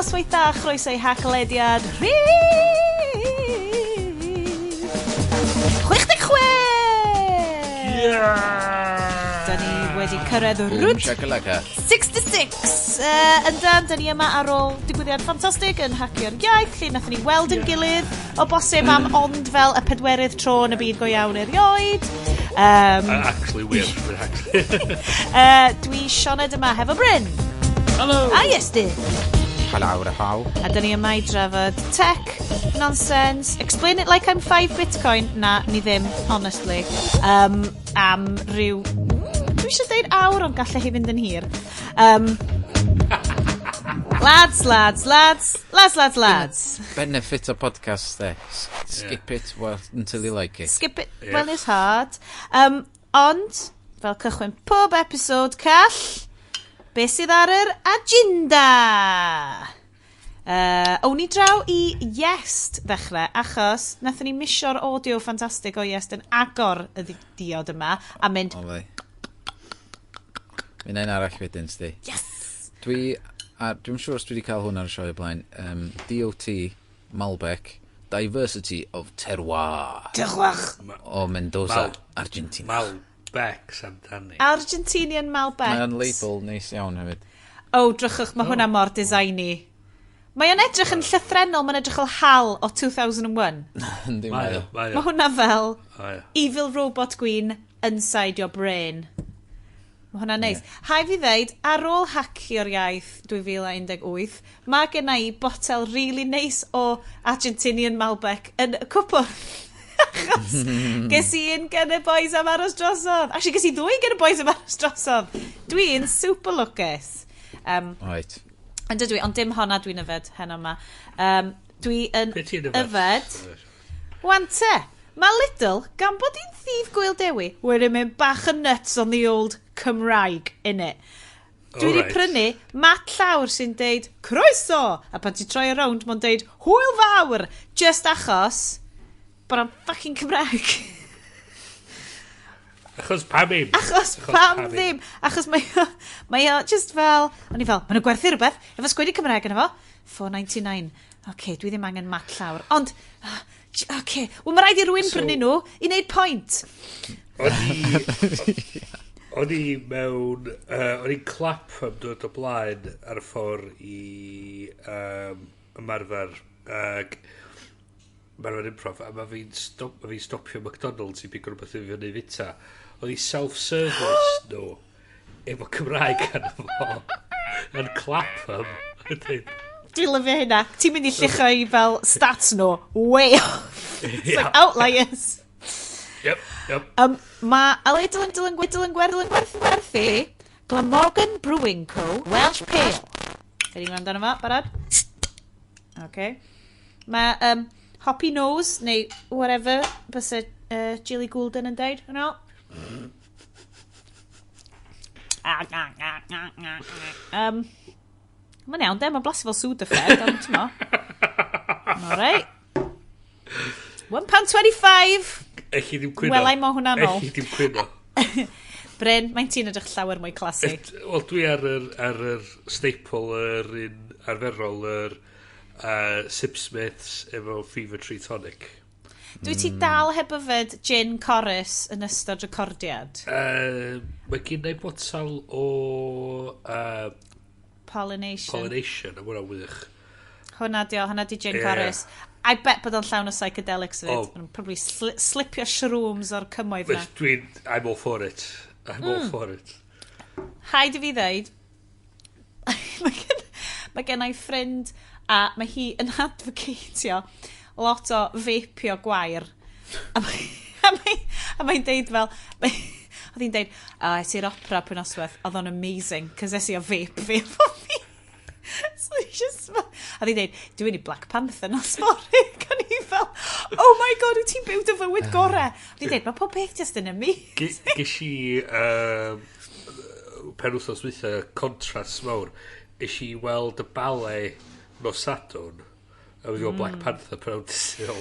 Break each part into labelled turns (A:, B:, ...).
A: Noswaith dda, chroeso i Haclediad rhif 66!
B: Yeah!
A: Da ni wedi cyrraedd
C: Boom
A: route
C: shakalaka.
A: 66! Yndan, da ni yma ar ôl digwyddiad ffantastig yn Hacio'r Iaith, lle nathon ni weld yn gilydd o bosib am ond fel y pedwerydd tro yn y byd go iawn erioed.
B: Actually, weird. Actually.
A: Dwi Sioned yma hefo Bryn.
B: Hello!
A: A Iestyn.
C: Hello, how.
A: A dyn ni yma i drafod tech, nonsense, explain it like I'm 5 bitcoin. Na, ni ddim, honestly. Am ryw... Dwi eisiau deud awr, ond gallai hi fynd yn hir. Lads, lads, lads, lads, lads, lads.
C: Benefit o podcast, de. Skip it well, until you like it.
A: Skip it when it's hard. Ond, fel cychwyn pob episode call, beth sydd ar yr agenda? Awn ni draw i Iest ddechrau, achos nathon ni misio'r audio ffantastig o Iest yn agor y diod yma a mynd,
C: O fe. Mi un arall wedyn, sti.
A: Yes!
C: Dwi'n siŵr os dwi wedi cael hwn ar y sioe o blaen, DOT Malbec, Diversity of Terroir.
A: Terroir.
C: O Mendoza, Argentina.
B: Malbecs amdani.
A: Argentinian Malbec.
C: Mae'n label neis iawn hefyd.
A: Oh, drychwch, mae hwnna mor designy. Mae o'n edrych yn llythrennol, mae'n edrych fel HAL o 2001.
C: Yndi,
B: Mae
C: mae
B: o,
C: o.
B: mae
A: Mae
B: o.
A: hwnna fel
B: Mae o.
A: evil robot gwyn inside your brain. Mae hwnna'n neis. Yeah. Hai fi ddeud, ar ôl Hacio'r Iaith 2018, mae gen i botel really neis o Argentinian Malbec yn y cwpwrdd. Achos ges i un gen y boys am aros drosodd. Actually, ges i ddwy gen y boys am aros drosodd. Dwi'n super lwcus.
C: Right.
A: Ond dydw i, ond dim honna dwi'n yfed heno yma. Dwi yn
B: Be ti'n yfed?
A: yfed. Wan te, mae Lidl, gan bod hi'n ddydd Gwyl Dewi, wedi mynd bach yn nuts on the old Cymraeg, innit? Dwi wedi prynu mat llawr sy'n deud "croeso", a pan ti'n troi around, mae'n deud "hwyl fawr", just achos bod o'n fucking Cymraeg.
B: Achos pam ddim?
A: Achos pam ddim? Achos mae o just fel, o'n i fel, maen nhw'n gwerthu rhywbeth, efo sgwennu Cymraeg yna fo, 4.99. Oce, dwi ddim angen mat llawr. Ond, oce, wel mae rhaid i rywun prynu nhw i wneud point.
B: O'n i mewn... O'n i'n Clapham dod o blaen ar y ffordd i ymarfer ag ymarfer improv a mae fi'n stopio McDonald's i bigo rhywbeth i fi fyny fita. Oedd i self-service nhw efo Cymraeg arno fo yn Clapham. Yn deud,
A: Dwi'n lyfio hynna. Ti'n mynd i lluchio i fel stats nhw way off. It's like outliers.
B: Yep.
A: Mae Lidl yn Dylan Gwydl yn gwerthu yn gwerthu gwerthu Glamorgan Brewing Co. Welsh Pale. Fe ni'n gwrando arno fo, barod? Okay. Mae Hoppy Nose, neu whatever, bysa Jilly Goulden yn deud, yno. Ah, ah, ah, ah, ah, ah. Mae'n iawn, de, mae'n blasu fel Sudafed, ond ti'n mo. Alright. £1.25.
B: Elli ddim cwyno.
A: Welai mo hwnna nôl.
B: Elli ddim cwyno.
A: Bryn, mae'n ti'n edrych llawer mwy classy.
B: Wel, dwi ar yr staple, yr un arferol, yr Sipsmiths efo Fever Tree Tonic.
A: Dwi ti dal heb yfed gin Corus yn ystod recordiad?
B: Mae gen i botal o
A: Pollination.
B: Pollination, a hwnna'n wych.
A: Hwna di o, hwnna di gin
B: Ie.
A: Corus. I bet bod o'n llawn o psychedelics fyd.
B: Oh.
A: Oh. Probably slipio shrooms o'r cymoedd na.
B: But I'm all for it. I'm all for it.
A: Haid i fi ddeud, mae gen i ffrind a mae hi yn advocatio lot o vapio gwair. A mae'n deud fel, oedd hi'n deud, "O, es i'r opera pwy noswaith, oedd o'n amazing, cos es i o vape fi efo fi." So he just, a oedd hi'n deud, "Dwi'n mynd i Black Panther nos fory." Gan i fel, "Oh my God, wyt ti'n byw dy fywyd gore?" Oedd hi'n deud, "Mae pob peth just yn amazing."
B: Ges i pen wythnos dwytha contrast mawr. Es i weld y ballet nos Sadwrn. A wedi gweld Black Panther prynhawn Sul.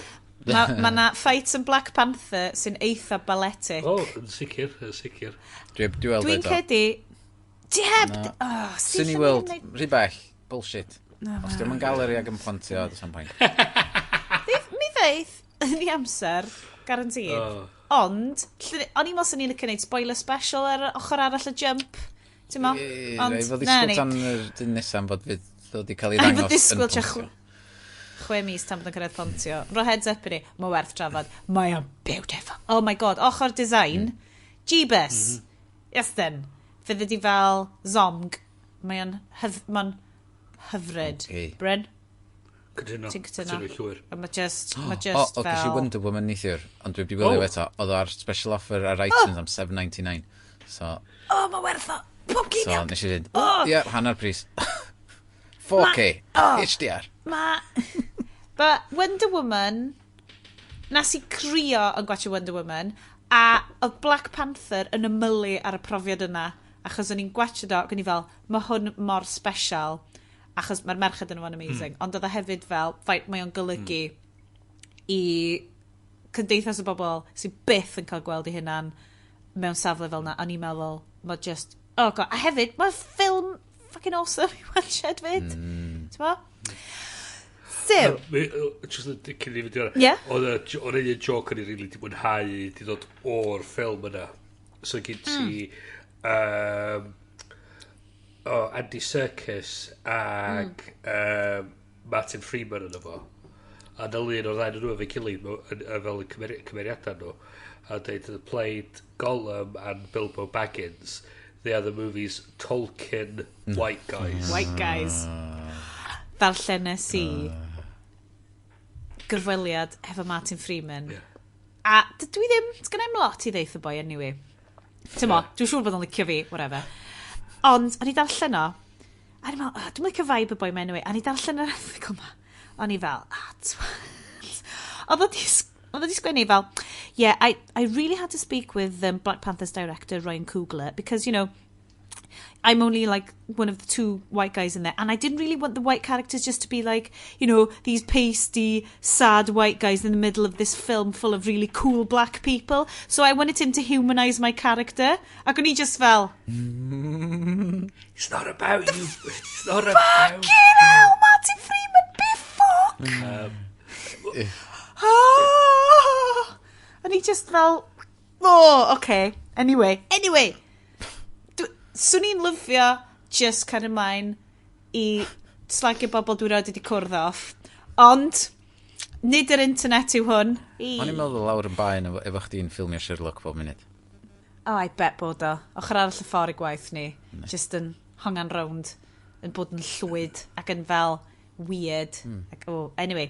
A: Mae ma na fights yn Black Panther sy'n eitha balletic.
B: O, yn sicr, yn sicr.
C: Dwi weld
A: Dwi'n
C: eto.
A: credu... Ti heb?
C: Na.
A: Oh,
C: Swn i weld, rhy bell, bullshit. Os di'm yn galeri ag yn Pontio, does 'am pwynt.
A: Mi ddeith yn ei amser, guaranteed.
B: Oh.
A: Ond, o'n i'n meddwl sy'n ni'n licio gwneud spoiler special ar ochr arall y jump. Ti'n mo?
C: Ond,
A: Ond,
C: fod
A: na
C: ddisgwyl
A: ni.
C: tan yr dyn nesaf fod fydd ddod i cael ei
A: Ai, fod
C: ddangos yn
A: disgwyl tua
C: Pontio.
A: 6 mis tan bod yn cyrraedd Pontio. Ro heads up i ni, mae werth trafod. Mae o'n beautiful. Oh my God, ochr design. Jeebus. Yes then. Fydde di fel zomg. Mae o'n mae'n hyfryd.
C: Ocê.
A: Bryn?
B: Cytuno.
A: Ti'n cytuno?
B: Cytuno llwyr.
A: A mae just, mae
C: O,
A: just
C: o, ges i
A: fel.
C: Wonder Woman neithiwr, ond dwi wedi gwylio
B: Oh.
C: eto. Oedd o ar special offer ar iTunes am 7.99. So,
A: Oh, mae werth o. Pob
C: so
A: geiniog.
C: nes i fynd,
A: Oh.
C: ie, hanner pris. 4K,
A: Oh.
C: HDR.
A: Ma... But Wonder Woman, nas i crio yn gwachio Wonder Woman, a oedd Black Panther yn ymylu ar y profiad yna, achos o'n i'n gwachio do, ac o'n i fel, mae hwn mor special, achos mae'r merched yn fo'n amazing, ond oedd o hefyd fel, faint mae o'n golygu i cymdeithas o bobl sydd byth yn cael gweld eu hunan mewn safle fel na. O'n i'n meddwl, mae just, oh God. A hefyd, mae'r ffilm fucking awesome i watched fyd. Mm. Ti'n bo? So,
B: Just cyn i fynd i
A: Ie.
B: Oedd oedd un joke o'n i rili di mwynhau di ddod o'r ffilm yna. So gyd ti o, Andy Serkis ag Martin Freeman yna fo. A na lun o'r ddau nhw efo'i gilydd fel y cymeriadau nhw. A dweud, "Played Gollum and Bilbo Baggins. They are the movie's Tolkien white guys."
A: White guys. Ddarllenes i gyfweliad efo Martin Freeman. A dydw i ddim, sgan i'm lot i ddeith y boi anyway. Ti'n mo, dwi'n siŵr bod o'n licio fi, whatever. Ond, o'n i darllen o, a o'n i'n meddwl, oh, dwi'n licio vibe y boi ma anyway. A o'n i darllen yr erthygl yma. O'n i fel, ah, twat. Oedd o di sgwennu fel, "Yeah, I really had to speak with Black Panther's director, Ryan Coogler, because, I'm only like one of the two white guys in there. And I didn't really want the white characters just to be like, these pasty, sad white guys in the middle of this film full of really cool black people. So I wanted him to humanise my character." Ac o'n i just fel,
B: It's not about you. It's not about
A: "Fucking hell, Martin Freeman, be fuck!" Oh! O'n i just fel, oh, okay. Anyway, anyway. Swn i'n lyfio just cael ymlaen i slagio bobl dwi roed wedi cwrdd off. Ond, nid yr internet yw hwn. I...
C: O'n i'n meddwl lawr yn baen efo chdi'n ffilmio Sherlock bob munud.
A: Oh, I bet bod o. Ochr arall y ffordd i gwaith ni. Just yn hongan rownd, yn bod yn llwyd ac yn fel weird. Ac, oh, anyway.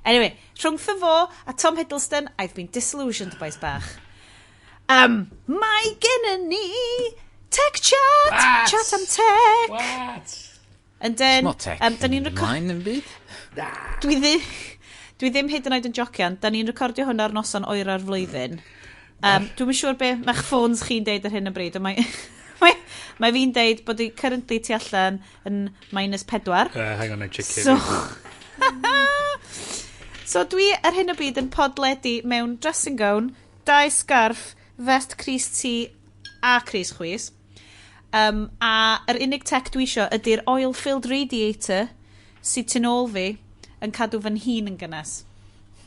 A: Anyway, rhwngtho fo a Tom Hiddleston, I've been disillusioned, boys bach. Mae gennym ni tech chat!
B: What?
A: Chat am tech!
B: What?
A: And then,
C: Mo tech
A: da ni'n record...
C: ymlaen yn byd.
A: Dwi ddim hyd yn oed yn jocian. Da ni'n recordio hwn ar noson oera'r flwyddyn. Dwi'm yn siŵr be mae'ch ffôns chi'n deud ar hyn o bryd, ond mae fi'n deud bod i currently tu allan yn -4.
B: Hang on, I check
A: So dwi ar hyn o bryd yn podledu mewn dressing gown, dau scarf, vest crys T a crys chwys. A yr unig tech dwi isio ydy'r oil-filled radiator sydd tu nôl fi yn cadw fy nhîn yn gynnes.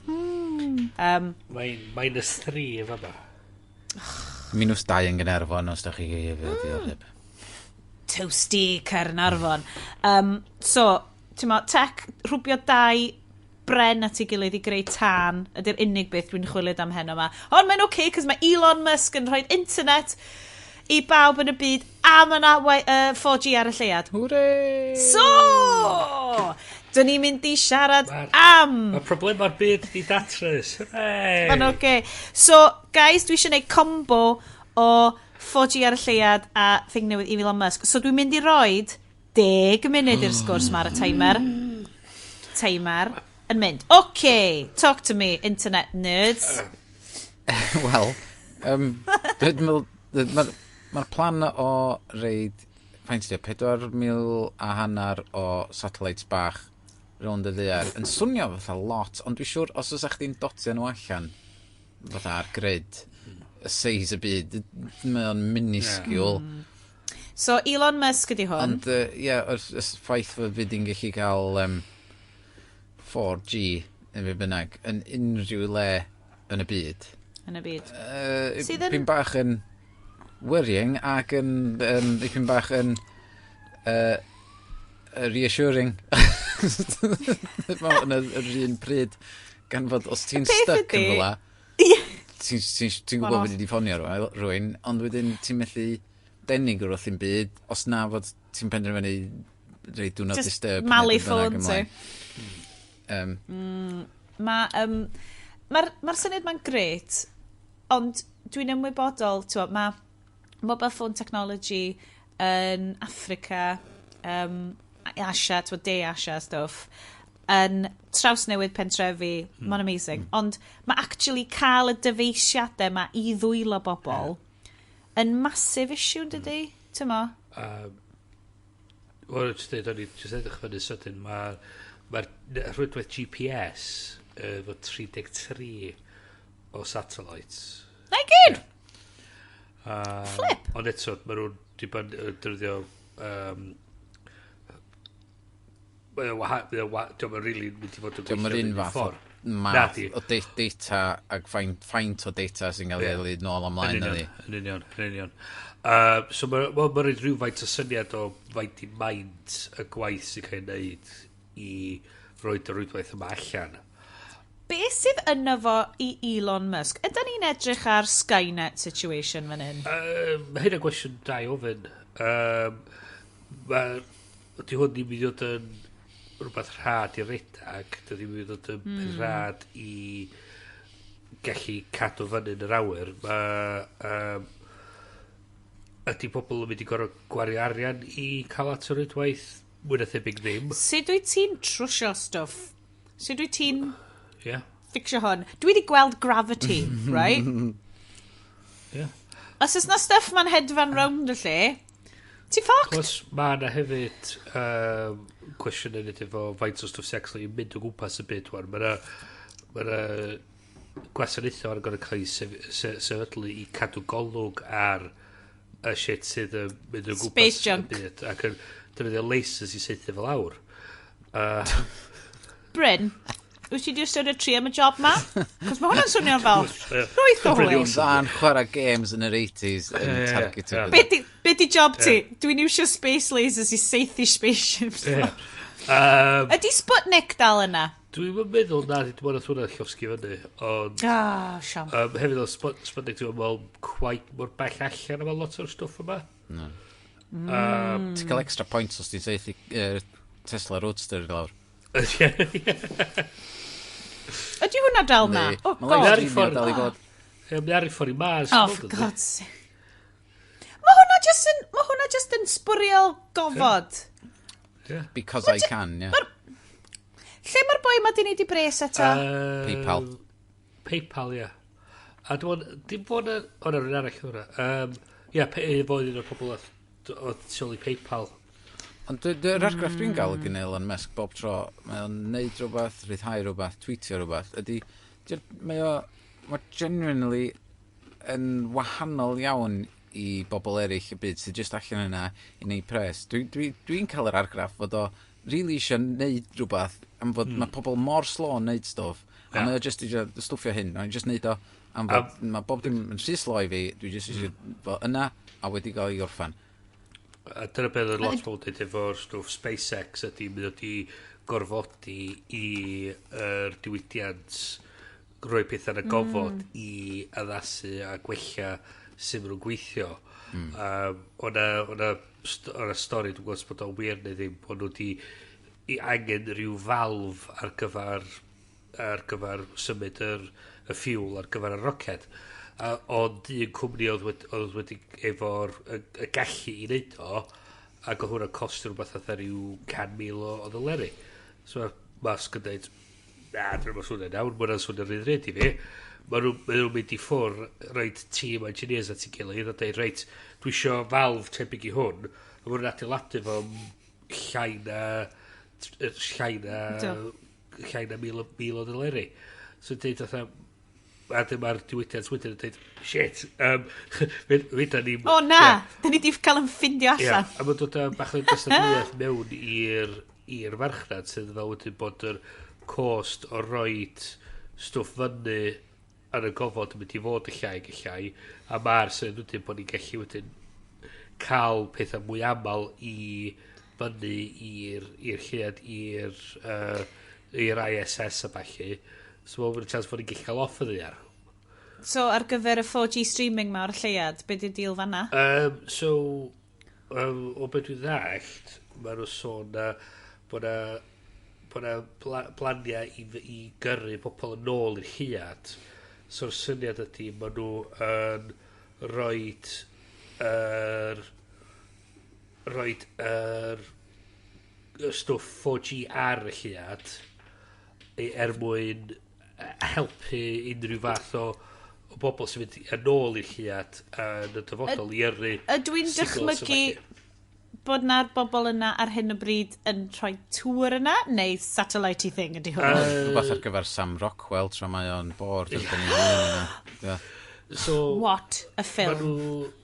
B: Mae'n -3 efo yma.
C: -2 yn Gaernarfon os da chi efo diddordeb.
A: Toasty Caernarfon. So, ti'n mo, tech, rhwbio dau bren at ei gilydd i greu tân ydy'r unig beth dwi'n chwilio am heno yma. Ond mae'n oce, okay, cos mae Elon Musk yn rhoi internet i bawb yn y byd a mae yna 4G ar y lleuad.
C: Hwrê!
A: So, dyn ni'n mynd i siarad am.
B: Mae problemau'r byd di datrys. Hooray!
A: Mae'n oce. Okay. So, guys, dwi eisiau gwneud combo o 4G ar y lleuad a thing newydd Elon Musk. So, dwi'n mynd i roid 10 munud i'r sgwrs ma ar y timer. Timer yn mynd. OK, talk to me, internet nerds.
C: Wel, dwi'n meddwl, mae'r ma plan o reid, faint ydi o, 4,500 o satellites bach rownd y ddaear yn swnio fatha lot, ond dwi'n siŵr os oes chdi'n dotio nhw allan fatha ar grid, y seis y byd, mae o'n minuscule.
A: So Elon Musk ydi hwn.
C: Ond, ie, yeah, y ffaith fod fi di'n gallu cael 4G, neu be bynnag, yn unrhyw le yn y byd.
A: Yn y byd.
C: Sydd yn- Pyn bach yn worrying ac yn dipyn bach yn reassuring. Yn yr un pryd, gan fod os ti'n
A: peth
C: stuck yn
A: ydi-
C: fel ti'n ti, ti gwybod
A: One-off.
C: bod wedi ffonio rhywun, ond wedyn ti'n methu denig wrth i'm byd, os na fod ti'n penderfynu rhoi do not
A: Just
C: disturb neu
A: malu
C: be bynnag
A: ffôn ti.
C: ymlaen.
A: Mae ma syniad ma'n gret, ond dwi'n ymwybodol, ti'n mae mobile phone technology yn Africa, Asia, ti'n De Asia stuff, yn trawsnewid pentrefi, mae'n amazing. Ond mae actually cael y dyfeisiadau ma i ddwylo bobl yn massive issue, yn dydi? Ti'n mo?
B: Wel, jyst dweud, o'n i jyst edrych fyny sydyn, mae'r ma rhwydwaith GPS efo 33 o satellites.
A: Na i gyd! Flip!
B: Ond eto, maen nhw'n defnyddio mae o'n dio'm yn really mynd i fod yn
C: Dio'm yr
B: gweithio
C: un
B: yn
C: fath o
B: ffordd.
C: math
B: Nadi.
C: o data ac faint o data sy'n cael ei ddweud nôl
B: Yn
C: ymlaen
B: union,
C: ydi.
B: yn union, yn union. So mae'n ma rhaid rhywfaint o syniad o faint i maint y gwaith sy'n cael ei wneud i roed y rwydwaith yma allan.
A: Be sydd yno fo i Elon Musk? Ydyn ni'n edrych ar Skynet situation fan hyn?
B: Mae hynna'n gwestiwn da i ofyn. Di hwn ddim mynd i fod yn rhywbeth rhad i redag, dydy ddim mynd i fod yn rhad i gallu cadw fyny yn yr awyr. Mae, ydy pobl yn mynd i gorfod gwario arian i cael at y rwydwaith? Mwy na thebyg ddim.
A: Sut wyt ti'n trwsio stwff? Sut wyt ti'n fixio hwn? Dwi wedi gweld Gravity, right? Os oes na stuff ma'n hedfan rownd y lle, ti fucked.
B: Plus, mae yna hefyd cwestiwn yn efo faint o stwff sy'n actually mynd o gwmpas y byd wan. Mae yna ma gwasanaethau ar gorfod cael ei sefydlu i cadw golwg ar y shit sydd yn mynd o gwmpas
A: Space junk.
B: y byd ac yn defnyddio lasers i saethu fel awr.
A: Bryn, wyt ti di ystyried tri am y job ma? Cos mae hwnna'n swnio fel rwyth o
B: Bryn
A: hwyl.
C: O'n dda'n chwarae games yn yr 80s yn targetio.
A: Be di job ti? Dwi'n iwsio space lasers i saethu spaceships.
B: Ie.
A: Ydy Sputnik dal yna?
B: Dwi'n meddwl na, dwi'n meddwl hwnna llosgi fyny, ond
A: Ah, siam.
B: Hefyd oedd Sputnik dwi'n meddwl quite mor bell allan am lot o'r stwff yma.
C: No.
B: Ti'n
C: cael extra points os ti'n saethu Tesla Roadster i lawr.
A: Ydy hwnna dal na?
C: Yndi.
A: Oh,
C: Ma'
A: God.
C: live
B: Ar ei
C: streamio
B: ffordd-
C: dal i fod.
B: Ie, mae ar ei ffordd i Mars.
A: Oh, for God's sake. Mae hwnna just yn sbwriel gofod.
C: Because I can, yeah.
A: Lle mae'r boi ma di wneud i bres eto?
C: PayPal.
B: PayPal, ie. A dwi'n meddwl, dim fod yna... O, na, rhywun arall hwnna. Ie, fo oedd un o'r pobl oedd tu ôl i PayPal.
C: Ond yr argraff dwi'n gael gen Elon Musk bob tro, mae o'n neud rhywbeth, rhyddhau rhywbeth, tweetio rhywbeth, ydy, mae genuinely yn wahanol iawn i bobl eraill y byd sydd just allan yna i neud pres. Dwi'n dwi cael yr argraff fod o really eisiau neud rhywbeth am fod mae pobl mor slow yn neud stwff, a mae o just eisiau stwffio hyn, mae'n just neud o am fod mae bob dim yn rhy slow i fi, dwi just eisiau fod yna a wedi gael ei orffan.
B: A dyna beth oedd lot o bobl dweud efo'r stwff SpaceX ydy mynd wedi gorfodi i yr diwydiant rhoi pethau yn y gofod i addasu a gwella sut maen nhw'n gweithio. O'na stori, dwi'n gwybod bod o'n wir neu ddim, bod nhw wedi i angen rhyw valve ar gyfer symud y fuel ar gyfer y roced. A, ond un cwmni oedd wedi efo'r y gallu i wneud o, ac oedd hwnna'n costio rhywbeth fatha rhyw 100,000 o ddoleri. So mae Musk yn dweud, na, dwi'n meddwl swnio'n iawn, mae hwnna'n swnio'n rhy ddrud i fi. Mae nhw'n mynd i ffwr, rhoid tîm engineers at ei gilydd a dweud, reit, dwi isio valve tebyg i hwn, a mae nhw'n adeiladu fo llai na,
A: Do.
B: llai na 1,000 o ddoleri. So dweud fatha, A dyn mae'r diwydiant wedyn yn dweud, shit, fydda ni.
A: O na, da ni di cael yn ffindio allan.
B: Yeah, a mae'n dod â bach o gystadleuaeth mewn i'r farchnad sydd fel wedyn bod yr cost o roid stwff fyny yn y gofod yn mynd i fod y llai ac y llai, a mae'r sydd wedyn bod ni'n gallu wedyn cael pethau mwy aml i fyny i'r lleuad, i'r ISS a ballu. So mae'n chance fod ni'n gallu cael off y ddaear.
A: So ar gyfer y 4G streaming ma o'r lleuad, be di'r deal fanna?
B: So, o beth dwi'n ddallt, mae nhw sôn na bod na blaniau i gyrru pobl yn ôl i'r lleuad. So'r syniad ydy, maen nhw yn roid yr stwff 4G ar y lleuad er mwyn helpu unrhyw fath o bobl sy'n mynd yn ôl i'r lleuad yn y dyfodol i yrru
A: Ydw i'n
B: signals a
A: dychmygu
B: ballu.
A: bod na'r bobl yna ar hyn o bryd yn rhoi tŵr yna, neu satellite thing ydy hwnna?
C: Rhywbeth ar gyfer Sam Rockwell tra mae o'n bored yn dyn ni.
B: So,
A: What a
B: ma'
A: film.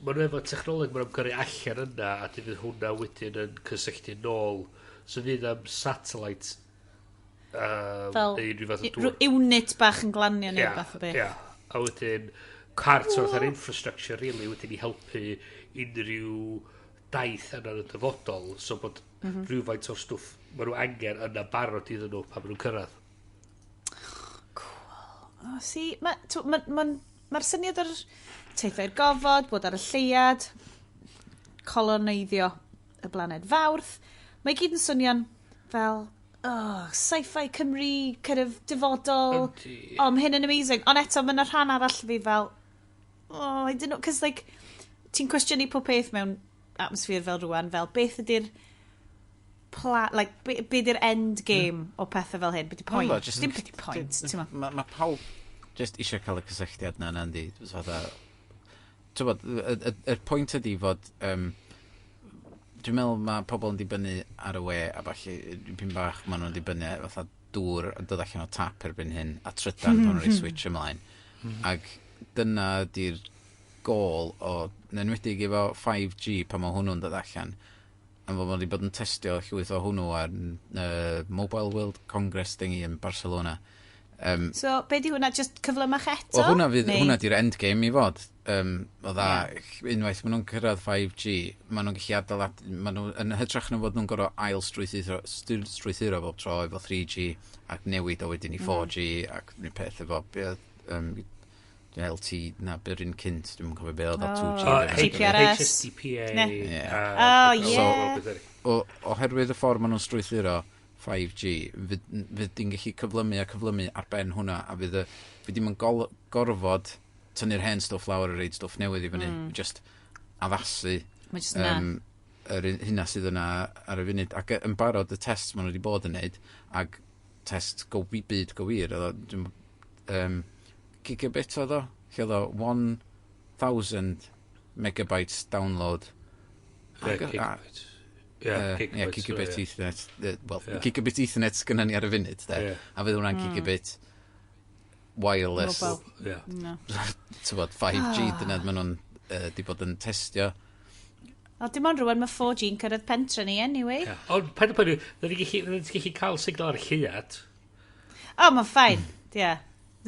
B: nhw efo technoleg maen nhw'n gyrru allan yna a dy fydd hwnna wedyn yn cysylltu nôl. So fydd am satellite
A: Fel
B: neu unrhyw fath o dŵr.
A: Rhyw unit bach yn glanio neu rhywbeth o beth.
B: Ie. A wedyn, cart o'r fatha'r infrastructure, really, wedyn i helpu unrhyw daith yna yn y dyfodol, so bod rhywfaint o'r stwff maen nhw angen yna barod iddyn nhw pan maen nhw'n cyrraedd.
A: Oh, see, mae'r ma, ma, ma syniad o'r teithio i'r gofod, bod ar y lleuad, coloneiddio y blaned Fawrth, mae gyd yn swnio'n fel, oh, sci-fi Cymru, kind of dyfodol.
B: Yndi.
A: Oh, mae hyn yn amazing. Ond eto, mae yna rhan arall fi fel, oh, I don't know, cos like, ti'n cwestiynu pob peth mewn atmosphere fel rwan, fel beth ydy'r like, be di'r end game o pethau fel hyn? Be di point? Dim be di point, ti'n ma?
C: Mae ma pawb just eisiau cael y cysylltiad na yna, yndi? Fatha, ti'n bod, y pwynt ydi fod, dwi'n meddwl mae pobl yn dibynnu ar y we a falle pyn bach maen nhw'n dibynnu fatha dŵr yn dod allan o tap erbyn hyn a trydan pan nhw'n rhoi switch ymlaen. Ac dyna di'r gol o, yn enwedig efo 5G pan mae hwnnw'n dod allan, a fod wedi bod yn testio llwyth o hwnnw ar Mobile World Congress thingy yn Barcelona.
A: So, be di hwnna? Just cyflymach eto?
C: Wel, hwnna, fydd,
A: Neu-
C: hwnna di'r endgame i fod. O dda, unwaith maen nhw'n cyrraedd 5G, maen nhw'n gallu adeiladu, maen nhw, yn hytrach na fod nhw'n gorfod ail strwythuro bob tro efo 3G ac newid o wedyn i 4G ac un peth efo, be oedd, LT, na, byr un cynt, dwi'n cofio be oedd o, 2G.
B: O,
C: be bynnag.
A: GPRS.
B: HSDPA.
A: Ne.
C: Ie.
A: Oh, ie.
C: O, oherwydd y ffordd maen nhw'n strwythuro 5G, fydd di'n gallu cyflymu a cyflymu ar ben hwnna, a fydd dim yn gorfod tynnu'r hen stwff lawr a reid stwff newydd i fyny. Just addasu
A: Mae just yna.
C: yr hynna sydd yna ar y funud. Ac yn barod y test maen nhw wedi bod yn neud, ac test go, byd go wir, oedd o, gigabit oedd o, lle oedd o 1000 megabytes download.
B: Ie, gigabit. Ie,
C: Ie,
B: gigabit.
C: gigabit
B: ie.
C: Ethernet. Wel,
B: Ie.
C: gigabit Ethernet sgynna ni ar y funud, de.
B: Ie.
C: A fydd hwnna'n gigabit wireless.
A: Mobile.
B: Ie.
A: No.
C: Tybod, 5G, dyna maen nhw'n di bod yn testio.
A: O, dim ond rwan mae 4G yn cyrraedd pentre ni anyway.
B: Ie. Ond paid â poeni, fydden ni'n gallu cael signal ar y lleuad.
A: O, mae'n fine. Ie.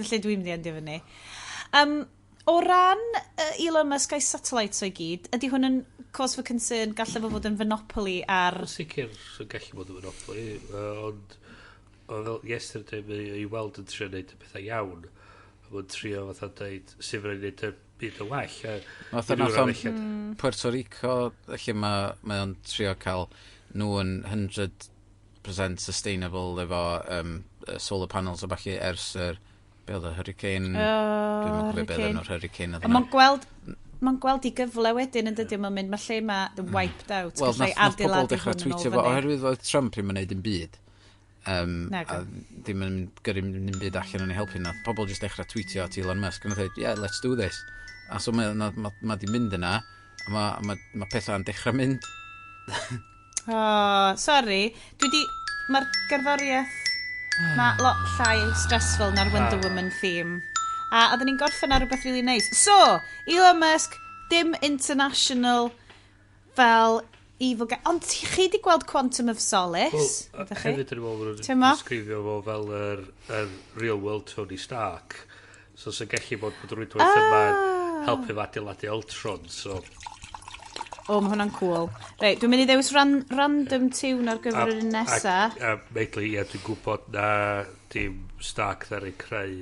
A: Felly dwi'n mynd i endio fyny. O ran Elon Musk a'i satellites o'i gyd, ydy hwn yn cause for concern, gallai fo fod yn monopoly ar?
B: Yn sicr sy'n gallu bod yn monopoly, ond fel yesterday mae i weld yn trio neud y pethau iawn. A mae'n trio fatha deud sut fydd neud y byd yn well. A
C: Fatha
B: i ryw
C: nath o'n
B: raddau ella.
C: Puerto Rico, lle mae o'n trio cael nhw yn 100% sustainable efo solar panels a ballu ers yr, be oedd y hurricane? Dwi'm yn cofio be oedd enw'r hurricane oedd
A: Ond
C: yna.
A: mae'n gweld i gyfle wedyn yn dydy, mae'n mynd, mae lle ma the wiped out.
C: Wel,
A: gallai
C: nath pobl
A: adeiladu
C: dechrau
A: hwn yn ôl
C: tweetio fo,
A: fyny.
C: oherwydd oedd Trump ddim yn neud dim byd.
A: Nago.
C: A ddim yn gyrru ddim byd allan yn ei helpu. Nath pobl just dechrau tweetio at Elon Musk. A nath dweud, "Yeah, let's do this." A so mae ma di mynd yna, a ma pethau'n dechrau mynd.
A: Oh, sorry. Dwi di... Mae'r gerddoriaeth... Mae lot llai stressful na'r Wonder Woman theme. A oedden ni'n gorffen ar rhywbeth really nice. So, Elon Musk, dim international fel evil guy. Ond chi di gweld Quantum of Solace?
B: Wel,
A: Ydych chi?
B: Hefyd yn ôl, maen nhw'n
A: T'mo?
B: disgrifio fo fel yr real world Tony Stark. So, sy'n gallu bod rwydwaith yma helpu fo adeiladu Ultron, so.
A: O, mae hwnna'n cool. Reit, dwi'n mynd i ddewis random tune ar gyfer yr un nesa.
B: A Maidli, ie, dwi'n gwybod na dim Stark ddaru creu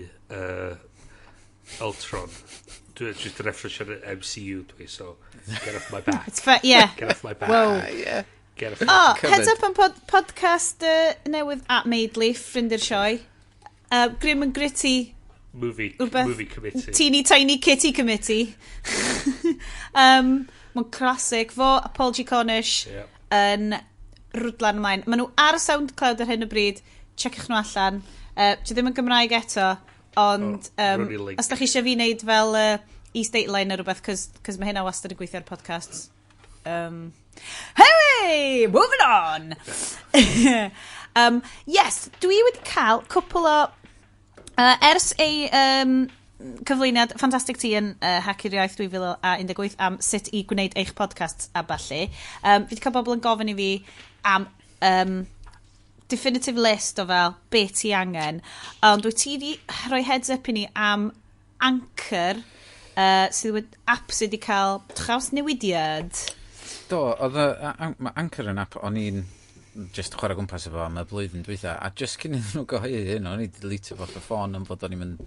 B: Ultron. Dwi'n just reference yr MCU dwi, so get off my back.
A: It's fair, yeah.
B: Get off my back.
A: Whoa.
C: Yeah.
B: Get off my
A: Oh,
C: Covered.
A: heads up am podcast newydd at Maidli, ffrind i'r sioe. Grim and Gritty
B: movie,
A: rhywbeth-
B: movie committee.
A: Teeny Tiny Kitty Committee. Mae'n classic. Fo a Paul G. Cornish yn rwdlan ymlaen. Maen nhw ar SoundCloud ar hyn o bryd. Checiwch nhw allan. Ti ddim yn Gymraeg eto, ond
B: Oh, rown ni link.
A: os da chi eisiau fi wneud fel East Dateline neu rhywbeth, cos mae hynna wastad yn gweithio ar podcasts. Hey, moving on! Yes, dwi wedi cael cwpl o ers ei cyflwyniad ffantastig ti yn Hacio'r Iaith 2018 am sut i gwneud eich podcasts a ballu. Fi wedi cael bobl yn gofyn i fi am definitive list o fel be ti angen. Ond wyt ti wedi rhoi heads up i ni am Anchor, sydd wedi, app sydd wedi cael trawsnewidiad.
C: Do, oedd mae Anchor yn app o'n i'n just chwarae gwmpas efo am y blwyddyn dwytha, a just cyn iddyn nhw gyhoeddi hyn, o'n i delete fo off y ffôn am fod o'n i'n mynd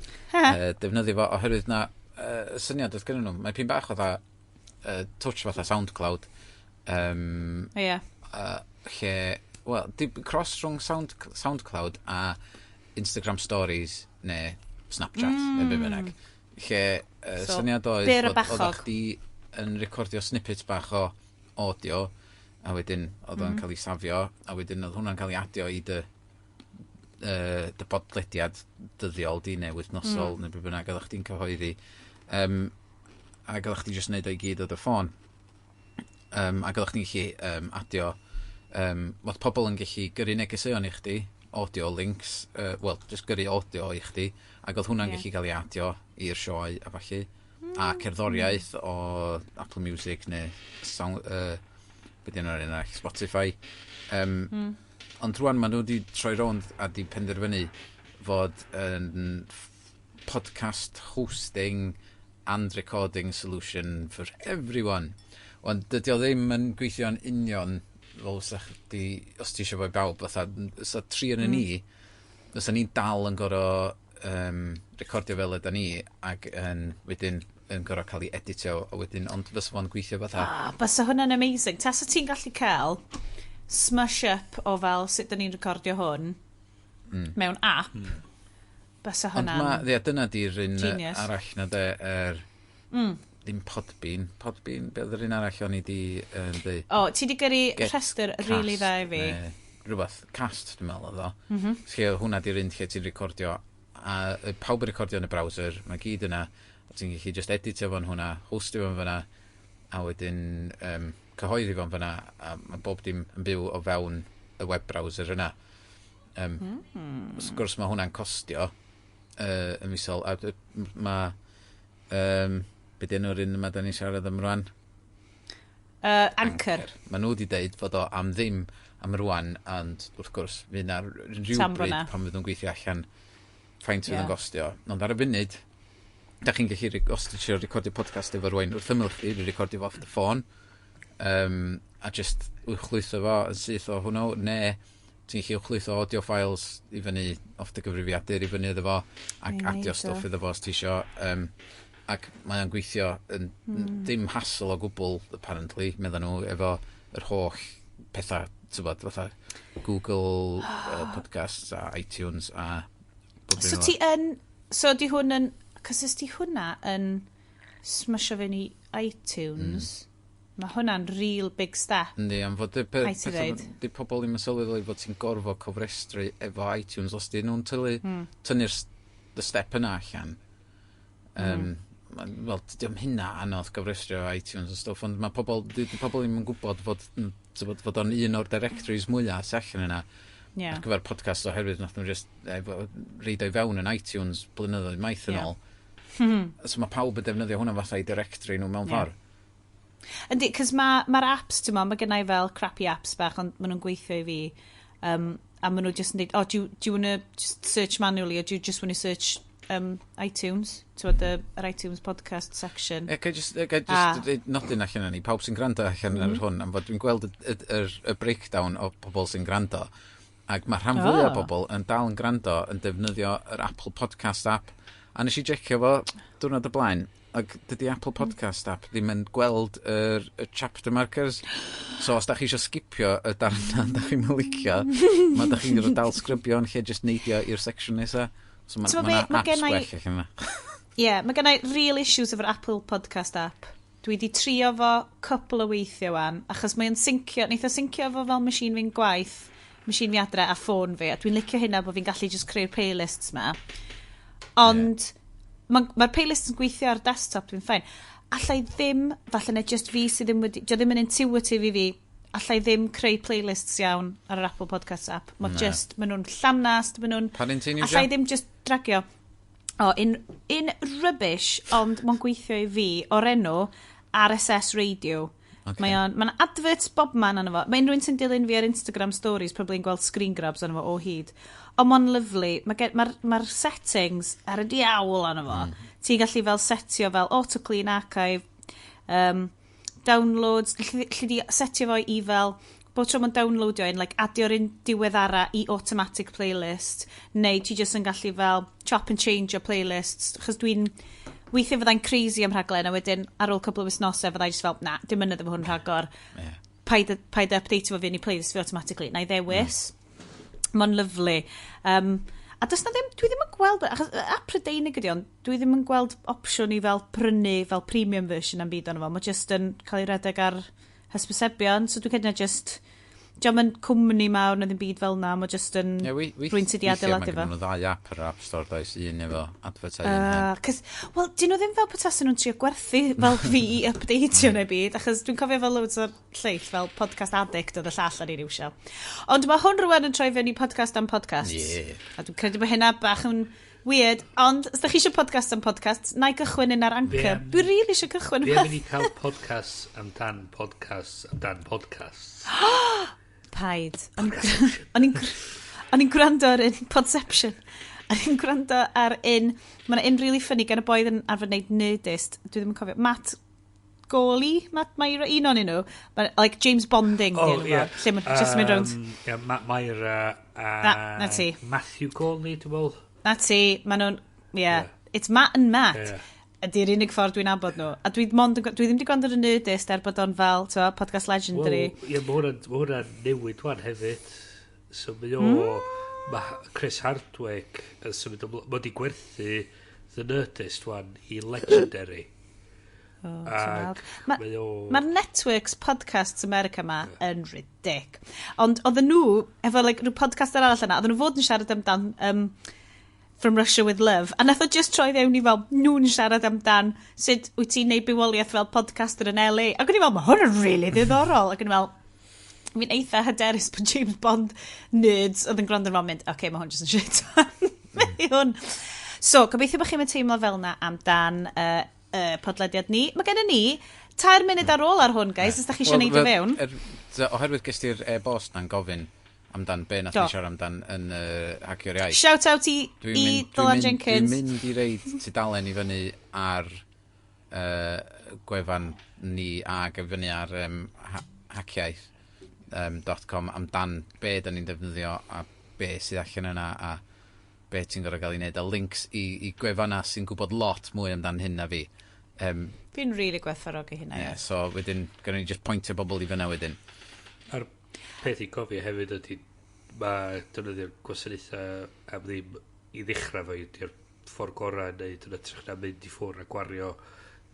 C: defnyddio fo, oherwydd na y syniad oedd gennyn nhw, mae pyn bach fatha touch fatha SoundCloud, lle, wel, cross rhwng SoundCloud a Instagram Stories neu Snapchat, neu be bynnag. Lle
A: So,
C: syniad oedd
A: byr a
C: fod
A: bachog.
C: oeddach chdi yn recordio snippet bach o audio, a wedyn oedd o'n cael ei safio, a wedyn oedd hwnna'n cael ei adio i dy bodlediad dyddiol di neu wythnosol neu be bynnag oeddach chdi'n cyhoeddi. Ac oeddach chdi jyst neud o i gyd o dy ffôn. Ac oeddach chdi'n gallu adio oedd pobl yn gallu gyrru negeseuon i chdi, audio links, wel, just gyrru audio i chdi, ac oedd hwnna'n gallu cael ei adio i'r sioe a falle, a cerddoriaeth o Apple Music neu sound, be di enw'r un arall, Spotify. Ond rwan maen nhw wedi troi rownd a di penderfynu fod yn podcast hosting and recording solution for everyone. Ond dydy o ddim yn gweithio'n union fel fysa chdi, os ti eisiau fo i bawb, fatha, fysa tri yn ni, fysa ni'n dal yn gorau recordio fel yda ni, ac yn, wedyn yn gorau cael ei editio, a wedyn, ond fysa fo'n gweithio fatha,
A: Ah, bysa hwnna'n amazing. Tasa ti'n gallu cael smush up o fel sut da ni'n recordio hwn mewn app, bysa
C: Ond
A: hwnna'n
C: ma, ie, dyna di'r un
A: genius.
C: Arall na de, ddim Podbean. Podbean, be oedd yr un arall o'n i di yn dweud?
A: O, ti di gyrru
C: Get
A: rhestr really dda i fi.
C: neu rhywbeth, Cast, dwi'n meddwl oedd o. Lle oedd hwnna di'r un lle ti'n recordio, a pawb yn recordio yn y browser, mae gyd yna, a ti'n gallu just editio fo'n hwnna, hostio fo'n fyna, a wedyn cyhoeddi fo'n fyna, a mae bob dim yn byw o fewn y web browser yna. Wrth gwrs mae hwnna'n costio yn misol, a mae, be di enw'r un yma da ni'n siarad am rwan?
A: Anchor.
C: Mae nhw wedi deud fod o am ddim am rwan, ond wrth gwrs, fydd na
A: Tan bo
C: rhywbryd
A: 'na.
C: pan fydd nhw'n gweithio allan faint fydd yn gostio. Ond ar y funud, da chi'n gallu, os ti'n eisiau recordio podcast efo rywun wrth ymyl chdi, recordio fo off the phone, a just uwchlwytho fo yn syth o hwnnw, neu ti'n gallu uwchlwytho audio files i fyny off dy gyfrifiadur i fyny iddo fo, ac
A: Mae'n
C: adio
A: neud o.
C: stwff iddo fo os ti isio. Ac mae o'n gweithio yn dim hassle o gwbl, apparently, medda nhw, efo yr holl pethau, ti'n bod, fatha Google Podcasts a iTunes a bob dim
A: So
C: fel
A: ti yn... So di hwn yn... Cos os di hwnna yn smusho fyny iTunes, mae hwnna'n real big step.
C: Yndi, am fod y
A: Rhaid ti ddeud.
C: di pobl ddim yn sylweddoli fod ti'n gorfod cofrestru efo iTunes os di nhw'n tylu, tynnu'r y step yna allan. Wel, dydy o'm hynna anodd gofrestru efo iTunes a stwff, ond mae pobl, di pobl ddim yn gwybod fod, t'bod, fod o'n un o'r directories mwyaf sy allan yna ar gyfer podcast oherwydd nath nhw just reid o'i fewn yn iTunes blynyddoedd maith yn ôl. So mae pawb yn defnyddio hwnna fatha i directory nhw mewn ffordd.
A: Yndi, cos mae'r ma apps, ti'n mo, mae gennau fel crappy apps bach, ond maen nhw'n gweithio i fi. A maen nhw just yn dweud, "Oh, do you want to just search manually, or do you just want to search iTunes?" Ti'n bod, yr iTunes podcast section.
C: E, ga i just dweud nodyn allan ni, pawb sy'n gwrando allan ar hwn, am fod dwi'n gweld y breakdown o pobl sy'n gwrando, ac mae rhan fwyaf o bobl yn dal yn gwrando yn defnyddio yr Apple Podcast app, a nes i jecio fo diwrnod y blaen, ac dydy Apple Podcast app ddim yn gweld y chapter markers. So os da chi eisiau skipio y darna da chi'n licio, mae da chi'n gorfod dal sgrybio yn lle just neidio i'r section nesa. So mae
A: T'mo
C: ma
A: be,
C: na
A: ma'
C: apps gwell allan yna.
A: Ie, yeah, mae gennau real issues efo'r Apple Podcast app. Dwi wedi trio fo cwpl o weithiau wan, achos mae'n syncio, neith o syncio fo fel machine fi'n gwaith, machine fi adre a ffôn fi, a dwi'n licio hynna bod fi'n gallu just creu'r playlists ma. Ond mae'r ma playlists yn gweithio ar desktop, dwi'n fine. Allai ddim, falle na just fi sydd ddim wedi, dio ddim yn intuitive i fi, allai ddim creu playlists iawn ar yr Apple Podcast app. Mae
C: Na.
A: just, maen nhw'n llanast, maen nhw'n
C: Pa un ti'n
A: Allai
C: iwsio?
A: ddim just dragio. O, un rubbish, ond mae'n gweithio i fi, o'r enw RSS Radio.
C: Ocê.
A: Mae o'n, mae'n adverts bob man arno fo. Mae unrhyw un sy'n dilyn fi ar Instagram stories probably yn gweld screen grabs arno fo o hyd. Ond mae'n lyfli. Mae'r ma settings ar y diawl arno fo. Ti'n gallu fel setio fel auto clean archive, downloads, lle di setio fo i fel, bob tro mae'n downloadio un, like, adio'r un diweddara i automatic playlist, neu ti jyst yn gallu fel chop and change your playlists, achos dwi'n, weithiau fyddai'n crazy am rhaglen, a wedyn ar ôl cwpl o wythnosau fyddai just fel, "Na, dim yn efo hwn rhagor." Paid update fo fyny playlist fi automatically, na i ddewis. Mae'n lyfli. A does na ddim, dwi ddim yn gweld, achos app Prydeinig ydi ond, dwi ddim yn gweld opsiwn i fel prynu fel premium version am byd ono fo. Mae just yn cael ei redeg ar hysbysebion, so dwi'n credu na just, diolch yn cwmni mawr na ddim byd fel na, mae just yn
C: Ie,
A: rhywun sydd wedi
C: weithiau
A: adeiladu
C: mae
A: fo.
C: gennyn nhw ddau app ar yr App Store, does? Un efo advertising heb.
A: Cos, wel, dyn nhw ddim fel petasen nhw'n trio gwerthu fel fi i updateio neu byd, achos dwi'n cofio fel loads o'r lleill, fel Podcast Addict oedd y llall ar i'n iwsio. Ond mae hwn rwan yn troi fewn i podcast am podcasts. A dwi'n credu bod hynna bach yn weird, ond os da chi eisiau podcast am podcasts, na i gychwyn un ar Anchor. Dwi really eisiau cychwyn
B: Fi am
A: rhywbeth.
B: mynd i cael podcast amdan podcasts amdan podcasts.
A: Paid. O'n i'n gwrando ar un Podception. O'n i'n gwrando ar un. Mae yna un really funny gan y boi yn arfer wneud Nerdist. Dwi ddim yn cofio. Matt Gourley? Matt Myra? Un o'n nhw. Ma, like James Bonding.
B: Oh,
A: di enw
B: ie.
A: fo, lle mae'n just mynd rownd.
B: Ie, Matt Myra a
A: Na, na ti.
B: Matthew Gourley, dwi'n meddwl.
A: Na ti, maen nhw'n. Yeah.
B: Ie.
A: It's Matt and Matt.
B: Ie.
A: Ydy'r unig ffordd dwi'n nabod nhw. A dwi, mond yn, dwi ddim wedi gwrando ar y Nerdist er bod o'n fel, ti'n gwbod, podcast legendary.
B: Wel, ie, mae hwnna'n newid wan hefyd. So mae o... Mae Chris Hardwick yn symud ymlaen. Mae wedi gwerthu The Nerdist wan i Legendary.
A: Oh,
B: Ac
A: Ma-
B: mae o
A: Mae'r networks podcasts America ma yn ridic. Ond oedden nhw, efo like, rhyw podcast arall yna, oedden nhw fod yn siarad amdan From Russia With Love, a nath o just troi fewn i fel nhw'n siarad amdan sut wyt ti'n neud bywoliaeth fel podcaster yn LA. Ac o'n i fel, "Mae hwn yn really ddiddorol." Ac o'n i fel, fi'n eitha hyderus bod James Bond nerds oedd yn gwrando ar fo'n mynd, "Oce, okay, mae hwn just yn shit." Mae hwn. So, gobeithio bod chi'n mynd teimlo fel na amdan podlediad ni. Mae gennym ni 3 munud ar ôl ar hwn, guys, os da chi eisiau neud o fewn.
C: Oherwydd ges ti'r e-bost na'n gofyn amdan be nath
A: Do.
C: ni siarad amdan yn Hacio'r Iaith.
A: Shout out
C: Dwi'n
A: i
C: mynd- dwi'n
A: Dylan
C: Jenkins. Dwi'n mynd i reid tudalen i fyny ar gwefan ni ag i fyny ar haciaith .com amdan be da ni'n defnyddio a be sydd allan yna a be ti'n gorfod gael ei wneud a links i gwefan sy'n gwybod lot mwy amdan hyn na fi.
A: Fi'n really gwerthfawrogi hynna.
C: Yeah, so wedyn, gynnu ni just pointio bobl i fyna wedyn.
B: A'r peth i gofio hefyd ydy mae defnyddio'r gwasanaethau am ddim i ddechrau fo ydy'r ffordd gorau i wneud yn hytrach na mynd i ffwrdd a gwario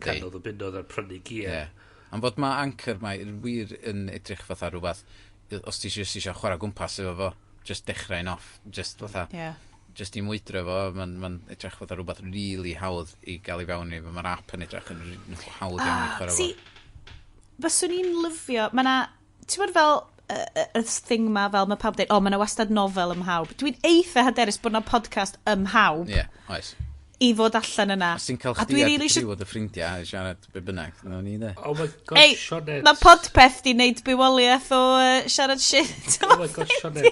B: cannoedd o bunnoedd ar prynu gear.
C: Ie. Am fod mae Anchor mae wir yn edrych fatha rhywbeth, os ti jyst eisiau chwarae gwmpas efo fo, just dechrau'n off, just fatha, just i mwydro fo, mae'n ma edrych fatha rhywbeth really hawdd i gael i fewn i fo, mae'r app yn edrych yn hawdd iawn i chwarae fo.
A: See, byswn i'n lyfio, mae na, ti'n bod fel y thing ma fel mae pawb dweud, "O, mae na wastad nofel ym mhawb." Dwi'n eitha hyderus bod na podcast ym mhawb.
C: Ie, oes.
A: i fod allan yna.
C: Os ti'n cael
A: A
C: chdi
A: dwi
C: a
A: really
C: criw o dy ffrindiau i siarad be bynnag, na ni de.
B: Oh my God,
A: Ei,
B: Sioned.
A: mae Podpeth di wneud bywoliaeth o siarad shit.
B: Oh my God, Sioned.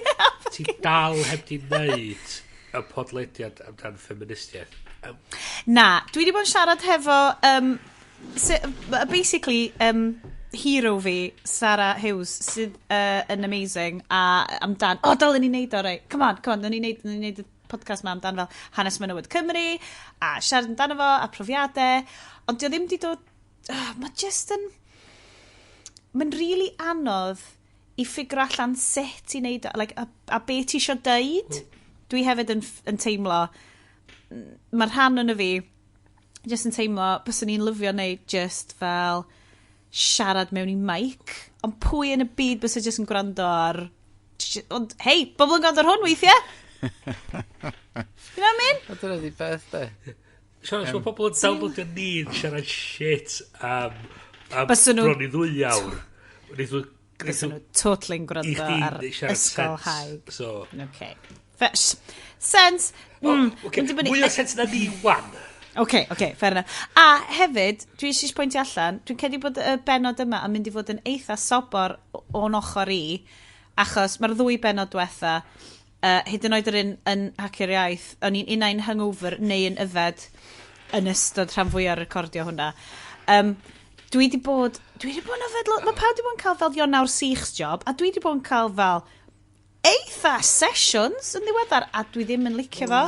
B: Ti dal heb di wneud y podlediad amdan ffeministiaeth.
A: Na, dwi wedi bod yn siarad hefo, basically, hero fi, Sarah Hughes, sydd yn amazing, a amdan, o, oh, dylen ni wneud o, reit, come on, come on, dylen ni wneud, dylen ni wneud y podcast ma amdan fel hanes menywod Cymru, a siarad amdano fo, a profiadau, ond dio ddim di dod, mae just yn, mae'n really anodd i ffigur allan sut i wneud o, like, a be ti isio deud. Dwi hefyd yn teimlo, mae'r rhan yn y fi just yn teimlo byswn i'n lyfio neud just fel siarad mewn i mic, ond pwy yn y byd bysa just yn gwrando ar, ond hei, bobl yn gwrando ar hwn weithiau. You know what I mean?
C: A dyna di beth, de.
B: Sioned, um, mae pobl yn downloadio ni'n siarad shit am
A: Bysen
B: bron i 2 awr.
A: Bysen nhw totally'n
B: I
A: gwrando
B: chdi
A: ar
B: siarad
A: ysgolhaig.
B: sense. So,
A: Okay. Sense.
B: Okay,
A: Mae'n dibynnu-
B: mwy o sense na ni wan.
A: OK, fair enough. A hefyd, dwi eisiau pwyntio allan, dwi'n credu bod y benod yma yn mynd i fod yn eitha sobor o'n ochr i, achos mae'r ddwy benod diwetha, hyd yn oed yr un yn Hacio'r Iaith, o'n i'n unai'n hungover neu yn yfed yn ystod rhan fwyaf o'r recordio hwnna. Dwi di bod yn yfed, mae pawb di bod yn cael fel Ionawr sych job, a dwi di bod yn cael fel eitha sessions yn ddiweddar, a dwi ddim yn licio fo.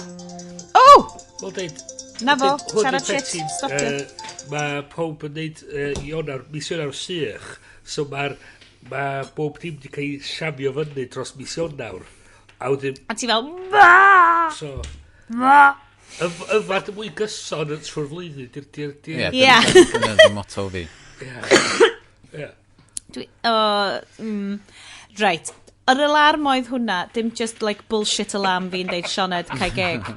A: Oh!
B: Wel, deud...
A: Na fo,
B: deud, hwn
A: siarad
B: 'di peth
A: shit, stopio.
B: Mae pawb yn neud Ionawr, mis Ionawr sych, so mae'r ma bob dim wedi cael ei siamio fyny dros mis Ionawr. A wedyn,
A: A ti fel, ma!
B: so...
A: Ma!
B: Yfad y mwy gyson yn trwy'r flwyddyn. Di'r
C: Ie, dyna di motto fi.
B: Ie.
A: Dwi, oh, right. Yr alarm oedd hwnna, dim just like bullshit alarm fi'n deud Sioned cael geg.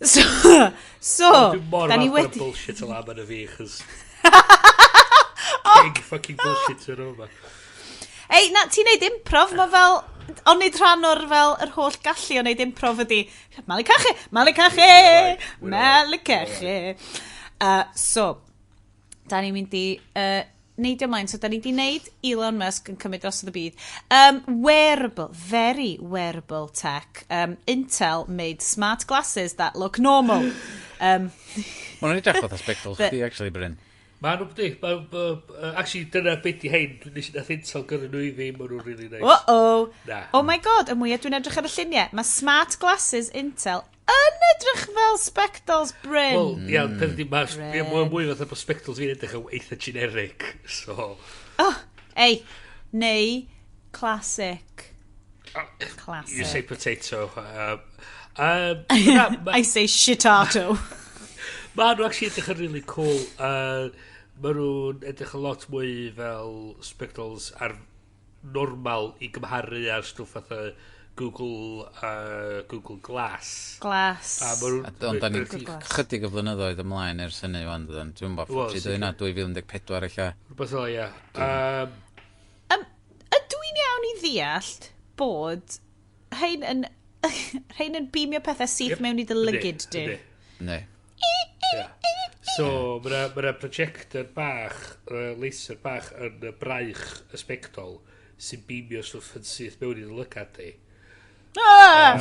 A: So,
B: Dwi'n mor
A: da ni
B: falch bod y
A: wedi
B: bullshit alarm yn y fi, chos Big fucking bullshit yn yma.
A: Ei, na, ti'n neud improv, mae fel, ond nid rhan o'r fel, yr holl gallu o neud improv ydi, malu cachu, malu cachu, malu cachu. So, da ni'n mynd i neidio ymlaen. So, da ni di neud Elon Musk yn cymryd dros y byd. Wearable, very wearable tech. Intel made smart glasses that look normal.
C: Ma' nhw'n edrych fatha spectols chdi, actually, Bryn.
B: Ma nhw, di, actually, dyna beth di hein, nes i nath Intel gyrru nhw i fi, ma nhw'n really nice.
A: Uh-oh.
B: Na.
A: Oh my God, y mwyaf dwi'n edrych ar y lluniau. Mae smart glasses Intel yn edrych fel spectols, Bryn.
B: Wel, ia, peth di, mae
A: Bryn.
B: mwy fatha bod spectols fi'n edrych yn eitha generic, so.
A: Oh, ei, neu classic. Classic.
B: You say potato. Na,
A: I say shitato.
B: Ma nhw actually edrych yn really cool. Ma nhw'n edrych yn lot mwy fel spectols ar normal i gymharu ar stwff fatha Google Glass.
A: Glass.
B: A ma nhw'n
C: Ond da ni
A: Google Glass.
C: chydig o flynyddoedd ymlaen ers hynny, wan, dydyn. Dwi'n gwybod,
B: Wel,
C: pryd oedd hynna, 2014 ella.
B: Rhywbeth fel, ia.
A: Ydw i'n iawn i ddeall bod rhain yn beamio pethau syth mewn i dy lygid di?
B: Yndi.
C: Ne.
B: Ie. So, mae yna projector bach, laser bach yn y braich y sbectol sy'n beamio stwff yn syth mewn i dy lygad di.
A: Ah!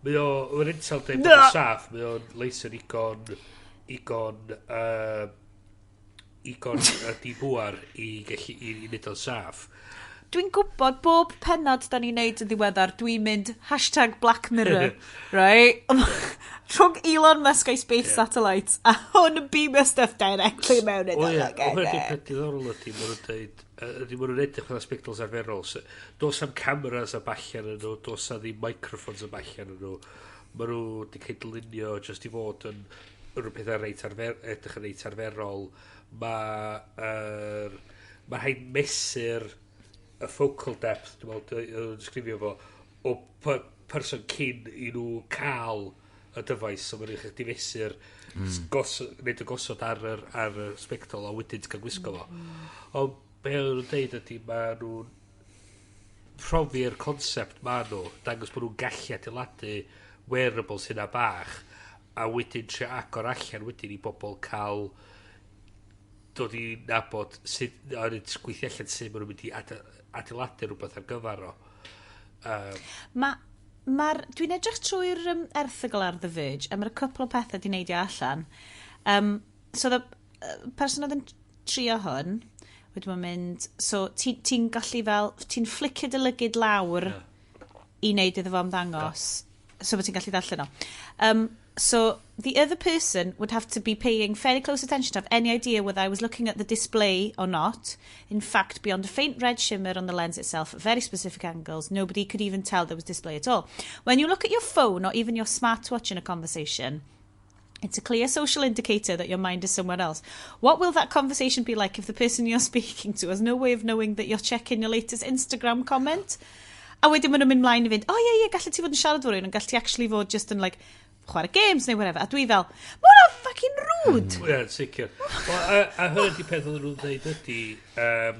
B: Mae'n Intel dweud bod o'n saff, mae o'n laser igon di-bwar i gallu i wneud o'n saff.
A: Dwi'n gwybod bob pennod da ni'n neud yn ddiweddar, dwi'n mynd #BlackMirror, right? Rhwng Elon Musk a'i space satellites, a hwn yn beamio stuff directly mewn i
B: O
A: dy
B: ie, o
A: lygad
B: hwnna
A: di.
B: di'r peth diddorol ydy, maen nhw'n dweud, ydy maen nhw'n edrych fel spectols arferol. So, does am cameras a ballan yn nhw, does am ddim microphones a ballan yn nhw. Maen nhw wedi cael dylunio just i fod yn rhyw pethau reit edrych yn reit arferol. Mae ma rhaid mesur y focal depth, dwi'n meddwl, dwi'n disgrifio fo, o person cyn i nhw cael y dyfais, so mae'n rhaid i chdi fesur neud y gosod ar y sbectol a wedyn ti'n cael gwisgo fo. Ond be o'n nhw'n deud ydy, mae nhw'n profi'r concept ma nhw, dangos bod nhw'n gallu adeiladu wearables hynna bach. A wedyn trio agor allan wedyn i bobl cael dod i nabod sut, a gweithio allan sut maen nhw'n mynd i adeiladu rhywbeth ar gyfer o.
A: Dwi'n edrych trwy'r erthygl ar The Verge, a mae'r cwpl o pethau di neidio allan. So, the person oedd yn trio hwn, wedyn mae'n mynd, so ti'n ti gallu fel, ti'n flicio dy lygid lawr i wneud iddo fo ymddangos, so bod ti'n gallu darllen o. So, the other person would have to be paying fairly close attention to have any idea whether I was looking at the display or not. In fact, beyond a faint red shimmer on the lens itself at very specific angles, nobody could even tell there was display at all. When you look at your phone or even your smartwatch in a conversation, it's a clear social indicator that your mind is somewhere else. What will that conversation be like if the person you're speaking to has no way of knowing that you're checking your latest Instagram comment? A wedyn maen nhw'n mynd mlaen i fynd, "Oh ie, gallu ti fod yn siarad efo rhywun, ond gallu ti actually fod just yn like, chwarae games neu whatever." A dwi fel, "Ma hwnna'n fucking rude."
B: Ie, sicr. Wel, a hynny di peth oedden nhw'n dweud ydy, trio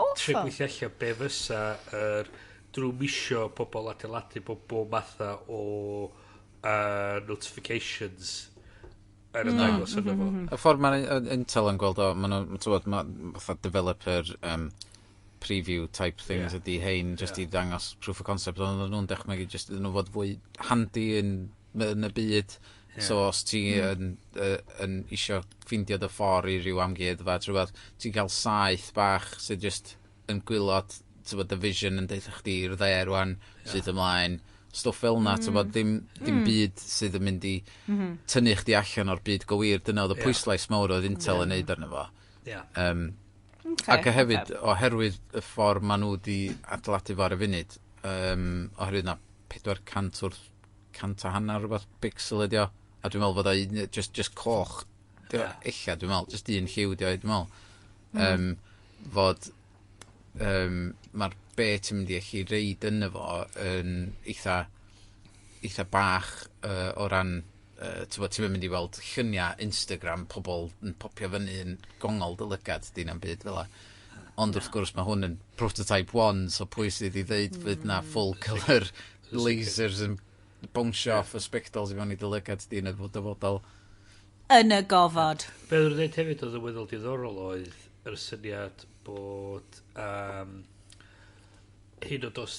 A: Awful.
B: gweithio allan be fysa yr drwy misio pobl adeiladu bob matha o notifications yn ymddangos yna fo.
C: Y ffordd mae Intel yn gweld o, maen nhw, ti'n gwbod, ma' fatha developer preview type things ydy hein, just i ddangos proof of concept, ond oedden nhw'n dechrau just iddyn nhw fod fwy handy yn y byd. So os ti yn isio ffeindio dy ffordd i ryw amgueddfa, rhywbeth, ti'n cael saeth bach sydd just yn gwylod, ti'n gwbod, dy vision yn deutha chdi i'r dde rwan, sydd ymlaen, stwff fel na, ti'n gwbod, dim byd sydd yn mynd i tynnu chdi allan o'r byd go wir. Dyna oedd y pwyslais mawr oedd Intel yn neud arno fo. Ac hefyd, oherwydd y ffordd maen nhw wedi adeiladu fo ar y funud, oherwydd na 400 wrth 150 rhywbeth pixel ydi o, a dwi'n meddwl fod o just coch, dio, ella, dwi'n meddwl, just un lliw di o, dwi'n meddwl. Fod mae'r be ti'n mynd i allu reid yno fo yn eitha bach o ran ti'n bod, ti'n mynd i weld lluniau Instagram pobl yn popio fyny yn gongol dy lygad di na'm byd fel 'a. Ond wrth gwrs mae hwn yn prototype one, so pwy sydd i ddeud fydd na full colour lasers yn bownsio off y spectols i fewn i dy lygad di yn y dyfodol.
A: Yn y gofod.
B: Be oedd nhw'n dweud hefyd oedd yn weddol diddorol oedd yr syniad bod hyn o dos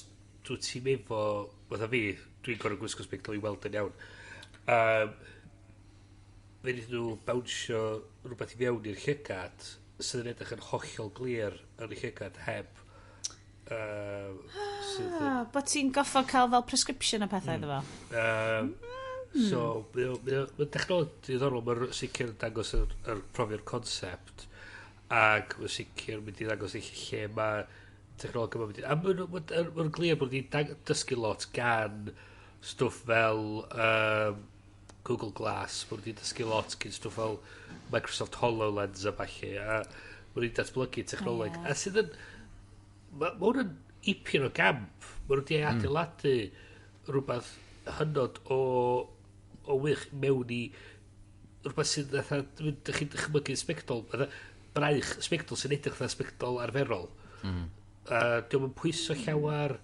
B: dwi ti'n efo fatha fi, dwi'n gorfod gwisgo sbectol i weld yn iawn, fe wnaethon nhw bownsio rhywbeth i fewn i'r llygad sydd yn edrych yn hollol glir yn y llygad heb sydd yn,
A: Ah, bod ti'n goffo cael fel prescription a pethau iddo fo.
B: So, mae'n technoleg diddorol, mae'n sicr yn dangos yr profi'r concept, ac mae'n sicr mynd i ddangos eich lle mae technoleg yma mynd i. A mae'n ma glir bod wedi dysgu lot gan stwff fel Google Glass, mae wedi dysgu lot gan stwff fel Microsoft HoloLens a falle, a mae wedi datblygu technoleg. A sydd yn... Mae hwn yn ipyn o gamp. Mae nhw wedi adeiladu rhywbeth hynod o wych mewn i rhywbeth sydd fatha, dych chi'n dychmygu sbectol, fatha braich sbectol sy'n edrych fatha sbectol arferol. Dio'm yn pwyso llawer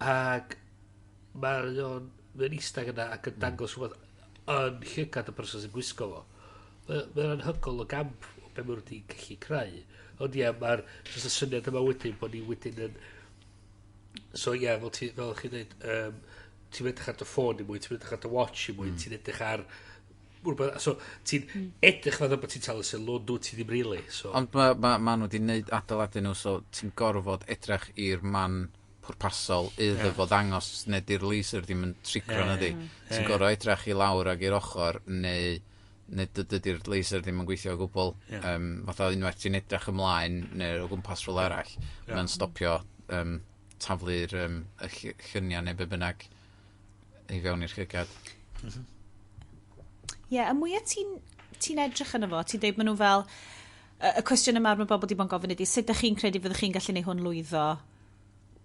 B: ac mae o'n mae'n eistedd yna ac yn dangos rhywbeth yn llygad y person sy'n gwisgo fo. Mae'n anhygoel o gamp o be maen nhw wedi gallu creu. Ond ie, mae'r jyst y syniad yma wedyn bod ni wedyn yn. So ie, fel chi'n dweud, ti'n edrych ar dy ffôn i mwy, ti'n edrych ar dy watch i mwy, ti'n edrych ar rhywbeth, so ti'n edrych fatha bod ti'n talu sylw, dwi ti ddim really. So,
C: Ond ma, ma, ma nhw wedi wneud adeiladu nhw, so ti'n gorfod edrych i'r man pwrpasol iddo fo ddangos neu di'r laser ddim yn trigro na di. Ti'n gorfod edrych i lawr ag i'r ochr neu dydy'r laser ddim yn gweithio o gwbl. Fatha unwaith ti'n edrych ymlaen neu o gwmpas rhywle arall, mae'n stopio taflu'r y lluniau neu be bynnag i fewn i'r llygad.
A: Ie, yeah, y mwyaf ti edrych yno fo, ti'n deud maen nhw fel... Y cwestiwn yma mae bobl wedi bod yn gofyn ydy, sut ydych chi'n credu fyddwch chi'n gallu neud hwn lwyddo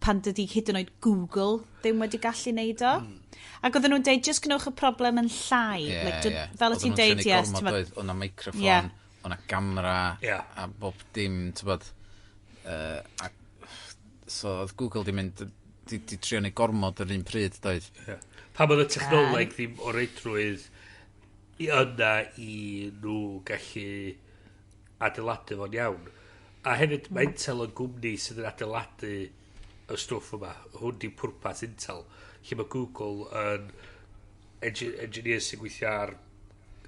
A: pan dydy hyd yn oed Google ddim wedi gallu neud o? Ac oedden nhw'n deud, just gwnewch y problem yn llai. Like, fel y ti'n deud, yes.
C: Oedd
A: ti'n
C: Oedd 'na microffon, oedd 'na gamera, a bob dim, ti'n bod. So oedd Google di mynd, di trio neud gormod yr un pryd, doedd.
B: Ie. Pam oedd y technoleg ddim o reidrwydd I yna i nhw gallu adeiladu fo'n iawn. A hefyd mae Intel yn gwmni sydd yn adeiladu y stwff yma. Hwn di pwrpas Intel. Lle mae Google yn engineers sy'n gweithio ar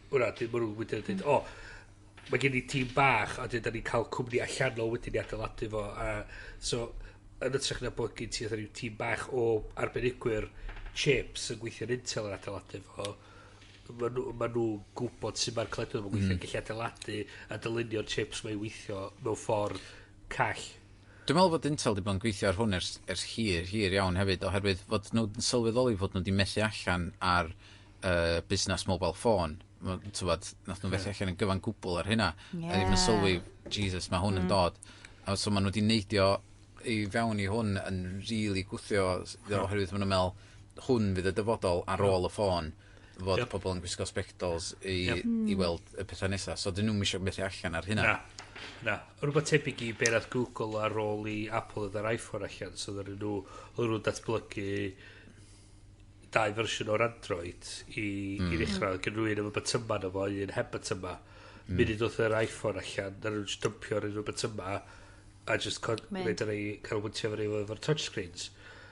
B: hwnna, maen nhw'n wedyn yn dweud, "O, mae gen i tîm bach, a dyn ni'n cael cwmni allanol wedyn i adeiladu fo." A so, yn hytrach na bod gen ti fatha ryw tîm bach o arbenigwyr chips yn gweithio yn Intel yn adeiladu fo, ma nhw'n gwybod sut mae'r cledwedd yn gweithio, gallu adeiladu a dylunio'r chips mae'n weithio mewn ffordd call.
C: Dwi'n meddwl fod Intel wedi bod yn gweithio ar hwn ers hir, hir iawn hefyd, oherwydd fod nhw'n sylweddoli fod nhw wedi methu allan ar busnes mobile phone. Tywod, nath nhw fethu allan yn gyfan gwbl ar hynna. A ddim yn sylwi, "Jesus, mae hwn yn dod." A so maen nhw wedi neidio i fewn i hwn yn really gwthio, oherwydd maen nhw'n meddwl, hwn fydd y dyfodol ar ôl y ffôn, fod pobl yn gwisgo spectols i weld y pethau nesaf. So dyn nhw'n eisiau methu allan ar hynna.
B: Na. Na. Rhywbeth tebyg i be nath Google ar ôl i Apple ddod â'r iPhone allan. So oedden nhw'n datblygu dau fersiwn o'r Android i ddechrau. Oedd gen nhw un efo bytyma na fo, un heb bytyma. Munud oedd yr iPhone allan, nath nhw'n just dumpio'r un efo bytyma a just
A: Mynd.
B: neud ar ei canolbwyntio efo'r touchscreens.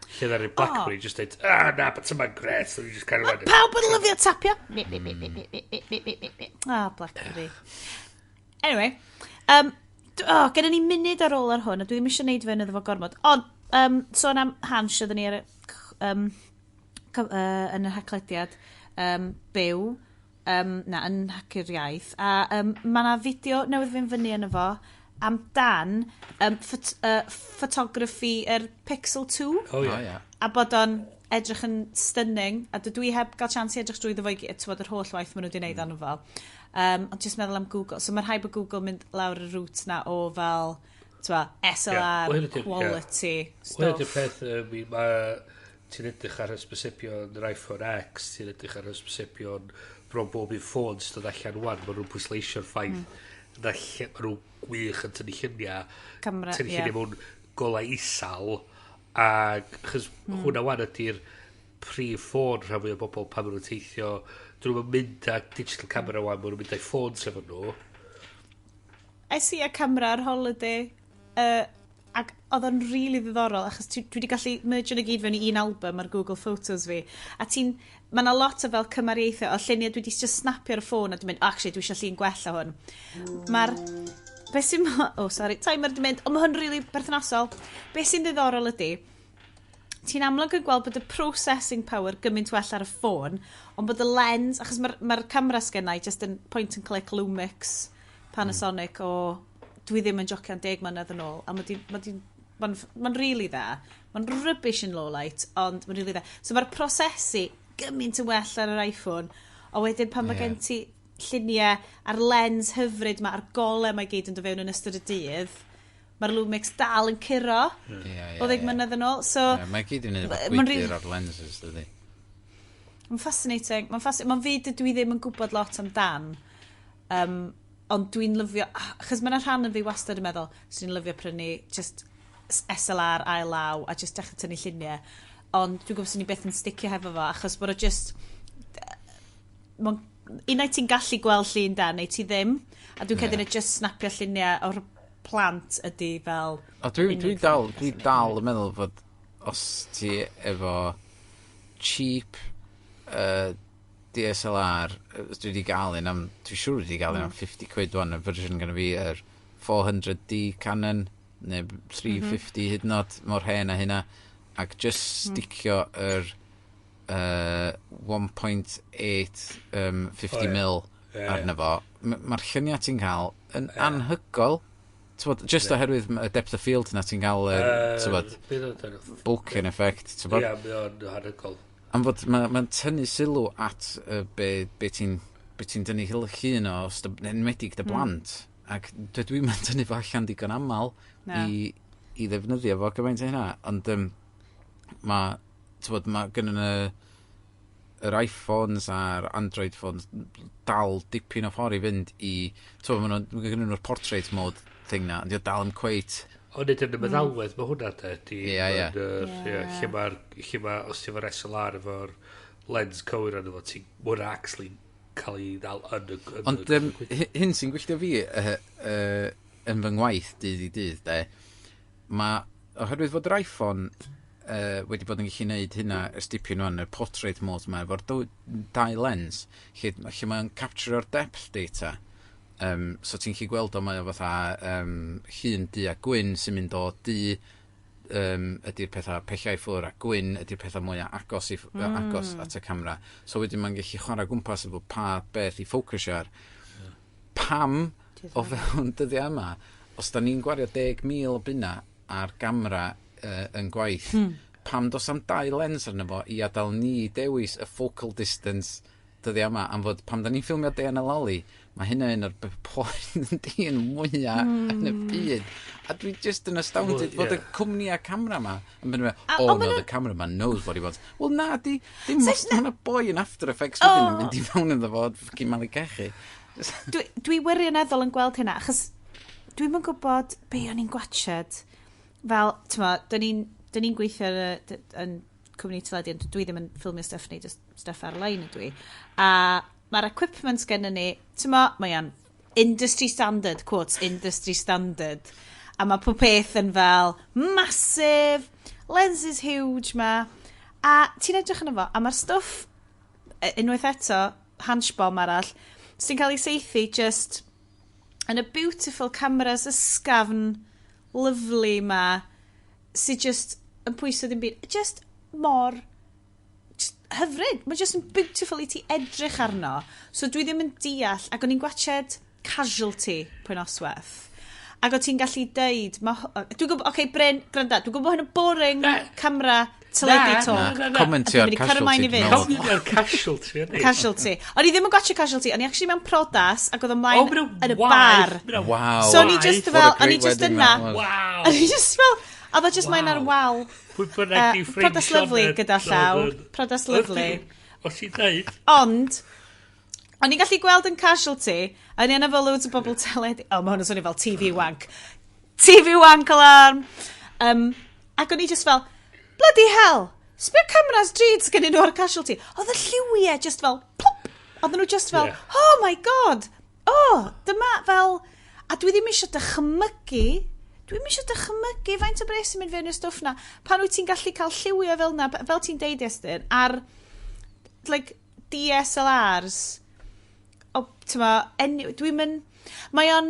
B: Lle ddaru BlackBerry just deud, "Ah, na, bytyma'n gret," so just kind of
A: Pawb yn lyfio tapio. Mi, mi, mi, mi, mi, mi, mi, mi, mi, mi, mi. Ah, BlackBerry. Anyway, oh, gennym ni munud ar ôl ar hwn, a dwi ddim eisiau neud fewn iddo fo gormod. Ond, sôn am Hansh, oedden ni ar y, yn y Haclediad byw, na, yn Hacio'r Iaith, a mae yna fideo newydd fynd fyny yn efo amdan photography yr Pixel 2
B: Oh,
C: O,
B: ie.
C: ie.
A: A bod o'n edrych yn stunning, a dydw i heb gael chance i edrych drwy fo i gyd, t'wod, yr holl waith maen nhw wedi gwneud arno fo. Ond just meddwl am Google. So mae'n rhaid bod Google mynd lawr y route na o fel, t'wa, SLR,
B: Wel, hynny ydi'r- ie.
A: quality
B: Wel, ydy'r
A: stuff.
B: peth, mae ti'n edrych ar hysbysebion yr iPhone X, ti'n edrych ar hysbysebion bron bob un ffôn sy'n dod allan wan, maen nhw'n pwysleisio'r ffaith na lle, maen nhw'n gwych yn tynnu lluniau,
A: Camera,
B: tynnu
A: ie.
B: lluniau mewn golau isal, ac chos hwnna wan ydy'r prif ffôn rhan fwy o bobl pan maen nhw'n teithio, dyn nhw'n mynd â digital camera wan, maen nhw'n mynd â'i ffôns efo nhw.
A: Es i a camera ar holiday, ac oedd o'n really ddiddorol, achos dwi wedi gallu merge nhw gyd fewn i un album ar Google Photos fi. A ti'n, mae yna lot o fel cymariaethau o lluniau dwi wedi just snapio ar y ffôn a dwi'n mynd, "Oh, actually, dwi eisiau llun gwella hwn." Mae'r, beth sy'n, oh sorry, timer di mynd, ond mae hwn really berthnasol. Beth sy'n ddiddorol ydy, ti'n amlwg yn gweld bod y processing power gymaint well ar y ffôn, ond bod y lens, achos mae'r camera sgennau just yn point and click Lumix Panasonic o, dwi ddim yn jocian, 10 mlynedd yn ôl, a mae di, ma di, ma'n ma really dda. Mae'n rubbish in low light, ond mae'n really dda. So mae'r prosesu gymaint yn well ar yr iPhone, a wedyn pan mae gen ti lluniau a'r lens hyfryd ma, a'r golau mae gyd yn dod fewn yn ystod y dydd, mae'r Lumix dal yn curo
C: Ie,
A: o 10 mlynedd yn ôl. So,
C: Ie, mae gyd i wneud efo
A: Ma'n
C: gwydr
A: rili-
C: o'r lenses, dydy.
A: Mae'n fascinating. Mae'n fyd dwi ddim yn gwybod lot amdan. Ond dwi'n lyfio... Achos mae'n rhan yn fi wastad yn meddwl, swn i'n lyfio prynu just SLR ail law a just dechrau tynnu lluniau. Ond dwi'n gwybod swn i byth yn sticio hefo fo, achos bod o just... Mae'n unai ti'n gallu gweld llun da, neu ti ddim. A dwi'n credu na just snapio lluniau o'r plant ydy fel
C: O, dwi
A: unig
C: dal,
A: ffordd
C: dwi
A: gallu
C: dal yn meddwl fod os ti efo cheap DSLR, dwi wedi gael un am, dwi'n siŵr wedi gael un am 50 quid wan, y fersiwn gyda fi, yr 400D Canon, neu 350 hyd yn oed, mor hen a hynna, ac just sticio yr 1.8 50
B: O, ie.
C: mil arno fo, mae'r lluniau ti'n cael yn anhygoel. T'bod, just oherwydd y depth of field na ti'n cael, yr, t'bod,
B: Beth oedd hwnnw?
C: bokeh effect, t'bod.
B: Ie, mae o'n anhygoel.
C: Am fod mae'n ma tynnu sylw at be ti'n dynnu llun o, os yn enwedig dy blant. Ac dydw i'n tynnu fo allan digon aml
A: Na.
C: i ddefnyddio fo gymaint o hynna. Ond mae, t'bod, mae gynnon yr iPhones a'r Android phones dal dipyn o ffordd i fynd i... T'bod, ma' gynnon nhw'r portrait mode thing na, ond di o dal yn cweit.
B: Ond nid yn y meddalwedd, mae hwnna de.
C: Ie.
B: Ie, lle mae, os ti efo'r SLR efo'r lens cywir arno fo, ti'n mwyn actually cael ei ddal yn y... Yn
C: Ond hyn sy'n gwylltio fi yn fy ngwaith dydd i dydd, de, mae, oherwydd fod yr iPhone wedi bod yn gallu gwneud hynna ers dipyn wan, y portrait mode yma, efo'r dau lens, lle mae'n capture'r depth data. So ti'n gallu gweld o, mae o fatha llun du a gwyn sy'n mynd o du ydy'r pethau pellau i ffwrdd a gwyn ydy'r pethau mwyaf agos at y camera. So wedyn mae'n gallu chwarae gwmpas efo pa beth i ffocysio ar. Pam o fewn dyddiau yma, os da ni'n gwario 10,000 o bunna ar gamera yn gwaith, pam dos am dau lens arno fo i adael ni dewis y focal distance dyddiau yma, am fod pam da ni'n ffilmio Dean a Loli, mae hynna un o'r poen dyn mwyaf yn y byd. A dwi just yn astounded
B: Well,
C: fod y
B: ie.
C: cwmni a camera ma yn mynd,
A: A-
C: "Oh
A: ond ma'
C: no, the cameraman knows what he wants." Wel na, di, dim os mae boi yn After Effects wedyn yn mynd i fewn iddo fo, fucking malu cachu.
A: Dwi wirioneddol yn gweld hynna, achos dwi'm yn gwybod be o'n i'n gwatchad. Fel, ti'n mo, dyn ni'n gweithio ar y, yn cwmni teledu, ond dwi ddim yn ffilmio stuff ni, just stuff ar-lein ydw i. A mae'r equipment gen ni, ti'n mo, mae o'n industry standard, quotes, industry standard. A mae pob peth yn fel massive, lenses huge ma. A ti'n edrych yno fo, a mae'r stwff, unwaith eto, hans bomb arall, sy'n cael ei seithi just yn y beautiful cameras ysgafn, lovely ma, sy'n just yn pwyso ddim byd. Just mor just hyfryd. Mae just yn beautiful i ti edrych arno. So dwi ddim yn deall, ac o'n i'n gwatchad Casualty pwy noswaith. Ac o ti'n gallu deud, dwi'n gwybod, oce, okay, Bryn, gwranda, dwi'n gwybod hyn yn boring
B: Na.
A: camera teledu
B: Na,
A: talk.
B: na, na.
C: Commentio ar
A: Dwi'n mynd i cario ymlaen
C: Casualty,
A: i
C: dwi'n
A: fynd.
C: meddwl.
B: Commentio ar Casualty, ydy.
A: Casualty. O'n i ddim yn gwatchio Casualty, o'n i actually mewn prodas ac oedd ymlaen
B: O, ma' nhw
A: yn y
B: waith,
A: bar.
B: ma' nhw
C: Wow.
A: So o'n i just
C: What a
A: fel, o'n i
C: great
A: just
C: wedding
A: yna.
C: that was.
B: Wow.
A: O'n i just fel, oedd o just mlaen ar wal.
B: Pwy bynnag di ffrind
A: Priodas lyfli
B: Sioned
A: gyda llaw.
B: oedd yn-
A: Priodas lyfli.
B: Os ti'n dweud?
A: Ond, o'n i'n gallu gweld yn Casualty, a o'n i yna fel loads o bobl teledu. O, mae hwn yn swnio fel TV wank. TV wank alarm! Ac o'n i just fel, "Bloody hell, sbio cameras drud sgennyn nhw ar Casualty." Oedd y lliwiau just fel, plop! Oedden nhw just fel, "Oh my God, oh, dyma fel." A dwi ddim eisiau dychmygu, dwi'n eisiau dychmygu faint o bres sy'n mynd fewn i'r stwff na. Pan wyt ti'n gallu cael lliwiau fel na, fel ti'n deud Estyn, ar like, DSLRs, o, ti'n ma, dwi'n mynd, mae o'n,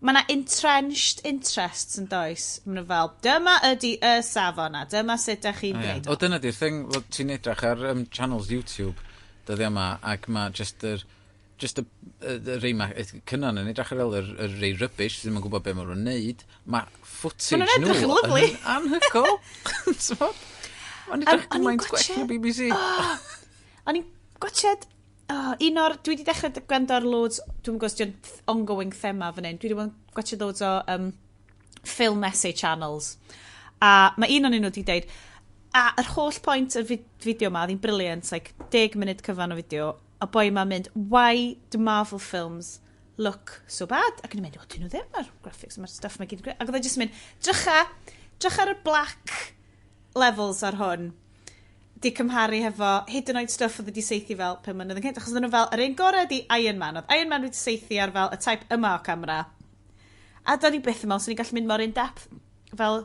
A: mae yna entrenched interests yn does. Mae nhw fel, "Dyma ydy y safon a dyma sut ydych chi'n gwneud."
C: O, dyna di'r thing, fod ti'n edrych ar channels YouTube dyddiau yma, ac mae just y rei ma, cynnan yn edrych ar ôl yr rei rubbish sydd ddim yn gwybod beth maen nhw'n neud. Mae footage
A: Ma' nhw'n edrych
C: nhw
A: yn lyfli.
C: yn anhygoel. T'mod? Mae'n edrych
A: O'n i'n
C: gymaint gwell na BBC.
A: O'n i'n gwatchad, oh, un o'r, dwi wedi dechrau gwrando ar loads, dwi'n gwybod os di'n ongoing thema fan hyn, dwi wedi bod yn gwatchad loads o film essay channels. A mae un o'n nhw wedi deud, a yr holl pwynt y fideo ma, oedd hi'n brilliant, like 10 munud cyfan o fideo, a boi ma'n mynd, "Why do Marvel films look so bad?" Ac o'n i'n mynd, "O, dyn nhw ddim, mae'r graphics, mae'r stuff mae gyd yn grêt." Ac oedd e jyst yn mynd, "Drycha, drycha ar y black levels ar hwn, di cymharu hefo hyd yn oed stuff oedd wedi seithi fel 5 mlynedd yn cynt," achos oedden nhw fel, yr un gorau di Iron Man, oedd Iron Man wedi seithi ar fel y type yma o camera, a do'n i byth yn meddwl swn i'n gallu mynd mor in-depth fel,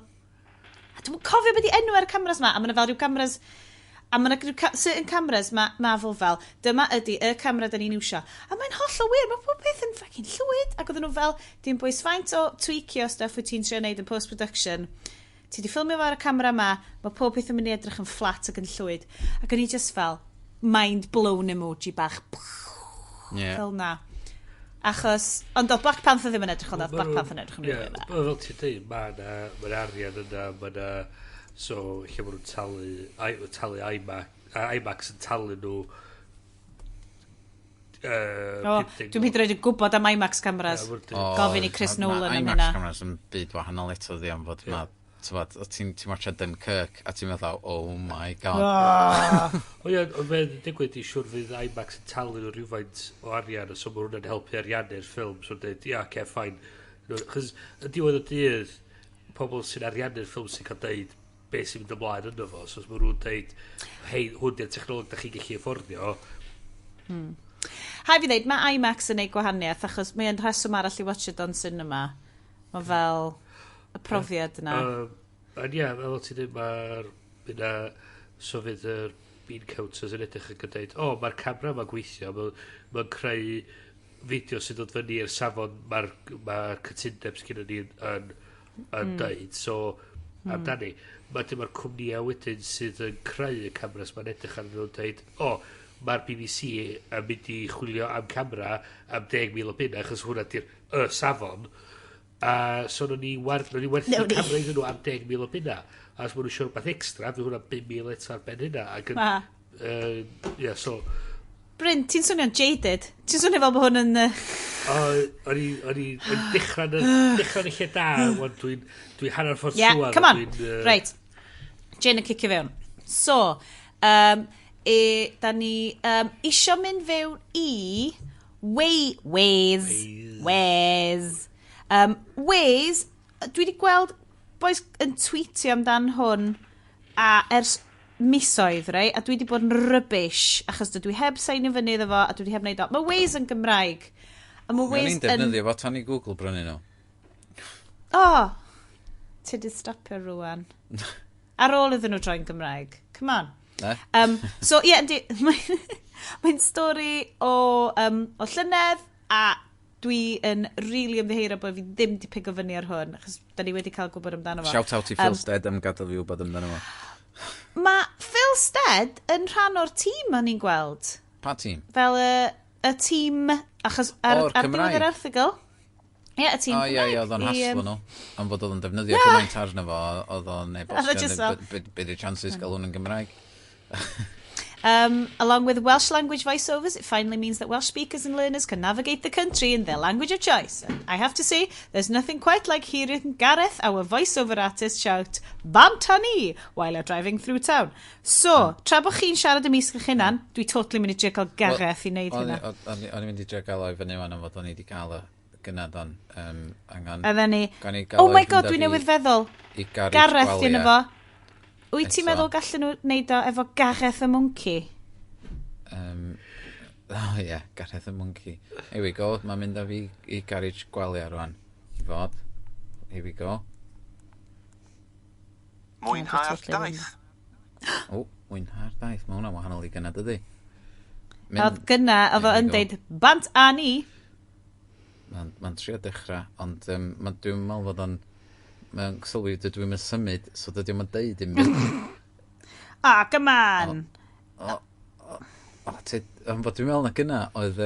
A: a dwi'n cofio beth i enw ar y cameras ma, a maen nhw fel rhyw cameras, a maen nhw rhyw certain cameras ma Marvel fel, "Dyma ydy y camera da ni'n iwsio," a mae'n hollol wir, mae pob peth yn fucking llwyd, ac oedden nhw fel, dim bwys faint o tweakio stuff wyt ti'n trio neud yn post-production, ti di ffilmio fo ar y camera ma, mae pob peth yn mynd i edrych yn fflat ac yn llwyd. Ac o'n i just fel, mind blown emoji bach, fel na. Achos, ond oedd Black Panther ddim yn edrych ond oedd Black Panther yn edrych yn
B: Ie,
A: really dda.
B: Fel ti'n dweud, mae yna ma arian yna, mae yna, so, lle maen nhw'n talu, talu IMAX, a IMAX yn talu nhw
A: O,
B: 50
A: dwi'n hyd yn oed yn gwybod am IMAX cameras.
B: Ie,
C: O,
A: Gofyn i Chris Nolan am
C: IMAX
A: hynna.
C: cameras yn byd wahanol eto ddi am fod ma, t'mod, o ti'n watcha Dunkirk a ti'n meddwl, "Oh my God."
A: Oh.
B: O ie, ond fe'n digwydd i siwr fydd IMAX yn talu nhw rhywfaint o arian, so mae hwnna'n helpu ariannu'r ffilm, so dweud, "Ia, oce, fine." Chos y diwedd y dydd, pobl sy'n ariannu'r ffilm sy'n cael deud beth sy'n mynd ymlaen yno fo, so os maen nhw'n deud, "Hei, hwn di'r technoleg da chi'n gallu afforddio,"
A: Hai fi ddeud, mae IMAX yn neud gwahaniaeth, achos mae'n rheswm arall i watch it on cinema. Mae fel y profiad yna.
B: Ond ie, fel ti'n dweud, mae'r... Yna, so fydd yr bean counters yn edrych ac yn dweud, "O, mae'r camera yma'n gweithio, mae'n ma creu fideo sy'n dod fyny i'r safon mae'r ma cytundeb sydd gennym ni yn dweud, so amdani." Mae dim o'r cwmnïau wedyn sydd yn creu y cameras mae'n edrych arnyn nhw'n dweud, "O, mae'r BBC yn mynd i chwilio am camera am 10,000 o bunna, achos hwnna di'r y safon." A so nawn ni werthu
A: Nawn ni.
B: camera iddyn nhw am 10,000 o bunna. A os maen nhw eisiau rhywbeth extra, fydd hwnna 5,000 eto ar ben hynna. Ac yn, yeah, so,
A: Bryn, ti'n swnio'n jaded. Ti'n swnio fel bod hwn yn...
B: O'n i dechrau yn y lle da, wan dwi hanner ffordd
A: Yeah,
B: trwadd.
A: Come on.
B: Dwi'n,
A: Right. Jane yn cicio fewn. So, da ni isio mynd fewn i Waze. Waze. Waze, dwi wedi gweld boys yn tweetio amdan hwn a ers misoedd, rei, a dwi wedi bod yn rubbish, achos dydw i heb signio fyny iddo fo, a dwi wedi heb wneud o. Mae Waze yn Gymraeg. A mae
C: O'n
A: Waze
C: i'n
A: yn...
C: defnyddio fo tan i Google brynu nhw.
A: O! Oh, ti di stopio rwan. Ar ôl iddyn nhw droi'n Gymraeg. Come on.
C: Ne?
A: So, ie, yeah, yndi, mae'n mae stori o llynedd, a dwi yn really ymddiheuro bod fi ddim di pigo fyny ar hwn, achos da ni wedi cael gwybod amdano fo.
C: Shout out i Phil Stead am gadael fi wybod amdano fo.
A: Mae Phil Stead yn rhan o'r tîm o'n i'n gweld.
C: Pa tîm?
A: Fel y tîm, achos
C: O'r
A: ar diwedd
C: Cymraeg?
A: yr erthygl. Ie, y tîm
C: O ie, ie, oedd o'n
A: Cymraeg i,
C: haslo nhw. Am fod oedd o'n defnyddio gymaint arno fo, oedd o'n
A: Oedd o
C: e-bostio,
A: jyst fel-
C: be di'r chances gael hwn yn Gymraeg?
A: Along with Welsh language voiceovers, it finally means that Welsh speakers and learners can navigate the country in their language of choice. And I have to say, there's nothing quite like hearing Gareth, our voiceover artist, shout, "Bant â ni," while you're driving through town. So, tra bod chi'n siarad ymysg eich hunan, dwi totally mynd i drio cael Gareth i wneud hynna.
C: O'n i'n mynd i drio gael o i fyny wan am fod o'n i wedi cael y gynad on. Angen,
A: A ni,
C: gawn ni gael
A: oh
C: o i
A: my
C: fynd
A: god,
C: â
A: dwi
C: fi
A: newydd feddwl.
C: i garej
A: Gareth di
C: Gwalia.
A: fo. Wyt ti'n
C: Eto.
A: meddwl gallen nhw wneud o efo Gareth y Monkey?
C: Oh ie, yeah, Gareth y Monkey. Here we go, mae'n mynd â fi i garej Gwalia rwan. I fod. Here we go.
D: Mwynhau'r
A: Totally
D: daith.
C: O, mwynhau'r daith. Mae hwnna'n wahanol i gynna, dydy?
A: Oedd gynna, oedd o
C: There we
A: yn
C: go.
A: deud, "Bant â ni."
C: Mae'n ma trio dechrau, ond dwi'n meddwl fod o'n... Mae'n sylwi dydw i'n symud, so dydy o'm yn deud dim byd.
A: Ah, come on!
C: O, ti, ond fod dwi'n meddwl na gynna oedd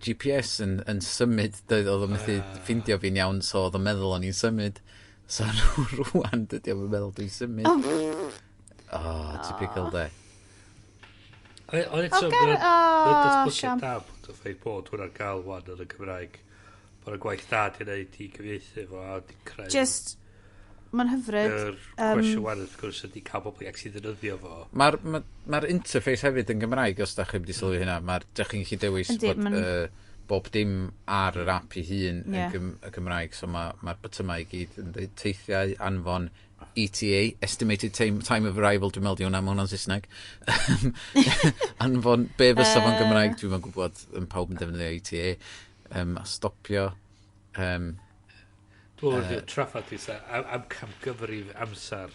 C: GPS yn symud, doedd oedd o'n methu ffindio fi'n iawn, so oedd o'n meddwl o'n i'n symud. So rwan dydy o'n meddwl dwi'n symud. Oh, typical de.
B: Ond eto,
A: O,
B: mae'n
A: o,
B: datblygiad
A: siam.
B: da bod y ffaith bod hwnna'n gael wan yn y Gymraeg. Bod y gwaith da di wneud i gyfieithu fo a di creu.
A: Just, mae'n hyfryd.
B: Yr cwestiwn wan wrth gwrs ydy cael bobl i actually ddefnyddio fo.
C: Mae'r ma, ma interface hefyd yn Gymraeg, os da chi wedi sylwi hynna. Mae'r, dych chi'n gallu dewis
A: Yndi,
C: bod bob dim ar yr app ei hun yn y Gymraeg. So mae'r ma botymau i gyd yn dweud teithiau, anfon, ETA, Estimated Time of Arrival, dwi'n meddwl di hwnna, mae hwnna'n Saesneg. Anfon, be fysa fo'n Gymraeg, dwi'n yn gwybod, yn pawb yn defnyddio ETA. A stopio.
B: Dwi'n meddwl traffath i sa, am camgyfrif amser.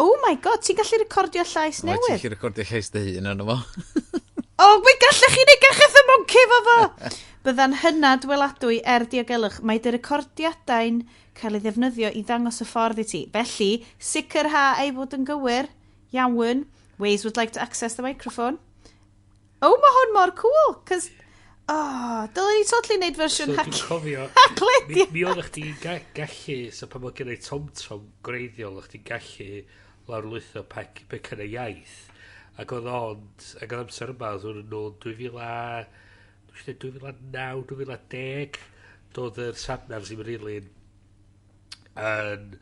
A: Oh my god, ti'n gallu recordio llais
C: Wyt ti'n
A: newydd?
C: gallu recordio llais dy hun arno fo?
A: Oh, mi gallech chi neud Gareth y Monkey fo fo! Bydda'n hynod weladwy er diogelwch. Mae dy recordiadau'n cael ei ddefnyddio i ddangos y ffordd i ti. Felly, sicrha ei fod yn gywir. Iawn. Waze would like to access the microphone. Oh, mae hwn mor cool. Cos, oh, dylen ni totally neud fersiwn
B: So
A: hac
B: dwi'n cofio, mi,
A: Haclediad.
B: mi oeddech chdi gallu, so pan oedd gen i TomTom gwreiddiol, o'ch chdi'n gallu lawrlwytho pecynnau iaith. Ac oedd ond, ac oedd amser yma, oedd hwn yn ôl 2000 a, dwi'n siŵr 2009, 2010, doedd yr satnavs ddim really yn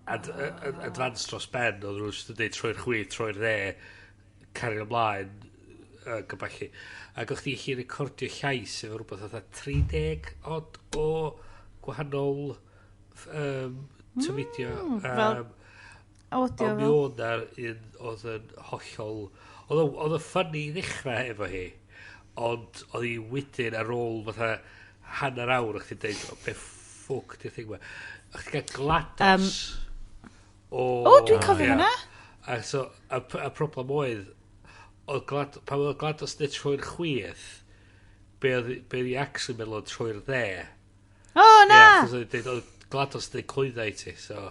B: advanced dros ben, oedd nhw'n just yn dweud troi'r chwith, troi'r dde, cario ymlaen, gyballu. Ac o'ch chi gallu recordio llais efo rhywbeth fatha 30 odd o gwahanol tyfudio.
A: Fel audio
B: Ond mi
A: fel.
B: oedd na'r un oedd yn hollol... Oedd o- oedd y funny i ddechrau efo hi. Ond oedd hi wedyn ar ôl fatha hanner awr o'ch ti'n deud, "O, be ffwc di'r thing ma?" O'ch ti'n cael GLaDOS o.
A: O, dwi'n cofio hwnna.
B: A so, a problem oedd pan oedd GLaDOS neu troi'r chwith, be oedd i actually meddwl oedd troi'r dde.
A: O, na!
B: Ie, achos oedd deud, oedd GLaDOS yn deud clwyddau i ti, so.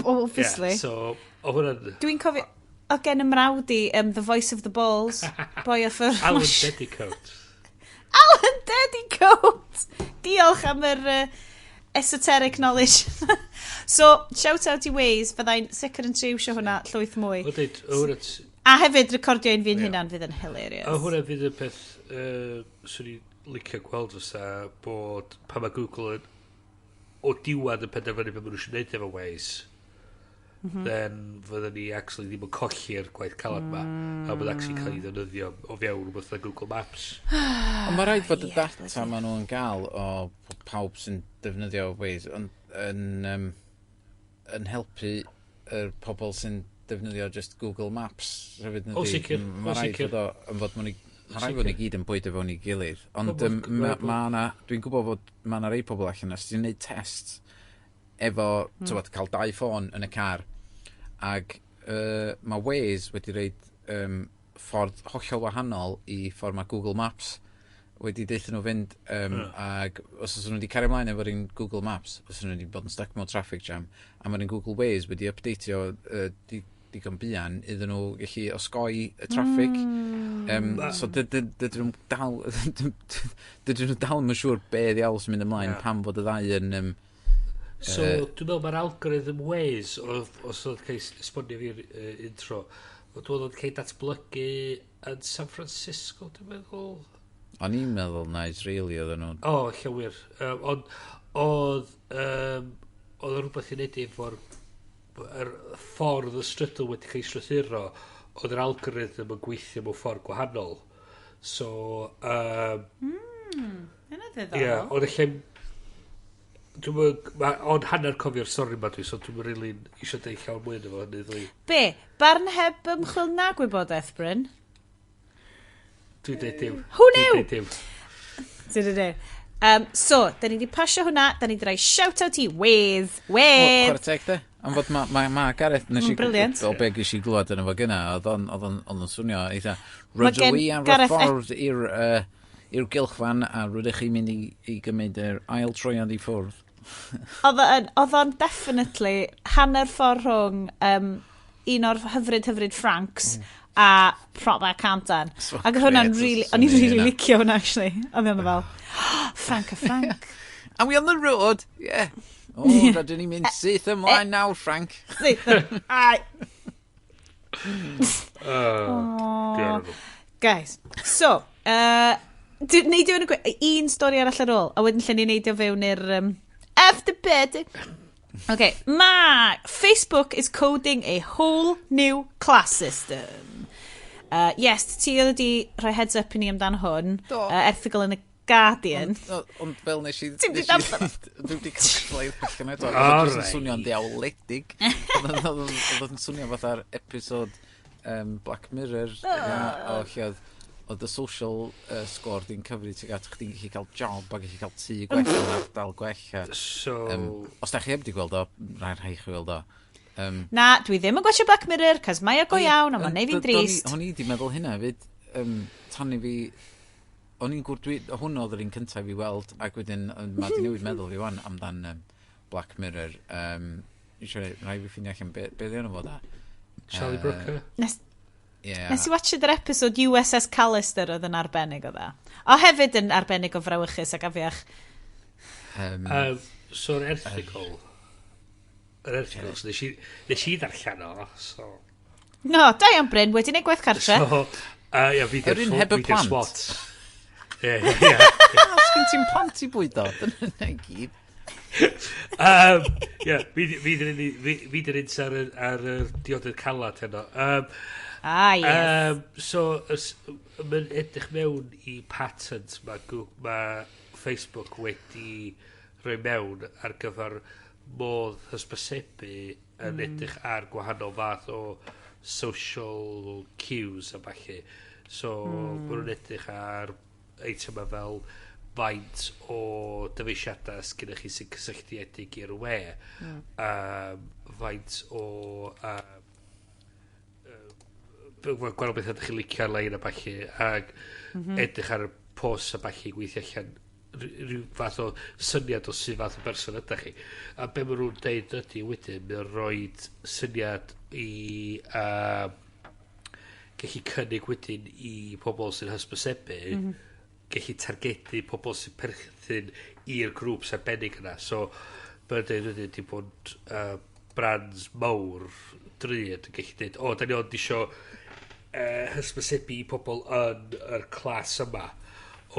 A: Obviously.
B: Yeah, so, o hwnna'n.
A: Dwi'n cofio, oedd gen y mrawd i The Voice of the Balls, boy off yr.
B: Alan Dedicoat.
A: Alan Dedicoat! Diolch am yr esoteric knowledge. So, shout out i Waze, fyddai'n sicr yn triwsio hwnna llwyth mwy.
B: Oedd deud, o hwnna...
A: A hefyd recordio un fi'n hunan fydd yn hilarious.
B: O hwnna fydd y peth swn i'n licio gweld fysa bod pan mae Google yn o diwedd yn penderfynu beth maen nhw eisiau gwneud efo Waze, then fydden ni actually ddim yn colli'r gwaith calad ma a bydd actually cael ei ddefnyddio o fewn rhywbeth fel Google Maps.
C: Ond mae rhaid fod y data maen nhw'n gael o pawb sy'n defnyddio Waze yn helpu yr pobl sy'n defnyddio just Google Maps hefyd,
B: O,
C: yndi?
B: sicr,
C: Mae
B: o,
C: rhaid
B: sicr.
C: fod o, yn fod ma'n Mae rhaid fod ni gyd yn bwydo fewn i gilydd. Ond ma 'na, dwi'n gwybod fod ma' 'na rei pobl allan na sy'n gwneud test efo, tywod, cael dau ffôn yn y car. Ac mae Waze wedi roid ffordd hollol wahanol i ffordd mae Google Maps wedi deutha nhw fynd ac os oes nhw wedi cario ymlaen efo'r un Google Maps, os nhw wedi bod yn stuck mewn traffic jam, a mae'r un Google Waze wedi updateio digon buan iddyn nhw gallu osgoi y traffic. So dydyn nhw dal ddim yn siŵr be ddiawl sy'n mynd ymlaen pam fod y ddau yn
B: So, dwi'n meddwl mae'r algorithm Waze, os oedd cael ei esbonio fi'r intro, dwi'n meddwl oedd cael ei datblygu yn San Francisco, dwi'n meddwl.
C: O'n i'n meddwl na Israeli oedden nhw.
B: O, oh, llawer. Ond oedd rhywbeth i wneud efo'r yr ffordd y strydol wedi cael ei strwythuro, oedd yr algorithm yn gweithio mewn ffordd gwahanol. So,
A: Yna
B: ie,
A: ddiddorol.
B: ond lle. Ond hanner cofio'r stori ma dwi, so dwi'n really eisiau deud llawer mwy yno fo, hynny ddwy.
A: Be? Barn heb ymchwil na gwybodaeth, Bryn?
B: Dwi'n deud dim.
A: Who
B: Dwi'n
A: knew?
B: deud dim.
A: Dwi dwi. So, da ni wedi pasio hwnna, da ni wedi rhoi shout out i Waze.
C: Wel,
A: Waze!
C: chwarae teg de. Am fod ma Gareth, nes i,
A: Brilliant.
C: o be ges i glwad yn efo gynna, oedd o'n swnio eitha,
A: Ma'
C: rydw
A: gen
C: i ar y
A: Gareth
C: ffordd i'r gylchfan a rydych chi'n mynd i gymryd yr ail troiad i ffwrdd.
A: Oedd o'n definitely hanner ffordd rhwng un o'r hyfryd hyfryd Franks a proper cantan.
C: So
A: Ac oedd hwnna'n
C: grêt,
A: really,
C: os
A: o'n i'n
C: swnio
A: really
C: hynna.
A: licio hwnna, actually. Oedd o'n fel, "Frank a Frank."
C: Are we on the road? Yeah. O, rydyn ni'n mynd syth ymlaen nawr, Frank.
A: Ai.
B: Beautiful.
A: Guys, so, neidio yn y un stori arall ar ôl, a wedyn lle ni neidio fewn i'r after party. Okay, ma Facebook is coding a whole new class system. Yes, ti oedd wedi rhoi heads up i ni amdan hwn.
C: Do.
A: Erthygl yn y Guardian.
C: Ond fel nes i
A: Ti'm 'di darllen
C: Dwi'm di cael cyfle i ddarllen eto. Oedd
B: All
C: o'n jyst yn
B: right.
C: swnio'n ddiawledig. Oedd o'n swnio fatha'r episode Black Mirror yna, o lle oedd y social score di'n cyfri tuag at chdi'n gallu cael job a gallu cael tŷ gwell yn ardal gwell. A,
B: So,
C: os da chi heb di gweld o, rhaid chi weld o.
A: Na, dwi ddim yn gwachio Black Mirror, cos mae o go iawn, a mae'n neud fi'n drist.
C: O'n i di meddwl hynna hefyd, tan i fi. O'n i'n gwrdd, hwn oedd yr un cyntaf i fi weld, ac wedyn mae di newid meddwl fi wan amdan Black Mirror. Eisiau rhaid fi ffindio allan be ddi enw fo da.
B: Charlie Brooker.
C: Yeah.
A: Nes i watchad yr episode USS Callister oedd yn arbennig o dda. O hefyd yn arbennig o frawychus ac afiach.
B: So, yr erthygl. Yr erthygl, so nes i ddarllen o, so.
A: No, da iawn Bryn, wedi gwneud gwaith cartre.
B: So, ia, fi
C: Yr
B: di'r
C: un heb y
B: fi di'r
C: plant?
B: SWAT. Ie.
C: Os gen ti'n plant i bwydo, dyna i gyd.
B: Ie, fi di'r un sy ar y diodydd calad heno.
A: Ah, yes.
B: So, mae'n edrych mewn i patent mae ma Facebook wedi rhoi mewn ar gyfer modd hysbysebu yn edrych ar gwahanol fath o social cues a falle. So, maen nhw'n edrych ar eitemau fel faint o dyfeisiadau sgynnych chi sy'n cysylltiedig i'r we, faint o gweld beth ydych chi'n licio ar-lein a ballu, ac edrych ar y post a ballu, gweithio allan rhyw fath o syniad o sydd fath o berson ydych chi. A be maen nhw'n deud ydy wedyn, mae'n rhoi syniad i gallu cynnig wedyn i pobl sy'n hysbysebu, gallu targedu pobl sy'n perthyn i'r grŵps arbennig yna. So, mae'n dweud wedyn di bod brands mawr drud yn gallu dweud, "O, da ni ond isio hysbysebu i pobl yn yr clas yma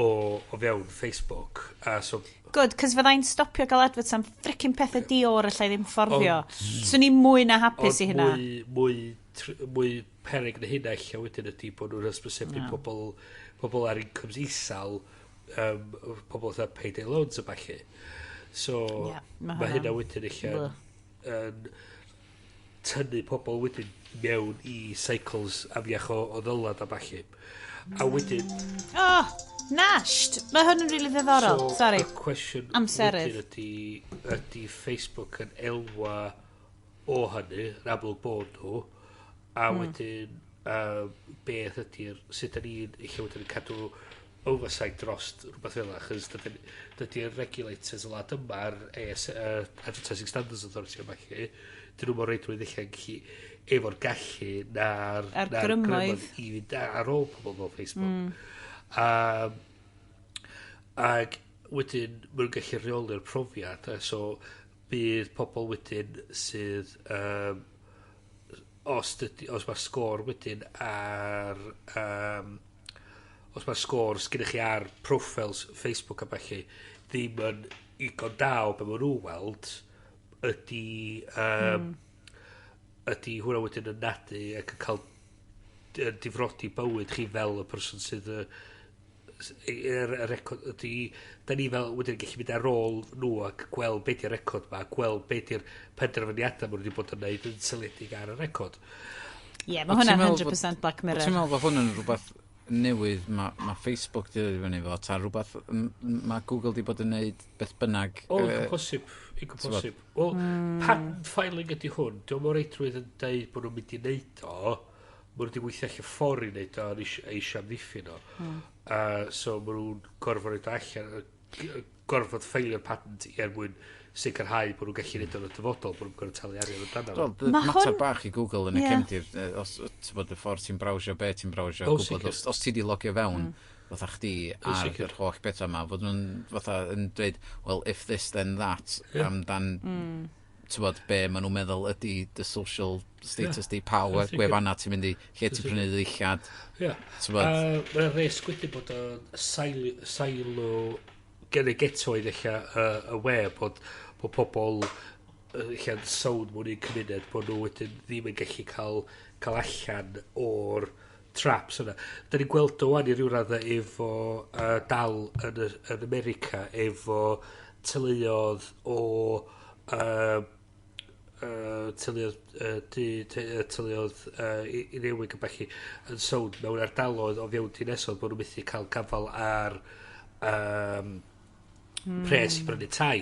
B: o fewn Facebook." A so,
A: Good, cos fyddai'n stopio gael adverts am frickin pethau Dior allai ddim fforddio. Swn i mwy na hapus i hynna.
B: Mwy peryg na hynna ella wedyn ydy bod nhw'n hysbysebu pobl ar incomes isal, pobl fatha payday loans a ballu. So,
A: Ie, ma'
B: mae hynna
A: hwnna'n
B: wedyn ella yn tynnu pobl wedyn mewn i cycles afiach o ddylad a ballu. A wedyn,
A: Oh, nasht! Mae hwn yn rili ddiddorol.
B: So,
A: Sorry.
B: y cwestiwn
A: Amserydd.
B: wedyn ydy Facebook yn elwa o hynny, yn amlwg bod nhw, a wedyn beth ydy'r, sut da ni'n eich wedyn yn cadw oversight dros rhywbeth fel yna, achos dydy'r regulators y wlad yma, yr AS, Advertising Standards Authority yma lle, dyn nhw mor reidrwydd eich gallu efo'r gallu na'r
A: A'r
B: na'r
A: grymoedd.
B: I fynd ar ôl pobl fel Facebook. Ac wedyn maen nhw'n gallu rheoli'r profiad a so bydd pobl wedyn sydd os mae'r sgôr wedyn ar os mae'r sgôr sgynnych chi ar profiles Facebook a ballu ddim yn igon da o be maen nhw weld ydy hwnna wedyn yn nadu ac yn cael yn difrodi bywyd chi fel y person sydd y record ydy da ni fel wedyn gallu mynd ar ôl nhw ac gweld be di'r record ma, gweld be di'r penderfyniadau maen nhw wedi bod yn neud yn seiliedig ar y record.
A: Ie, yeah, mae
C: Wyt ti'n
A: hwnna'n
C: meddwl
A: 100% Black
C: Wyt
A: Mirror.
C: ti'n meddwl bod hwn yn rhywbeth newydd mae Facebook di dod i fyny fo, ta rhywbeth mae Google di bod yn neud beth bynnag?
B: O, oh, posib, igon
C: t'mod?
B: posib. Wel, patent filing ydy hwn. Dwi'n mor reidrwydd yn deud bod nhw'n mynd i neud o. Maen nhw wedi gweithio allan ffordd i neud o a eisiau amddiffyn o. So maen nhw'n gorfod roid o allan, gorfod ffeilio'r patent i er mwyn sicrhau bod nhw'n gallu neud o yn y dyfodol, bod nhw'n gorfod talu arian amdano fo.
C: Wel,
A: Ma'
C: mater
A: hwn
C: bach i Google yn y cefndir, os ti'n bod y ffordd ti'n browsio, be ti'n browsio,
B: O,
C: gwybod, os ti di logio fewn, fatha chdi ar yr holl bethau yma, fod nhw'n fatha yn dweud, "Well, if this then that," amdan, ti'n bod, be maen nhw'n meddwl ydy the social status di, pa
B: Yn sicr.
C: gwefanna ti'n mynd i, lle ti'n prynu ddillad, ti'n bod,
B: Mae'n risg wedyn bod o'n silo gen y ghettoedd eich y we bod pobl eich yn sownd mewn un cymuned bod nhw wedyn ddim yn gallu cael allan o'r traps yna. Da ni'n gweld o wan i ryw raddau efo dal yn America efo teuluodd o teuluoedd du, teuluoedd Iddewig a ballu yn sownd mewn ardaloedd o fewn dinasoedd bod nhw'n methu cael gafal ar pres i brynu tai,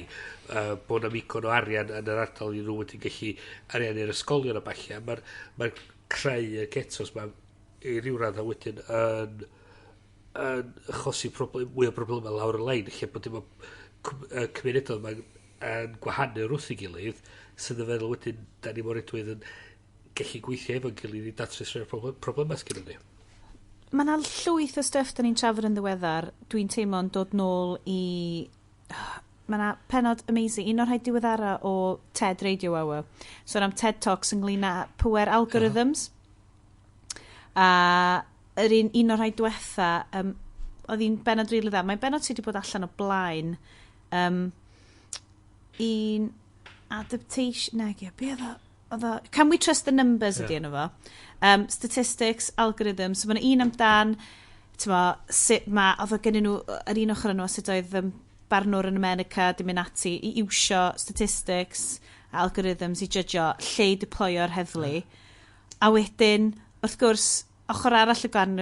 B: bod 'na ddigon o arian yn yr ardal i nhw wedi gallu ariannu'r ysgolion a ballu, a mae'r ma creu y ghettos ma i ryw raddau wedyn yn achosi problem, mwy o broblemau lawr y lein lle bod dim o cymunedau ma'n yn gwahanu wrth ei gilydd sydd yn feddwl wedyn da ni mor edwydd yn gallu gweithio efo'n gilydd i datrys rhai o'r problemau sgynnon ni.
A: Mae yna llwyth o stuff da ni'n trafod yn ddiweddar. Dwi'n teimlo'n dod nôl i... Mae yna penod amazing, un o'r rhai diweddara o TED Radio Hour. Sôn am TED Talks ynglyn â pwer algorithms. A un o'r rhai diwetha, oedd hi'n benod rili dda. Mae'n benod sydd wedi bod allan o blaen. Un adaptation... Nag ie, be oedd o? Oedd o Can We Trust the Numbers ydy enw fo. Statistics, algorithms. So mae'n un amdan, t'mo, sut ma, oedd o gennyn nhw, yr un ochr nhw, sut oedd barnwr yn America di mynd ati i iwsio statistics a algorithms i judgio lle i deployo'r heddlu. A wedyn, wrth gwrs, ochr arall y gan,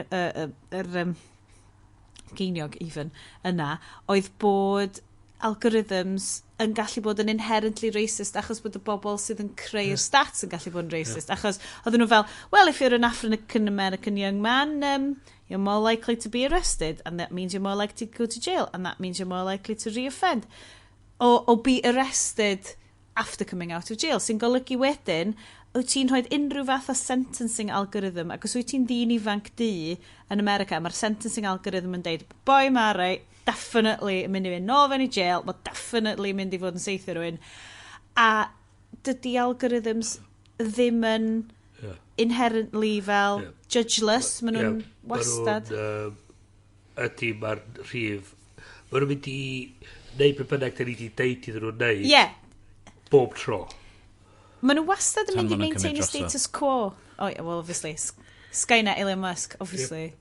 A: geiniog even yna, oedd bod algorithms yn gallu bod yn inherently racist achos bod y bobl sydd yn creu'r stats yn gallu bod yn racist. Achos oedden nhw fel, well, if you're an African American young man, you're more likely to be arrested, and that means you're more likely to go to jail, and that means you're more likely to reoffend. Or be arrested after coming out of jail. Sy'n golygu wedyn, wyt ti'n rhoi unrhyw fath o sentencing algorithm, ac os wyt ti'n ddyn ifanc du yn America, mae'r sentencing algorithm yn deud, boi ma, right, definitely yn mynd i fynd nôl fewn i jail, mae definitely mynd i fod yn saethu rhywun. A dydy algorithms ddim yn inherently fel judgeless, maen nhw'n wastad.
B: Ydy, mae'r rhif... Maen nhw'n mynd i neud be bynnag da ni wedi deud iddyn nhw'n neud bob tro.
A: Maen nhw wastad yn
C: Tan
A: mynd i
C: ma' nhw'n cymryd
A: maintain y
C: drosodd.
A: status quo. Oh, yeah, well, obviously. Skynet, Elon Musk, obviously.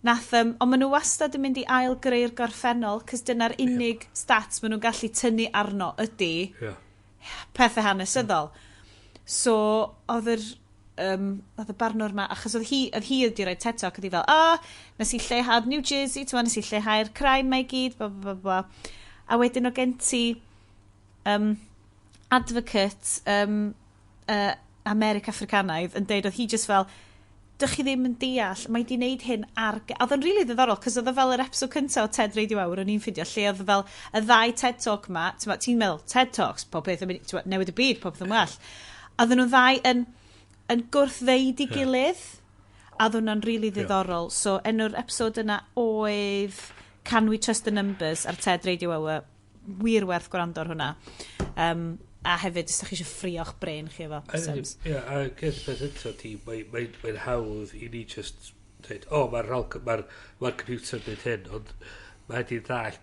A: Nath, ond maen nhw wastad yn mynd i ail greu'r gorffennol, cos dyna'r unig stats maen nhw'n gallu tynnu arno ydy pethau hanesyddol. So, oedd y barnwr ma, achos oedd hi wedi rhoi TED Talk, oedd hi fel, oh, nes i lleihau New Jersey, ti'n, nes i lleihau'r crime mae i gyd, bla, bla, bla, bla. A wedyn o gen ti advocate America Africanaidd yn deud, oedd hi just fel, dych chi ddim yn deall, mae di wneud hyn ar... Oedd o'n rili ddiddorol, cos oedd o fel yr episode cyntaf o TED Radio Hour o'n i'n ffindio, lle oedd fel y ddau TED Talk ma, ti'n meddwl, TED Talks, pob peth yn mynd, t'mo, newid y byd, pob peth yn well. A oedden nhw ddau yn gwrthddweud i gilydd, a oedd hwnna'n rili ddiddorol. So, enw'r episode yna oedd Can We Trust the Numbers ar TED Radio Hour. Wir werth gwrando ar hwnna. A hefyd, os ydych chi eisiau ffrio'ch brain chi efo sums.
B: Ie, a gyda'r peth eto, ti, mae'n hawdd i ni just dweud, o, mae'r ma ma computer yn dweud hyn, ond mae di ddall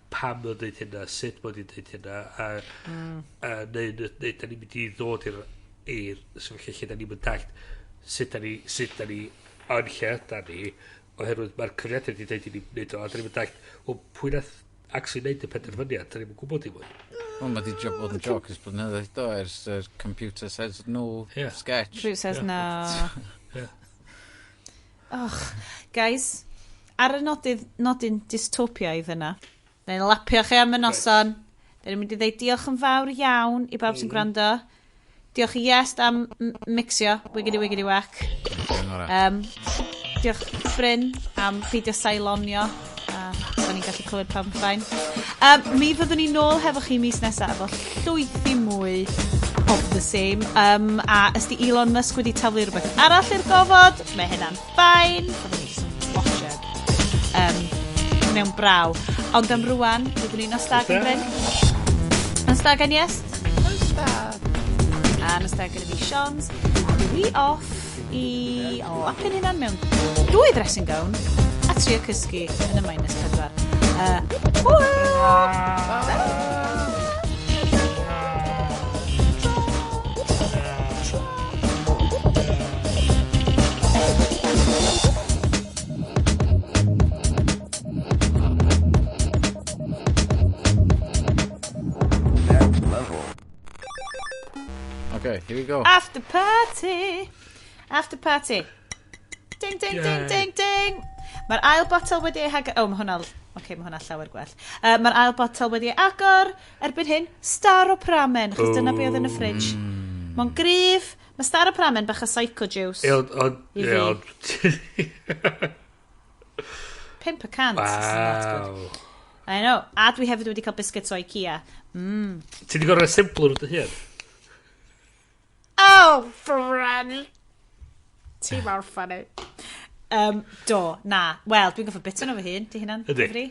B: pam mae'n dweud hynna, sut mae'n dweud hynna, a neu da ni'n mynd i ddod i'r sefyllfa lle da ni'n mynd dallt sut da ni yn lle yda ni, oherwydd mae'r cyfrifiadur wedi dweud i ni wneud o, a da ni'n mynd dallt, wel, pwy nath actually wneud y penderfyniad, da ni'n gwybod i mwy.
C: Wel, mae di bod yn joc ers blynyddoedd do, ers Computer Says No sketch.
A: Computer says no. Och, guys, ar y nodyn dystopiaidd yna, ni'n lapio chi am y noson. Da ni'n mynd i ddeud diolch yn fawr iawn i bawb sy'n gwrando. Diolch i Iest am mixio, wiggity wiggity whack. Diolch Bryn am peidio sailonio. A so ni'n gallu clywed pawb yn fine. Mi fyddwn ni nôl hefo chi mis nesaf efo llwythi mwy of the same. A ys di Elon Musk wedi taflu rhywbeth arall i'r gofod, mae hynna'n fine. Byddwn ni jyst yn watched mewn braw. Ond am rwan, byddwn ni nos da gan Bryn. Nos da gan Iest. Nos da. A nos da gyda fi Sions. Dwi off i lapio'n hunan mewn dwy dressing gown a trio cysgu yn y -4. Hwyl! Ta!
D: Level.
C: Okay, here we go.
A: After party! After party. Ding, ding, ding,
B: Yay.
A: ding, ding! Mae'r ail botel wedi ei hagor... Oh, mae hwnna... Okay, mae hwnna llawer gwell. Mae'r ail botel wedi ei agor. Erbyn hyn, Staropramen, achos dyna be oedd yn y fridge. Mae'n gryf. Mae Staropramen bach o psycho juice.
B: Ie, ond,
A: I
B: ie,
A: fi.
B: ond,
A: 5%. That's good.
B: Waw.
A: I know. A dwi hefyd wedi cael biscuits o Ikea.
B: Ti wedi gorfod assemble nhw dy hun?
A: Oh, Fran! Ti mor funny. Do, na. Wel, dwi'n gorfod bita nhw fy hun, di hynna'n
B: Yndi.
A: cyfri?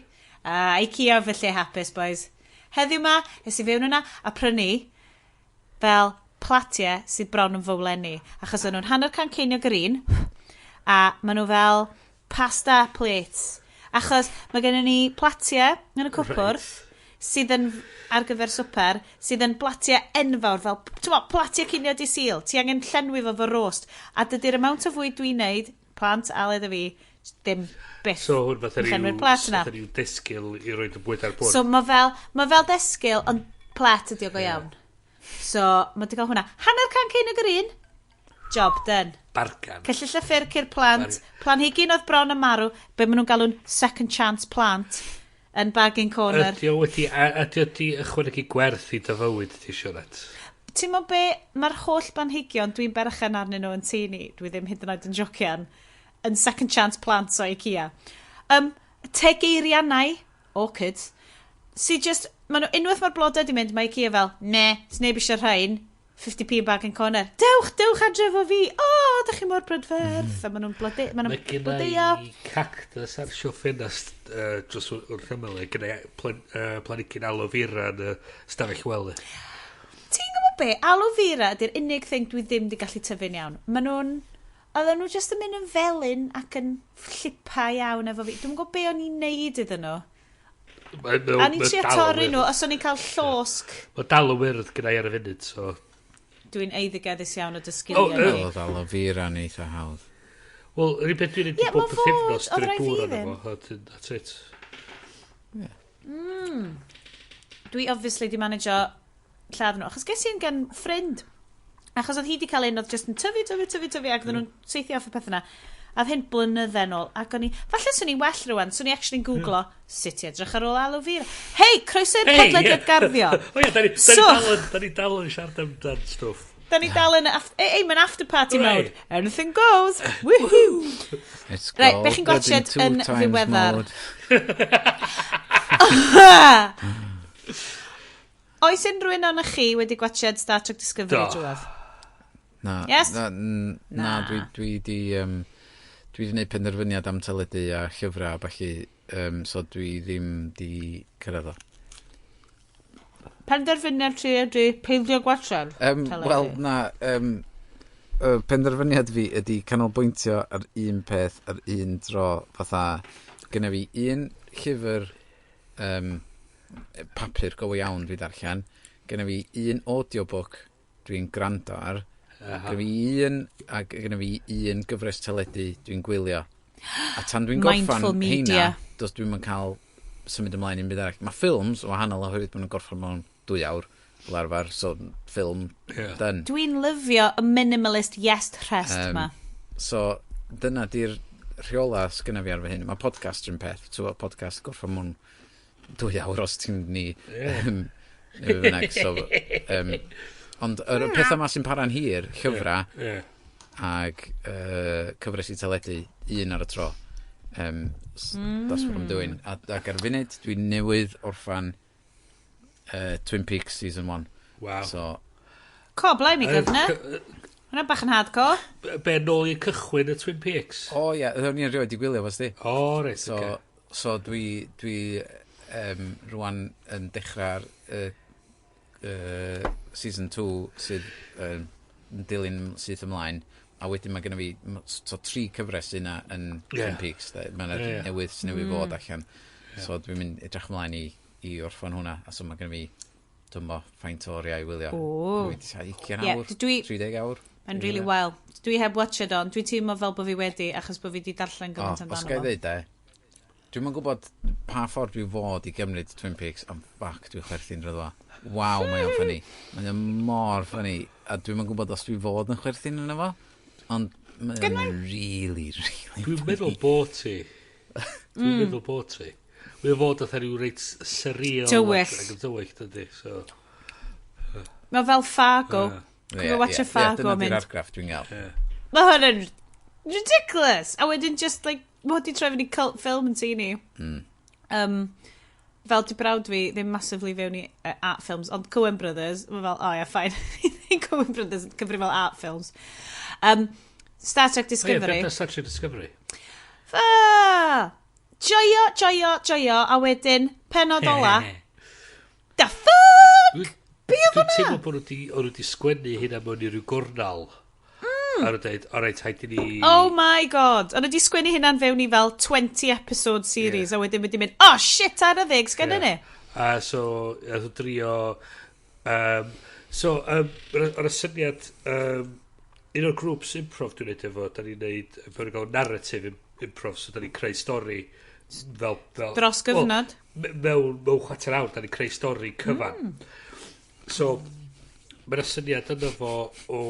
A: Ikea fy lle hapus, boys. Heddiw ma, es i fewn yna a prynu fel platiau sydd bron yn fowlenni. Achos o'n nhw'n 50 ceiniog yr un, a maen nhw fel pasta plates. Achos mae gennym ni platiau yn y cwpwrdd, sydd yn ar gyfer swper, sydd yn blatiau enfawr, fel, ti'n mo, platiau cinio di Sul. Ti angen llenwi fo fo roast. A dydy'r amount o fwyd dwi'n neud, plant, Aled a fi, ddim byth
B: So hwn fatha
A: yn
B: rhyw,
A: llenwi'r plat yna.
B: fatha rhyw desgil i roed y bwyd ar bwrdd.
A: So mae fel desgil, ond plat ydi o go iawn. So mae di cael hwnna. 50 ceiniog yr un. Job done.
B: Bargan.
A: Cyllyll y ffyrc i'r plant. Planhigyn oedd bron yn marw, be maen nhw'n galw'n second chance plant, yn bargain corner.
B: Ydy o wedi ychwanegu gwerth i dy fywyd ti, Sionet?
A: Ti'n mo be, mae'r holl blanhigion dwi'n berchen arnyn nhw yn tŷ ni, dwi ddim hyd yn oed yn jocian, yn second chance plants o Ikea. Tegeirianau, orchids, sy just, ma nhw, unwaith mae'r blodau di mynd, mae Ikea fel, ne, sneb eisiau rhain, 50p bargain corner. Dewch, dewch adre efo fi. O, oh, da chi mor brydferth. A maen nhw'n blode, maen
B: Mae
A: nhw'n
B: gen
A: blodeuo.
B: i cactus ar silff ffenast dros wrth ymyl. Gen i planhigyn aloe vera yn y stafell wely.
A: Ti'n gwybod be? Aloe vera ydy'r unig thing dwi ddim di gallu tyfu'n iawn. Maen nhw'n... Oedden nhw just yn mynd yn felyn ac yn llipa iawn efo fi. Dwi'n gwybod be o'n i'n neud iddyn nhw. A ni'n trio torri nhw os o'n i'n cael llosg.
B: Mae dal yn wyrdd gyda i ar y funud, so...
A: Dwi'n eiddigeddus iawn o
B: O,
A: dysgu
B: yy,
C: Oedd aloe vera yn eitha hawdd.
B: Wel, yr un peth dwi'n neud
A: Ie,
B: bob
A: ma' fod,
B: pythefnos,
A: oedd
B: dwi'n
A: rhai fi
B: dŵr arno
A: ddim.
B: fo, a that's it.
A: Dwi obviously di manageo lladd nhw. Achos ges i'n gen ffrind. Achos oedd hi di cael un oedd just yn tyfu, tyfu, tyfu, tyfu, ac oedden nhw'n saethu off y peth yna. A oedd hyn blynydde nôl. Ac o'n i, falle swn i'n well rwan, swn i actually'n googlo sut i edrych ar ôl aloe vera. Hei, croeso i'r
B: Hey,
A: podlediad
B: ie.
A: garddio.
B: O ie, da ni
A: So-
B: da ni dal yn siarad amdan stwff.
A: Da ni dal yn... Ei, mae'n after party
B: Hooray.
A: mode. Anything goes. Woohoo!
C: It's
A: Right, be
C: called
A: chi'n gwatsiad
C: two
A: yn
C: times
A: ddiweddar?
C: mode.
A: Oes unrhyw un ohonoch chi wedi gwatsiad Star Trek Discovery
B: Do.
A: drwodd?
C: Na,
A: Yes?
C: Na,
A: Na.
C: dwi di gwneud penderfyniad am teledu a llyfrau a ballu, so dwi ddim di cyrraedd o.
A: Penderfyniad ti ydy peidio gwatsiad teledu?
C: Wel, na, y penderfyniad fi ydy canolbwyntio ar un peth ar un dro, fatha, gyda fi un llyfr papur go iawn dwi darllen, gyda fi un audiobook dwi'n gwrando ar, gyda fi un, a gyda fi un gyfres teledu dwi'n gwylio. A tan dwi'n gorffan
A: Mindful media.
C: heina, dos dwi'm yn cael symud ymlaen i'n byd arall. Mae ffilms yn wahanol oherwydd maen nhw'n gorffan mewn 2 awr fel arfer, so ffilm, done.
A: Dwi'n lyfio y minimalist yes rhest ma.
C: So, dyna di'r rheola sgynna fi ar fy hyn. Mae podcast yn peth. Ti'n gwbod, podcast gorffan mewn 2 awr os ti'n ni. Neu be bynnag. So, ond yr pethau yma sy'n para'n hir, llyfrau ag cyfres i teledu, un ar y tro. That's what I'm doing. Ac ar y funud, dwi newydd orffan Twin Peaks Season 1.
B: Wow.
C: So,
A: Co, blimey, governor. Hwna bach yn hardcore.
B: Be, nôl i'r cychwyn y Twin Peaks?
C: O ie, o'n i'n rioed i gwylio fo, sti.
B: O, reit,
C: So,
B: oce.
C: so dwi rwan yn dechrau ar season 2 sydd yn dilyn syth ymlaen. A wedyn mae genna fi so, tri cyfres yna yn Twin Peaks. Mae'n
B: Ie, ie.
C: newydd sy'n newydd fod allan. So dwi'n mynd edrych ymlaen i orffan hwnna. A so mae genna fi, dwi'm bo, faint o oriau i wylio.
A: O.
C: Dwi 20
A: Ie,
C: awr, 30 awr.
A: Mae'n really well. Dwi heb watched on. Dwi'n teimlo fel bod fi wedi, achos bod fi wedi darllen
C: O,
A: gymaint
C: os
A: amdano
C: ga i
A: fo.
C: ddeud e, dwi'm yn gwybod pa ffordd dwi fod i gymryd Twin Peaks, ond fuck, dwi'n chwerthin drwy fo. Waw, mae o'n funny. Mae o'n mor funny. A dwi'm yn gwybod os dwi fod yn chwerthin yno fo, ond mae o'n really, really
B: Dwi'n meddwl bod ti. Dwi'n meddwl bod ti. Mae'n fod oedd rhyw reit surreal.
A: Tywyll.
B: Ac yn tywyll, dydy. So,
A: Mae fel Fargo.
B: Ie.
A: Cofio watcha Fargo
C: Dyna
A: yn
C: di'r
A: mynd.
C: argraff dwi'n gael.
A: Mae hwn yn ridiculous. A wedyn just like, mae hwn di troi fyny cult film yn tŷ ni. Fel di brawd fi ddim massively fewn i art films, ond Coen Brothers, mae fel, oh yeah, fine. Coen Brothers yn cyfri fel art films. Star Trek
B: O ie,
A: Discovery.
B: beth Star Trek Discovery?
A: Ah, joio, joio, joio, a wedyn, penod ola. The fuck?
B: Be oedd hwnna? Dwi'n teimlo bod nhw wedi sgwennu hynna mewn i ryw gornal. A nhw'n dweud, o reit, haid i ni...
A: Oh my God. Ond wedi sgwennu hynna'n fewn i fel 20 episode series, a wedyn wedi mynd, oh shit, ar y ddeg, sgennyn ni.
B: A so, a nhw drio... So, ar y syniad, un o'r grŵps improv dwi'n neud efo, da ni'n neud, fewn i gael narrative improv, so da ni'n creu stori fel
A: Dros gyfnod.
B: Wel, mewn chwarter awr, da ni'n creu stori cyfan. So, mae'r syniad yna fo o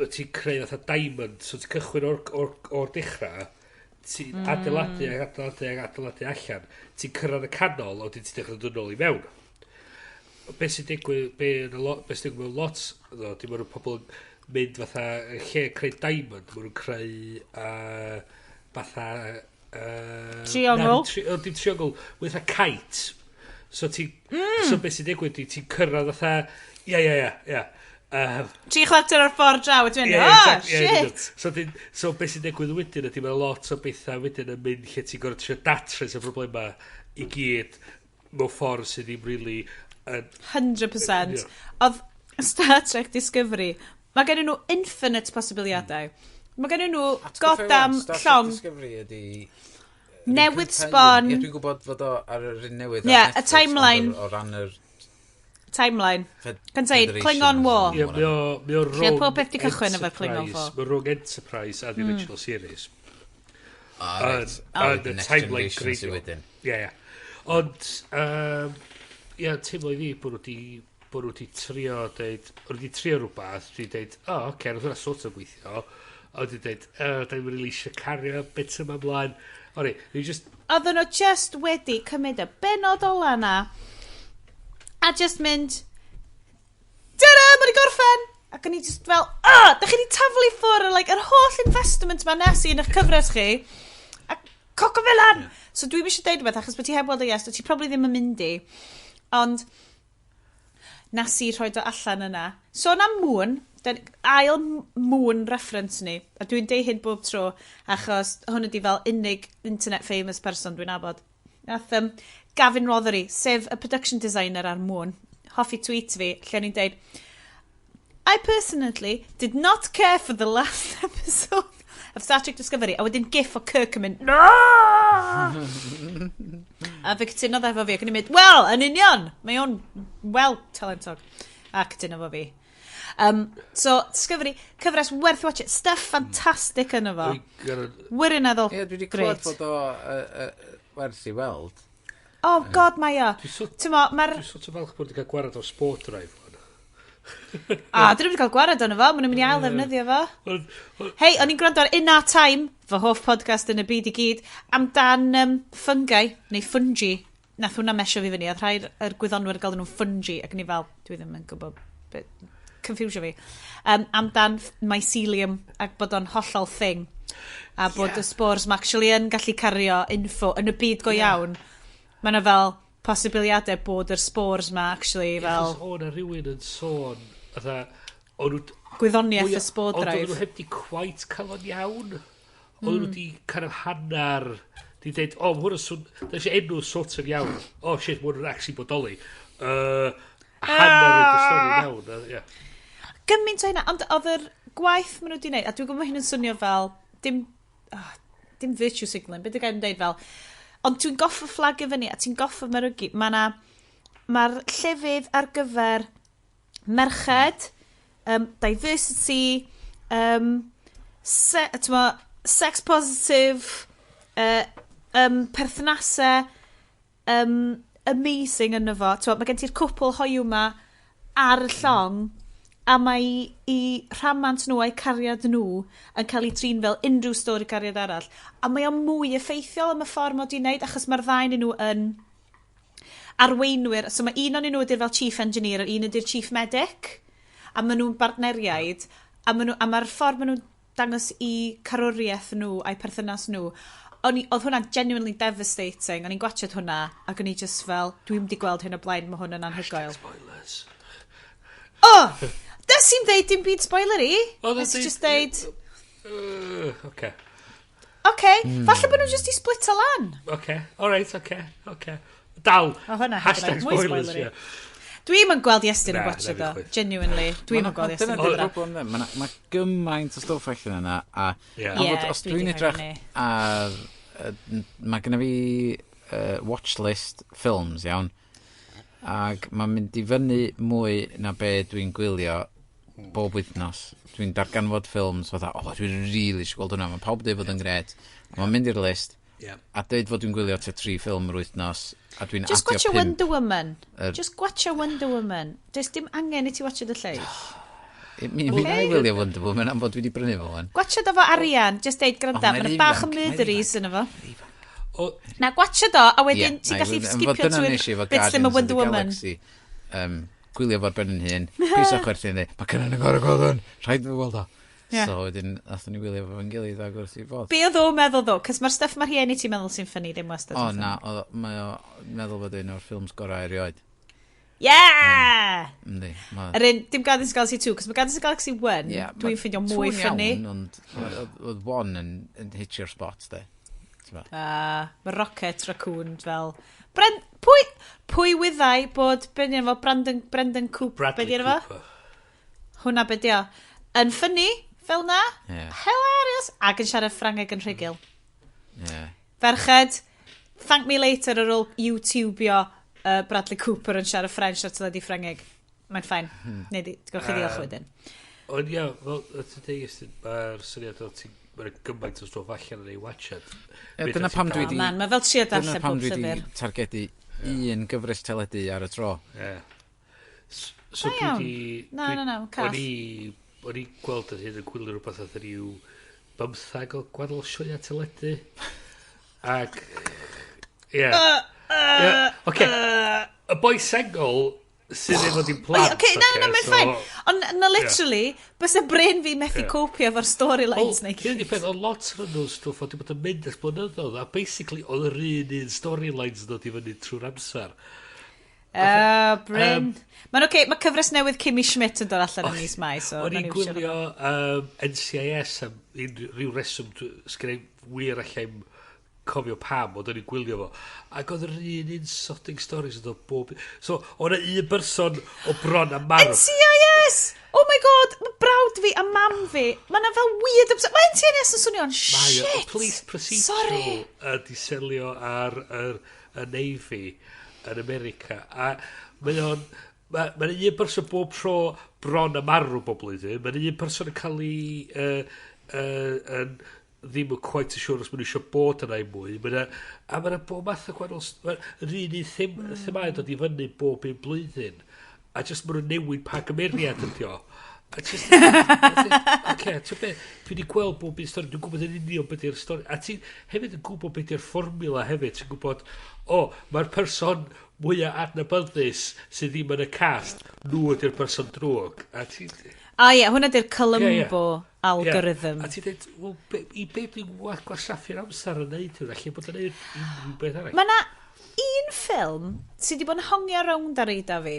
B: Ti'n creu fatha diamond, so ti'n cychwyn o'r dechrau, ti'n adeiladu ac adeiladu ac adeiladu allan, ti'n cyrraedd y canol, a wedyn ti'n dechrau dod nôl i mewn. Be sy'n digwydd, be sy'n digwydd mewn lot, ddo, di maen nhw pobl yn mynd fatha, yn lle creu diamond, maen nhw'n creu fatha
A: Triongl?
B: Na, dim triongl, fatha kite. So beth sy'n digwydd di, ti'n cyrraedd fatha, ia.
A: 3/4 o'r ffordd draw, a ti'n mynd,
B: Ie,
A: oh,
B: exact, ie,
A: shit!
B: So beth sy'n digwydd wedyn ydy mae lot o bethau wedyn yn mynd lle ti'n gorfod trio datrys y problemau i gyd mewn ffordd sydd ddim really yn
A: 100%.
B: Ie.
A: Oedd Star Trek Discovery, mae gen nhw infinite posibiliadau. Mae gen nhw goddamn
C: Star Trek
A: llong
C: Discovery ydi
A: newydd sbon.
C: Ie, dwi'n gwybod fod o ar yr un newydd
A: Ie,
C: ar
A: y
C: Netflix,
A: timeline.
C: ond o ran yr
A: Timeline. Gan dweud,
C: Federation
A: Klingon War.
B: Ie, mae o
A: Lle
B: rhwng
A: pob peth 'di cychwyn efo'r Klingon
B: Enterprise-
A: War.
B: Mae rhwng Enterprise a the original series.
C: Ah, reit.
B: Yn
C: The
B: y
C: Next
B: timeline
C: Generation sydd
B: greiddiol.
C: wedyn.
B: Ie. Ond, ie, teimlo i fi bod nhw wedi trio deud, nhw wedi trio rhywbeth, wedi deud, o, oh, oce, okay, roedd hwnna sort of gweithio, a wedi deud, o, da ni'n really eisiau cario bit yma ymlaen. Ori, ni just,
A: Oedden nhw just wedi cymryd y benod ola na a just mynd, "Ta-da, mae wedi gorffen!" Ac o'n i just fel, ah, da chi wedi taflu ffwrdd, like, yr holl investment ma nes i yn eich cyfres chi, a coco fel lan! So dwi'n eisiau deud rhywbeth, achos bod ti heb weld o, yes, ti probably ddim yn mynd i, ond nes i rhoi o allan yna. Sôn am Moon, ail Moon reference ni, a dwi'n deud hyn bob tro, achos hwn ydi fel unig internet famous person dwi'n nabod. Nath Gavin Rothery, sef y production designer ar Moon, hoffi tweet fi, lle o'n i'n deud, "I personally did not care for the last episode of Star Trek Discovery." A wedyn gif o Kirk yn mynd, "No!" A fe cytunodd efo fi, ac o'n i'n mynd, "Wel, yn union, mae o'n, well, talentog." A cytuno efo fi. So, Discovery, cyfres werth watch it, stuff fantastic yn efo.
B: Dwi'n gorfod-
A: Wirioneddol
C: Ie, dwi wedi clywed
A: great.
C: bod o werth i weld.
A: Oh God, mae o.
B: Dwi'n
A: Ti'n mo, mae'r
B: Dwi'n sort of falch bod wedi cael gwared o'r Spore Drive wan.
A: A, dyn nhw wedi cael gwared ono fo, maen nhw'n mynd i ail ddefnyddio fo. Hei, o'n i'n gwrando ar In Our Time, fy hoff podcast yn y byd i gyd, amdan fungi, neu fungi. Nath hwnna mesio fi fyny, oedd rhai yr gwyddonwyr gael nhw'n fungi, ac o'n i fel, dwi ddim yn gwybod, bit, confusio fi. Amdan mycelium, ac bod o'n hollol thing. A bod y spores ma actually yn gallu cario info yn y byd go iawn. Mae yna fel posibiliadau bod yr spores ma actually fel
B: Achos o na rhywun yn sôn, fatha, o'n nhw
A: gwyddoniaeth
B: Mwy
A: y spore
B: Ond oedden
A: drive.
B: nhw heb di quite cael o'n iawn. Oedden nhw di kind of hannar di deud, o, ma hwn yn swn... Da eisiau enw sort of iawn. Oh shit, ma hwn yn actually bodoli. Hanner y stori iawn. Ie.
A: Gymaint o hynna, ond oedd yr gwaith maen nhw wedi gwneud, a dwi'n gwybod hyn yn swnio fel, dim, oh, dim virtue signaling, beth yw'n dweud fel, ond dwi'n goffa fflagio fyny, a ti'n goffa myrygu, mae'r llefydd ar gyfer merched, diversity, t'mo, sex positive, perthnasau, amazing yno fo. T'mo, mae gen ti'r cwpl hoiw ma ar y llong, a mae i rhamant nhw a'i cariad nhw yn cael ei trin fel unrhyw stori cariad arall. A mae o mwy effeithiol am y ffordd mod i'n neud, achos mae'r ddau yn nhw yn arweinwyr. So mae un o'n nhw ydy'r fel chief engineer, a un ydy'r chief medic. A maen nhw'n bartneriaid. A mae'r ffordd maen nhw'n dangos i carwriaeth nhw a'i perthynas nhw. Oedd hwnna'n genuinely devastating. O'n i'n gwachod hwnna, ac o'n i just fel, dwi'n mynd i gweld hyn o blaen, mae hwn yn anhygoel.
B: Spoilers.
A: Oh! Nes i'n dweud dim byd spoilery.
B: Oedd o'n
A: Nes i
B: deud-
A: just deud,
B: Oce.
A: okay, falle bod nhw just i split o lan.
B: Oce. Alright, oce. Oce. Dal.
A: O, hwnna hefyd
B: Hashtag
A: yn mwy
B: spoilers,
A: spoilery.
B: ie.
A: Dwi'm yn gweld Iestyn yn
B: Na,
A: gwachod
B: na
A: o.
B: fi chwaith.
A: Genuinely. Dwi'm yn gweld Iestyn
C: Dyna
A: yn
C: di'r
A: gwachod o.
C: broblem then. Mae ma gymaint o stwff allan yna. A,
B: Ie.
C: a fod,
A: Ie,
C: os
A: dwi
C: dwi'n
A: 'di
C: edrych
A: rhoi fyny.
C: ar... Mae genna fi watchlist films, iawn. Ac mae'n mynd i fyny mwy na be dwi'n gwylio bob wythnos. Dwi'n darganfod ffilms fatha, o, oh, dwi'n really eisiau gweld hwnna. Mae pawb dweud fod yn gret. A mae'n mynd i'r list.
B: Ie.
C: A dweud fod dwi'n gwylio tua tri ffilm yr wythnos. A dwi'n
A: Just
C: adio
A: gwatcha
C: pump.
A: Wonder Woman.
C: Yr-
A: Just gwatcha Wonder Woman. Does dim angen i ti watcha y lleill.
C: Mi na i wylio Wonder Woman am fod dwi wedi brynu fo wan.
A: Gwachod o fo arian, just deud gwranda,
C: O,
A: mae'n
C: mae'n
A: bach o
C: ifanc, mae'n
A: murderies yn efo.
B: O,
A: Na, gwachod o, a wedyn
C: Ie,
A: ti'n
C: na i
A: gallu
C: wylio-
A: skipio
C: Dyna
A: trwy'r
C: nes i efo
A: bits ddim
C: Guardians
A: y
C: of
A: Wonder
C: the
A: Woman.
C: Galaxy. Gwylio fo'r ben yn hun. Pys o chwerthin dweud, mae Cynan yn gorau gweld hwn, rhaid fi weld o.
A: Ie.
C: So wedyn, nathon ni wylio fo'n gilydd ag wrth i fod.
A: Be oedd o'n meddwl ddo? Cos mae'r stuff mae rhieni ti'n meddwl sy'n funny ddim wastad
C: O
A: yn funny.
C: na, mae o meddwl bod un o'r ffilms gorau erioed.
A: Yeah!
C: Yndi.
A: Yr un, dim Guardians of the Galaxy 2, cos mae Guardians of the Galaxy 1,
C: Ie,
A: dwi'n ffeindio mwy
C: two'n
A: funny.
C: Iawn, ond oedd one yn hit your spot, de. Ti'n bo?
A: Mae Rocket Raccoon fel... Bren, pwy wyddai bod, be di enw fo, Brandon Cooper, be
B: Bradley
A: di enw fo?
B: Cooper.
A: Hwna be di o. Yn funny, fel na.
C: Ie.
A: Hilarious. Ac yn siarad Ffrangeg yn rhugl.
C: Ie.
A: Ferched, thank me later ar ôl YouTubeio Bradley Cooper yn siarad French ar teledu Ffrangeg. Mae'n fine. Neu di, gewch chi ddiolch wedyn.
B: Ond ia, fel ti'n deud, mae'r syniad o ti'n... Mae'n gymaint o stwff allan yn ei watchad.
C: Ie, dyna pam dwi
A: Oh,
C: di...
A: man, mae fel trio
C: Dyna
A: darllen
C: pam
A: pob
C: dwi di
A: llyfr.
C: targedu un gyfres teledu ar y tro.
B: Ie. So
A: Da
B: dwi
A: iawn.
B: di...
A: Na, na, na, cath.
B: O'n i gweld yr hyn yn gwylio rhywbeth oedd ryw 15 o gwahanol sioeau teledu. Ac... Ie. Ie, Oce. Y boi sengl sydd efo dim plant.
A: Oce, na, na, mae'n
B: so-
A: fine. Ond na, literally, bys y brain fi methu
B: Ie.
A: copio efo'r storylines
B: Wel,
A: neu
B: hyn ydi peth, oedd lot o'n nhw stwff oedd wedi bod yn mynd ers blynyddoedd, a basically oedd yr un un storylines yn dod i fyny trwy'r amser.
A: Bryn. Mae'n oce, mae cyfres newydd Kimmy Schmidt yn dod allan yn mis Mai, so
B: O'n
A: nawn
B: i'n
A: ni iwsio
B: gwylio NCIS am unrhyw reswm, sgen i wir allai'm cofio pam, ond o'n i'n gwylio fo. Ac oedd yr un un sodding stories yn dod bob... So, oedd 'na un person o bron a marw.
A: NCIS! Oh my god, mae brawd fi a mam fi, mae na fel weird... Mae NCIS yn swnio'n
B: Mae o-
A: shit!
B: Police procedural
A: Sorry.
B: ydi selio ar y Navy yn America. A mae o'n... Mae ma un person bob tro bron a marw bob blwyddyn. Mae'n un person yn cael ei... yn ddim yn quite yn siŵr os maen nhw eisiau bod yna i mwy. Ma' a mae yna bob math o gwahanol... Mae'r un un themau yn dod i fyny bob un blwyddyn. A just maen nhw'n newid pa gymeriad ydi o. A just... Oce, ti'n be, dwi wedi gweld bob un stori, dwi'n gwybod yn union beth yw'r stori. A ti hefyd yn gwybod beth yw'r fformula hefyd, ti'n gwybod, o, mae'r person mwyaf adnabyddus sydd ddim yn y cast, nhw ydy'r person drwg. A ti...
A: A ie, hwnna di'r Columbo
B: Ie, ie.
A: algorithm.
B: A ti'n dweud, wel, i be dwi'n gwastraffu'r amser yn neud hwnna, lle bod yn neud unrhyw beth arall.
A: Mae na un ffilm sydd wedi bod yn hongio rownd ar eida fi.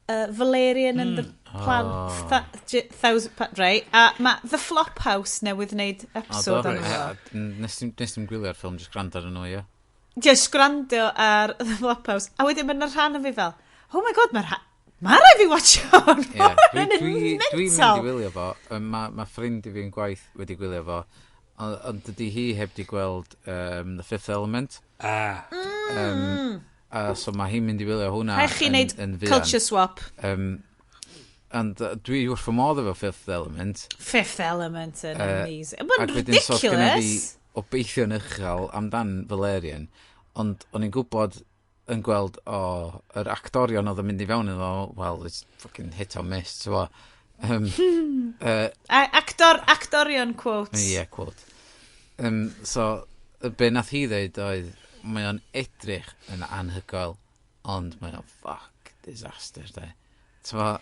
A: Valerian and the Plan...
C: Oh.
A: Thousand... Right. A mae The Flophouse newydd wneud
C: O, do?
A: episode arno fo.
C: Ie, Nes dim gwylio'r ffilm, just gwrando ar nhw, ie.
A: Just gwrando ar The Flophouse. A wedyn mae'n rhan o fi fel, oh my god, mae'r ma rhaid fi watch hwn.
C: Ie,
A: Mae'n
C: dwi mynd i
A: mental.
C: wylio fo. Mae ffrind i fi'n gwaith wedi gwylio fo, ond dydy hi heb di gweld The Fifth Element.
B: Ah,
C: A so mae hi'n mynd i wylio hwnna
A: Rhaid chi wneud
C: yn fuan.
A: culture swap.
C: Ond dwi wrth fy modd efo Fifth Element.
A: Fifth Element yn amazing. Mae'n
C: Ac wedyn so oedd gynna fi
A: ridiculous.
C: obeithio'n uchel amdan Valerian, ond o'n i'n gwybod yn gweld, o, yr actorion oedd yn mynd i fewn iddo, well, it's fucking hit or miss, ti'n bo.
A: Actorion quotes.
C: Ie, yeah, quote. So, be nath hi ddeud oedd, mae o'n edrych yn anhygoel, ond mae o'n fuck disaster, de. Ti'n bo,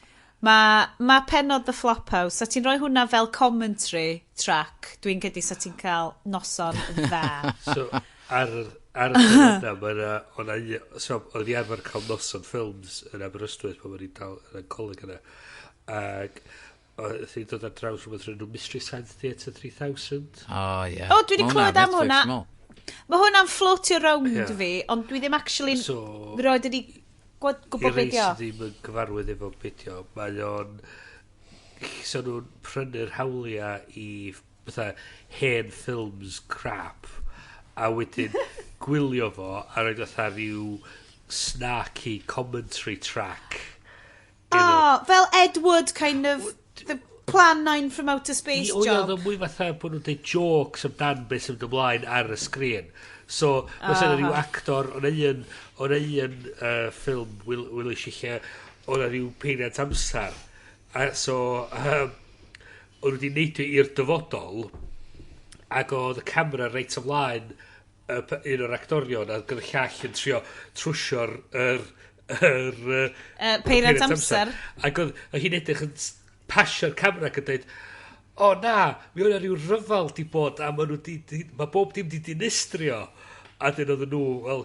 A: Mae penod The Flophouse, sa ti'n rhoi hwnna fel commentary track, dwi'n gyda sa ti'n cael noson dda.
B: So, ar y ffilm yna, mae yna, o'na so, oedd i arfer cael noson ffilms yn Aberystwyth pan o'n i'n dal yn y coleg yna. Ac oedd hi'n dod ar draws rhywbeth rhywun Mystery Science Theatre 3000.
C: o, ie.
A: O, dwi 'di
C: Ma' hwnna
A: clywed
C: ar
A: am
C: Netflix,
A: hwnna.
C: dwi'n meddwl.
A: Mae hwnna'n floatio round
B: Ie.
A: fi, ond dwi ddim actually
B: So,
A: roed wedi
B: i
A: gwybod
B: rei
A: beth di o.
B: sydd ddim yn gyfarwydd efo beth mae o'n... So nhw'n prynu'r hawliau i fatha hen ffilms crap a wedyn gwylio fo a roed fatha rhyw snarky commentary track iddo fo.
A: Oh, fel Ed Wood kind of, the Plan 9 from Outer Space
B: O ie,
A: job.
B: oedd o'n mwy fatha bod nhw'n deud jokes amdan beth sy'n mynd ymlaen ar y sgrin. So, fysa yna rhyw actor, o'n un ffilm wylish i lle, o'n rhyw peiriant amser A so, o'n nhw wedi neidio i'r dyfodol, ac oedd y camera reit ymlaen un o'r actorion, a gyda llall yn trio trwsio'r yr, yr,
A: Peiriant amser.
B: Ac oedd hi'n edrych yn pasio'r camera ac yn dweud, o na, mi oedd rhyw ryfel di bod a ma nhw di, di, ma bob dim di dinistrio. A dyn oedden nhw, fel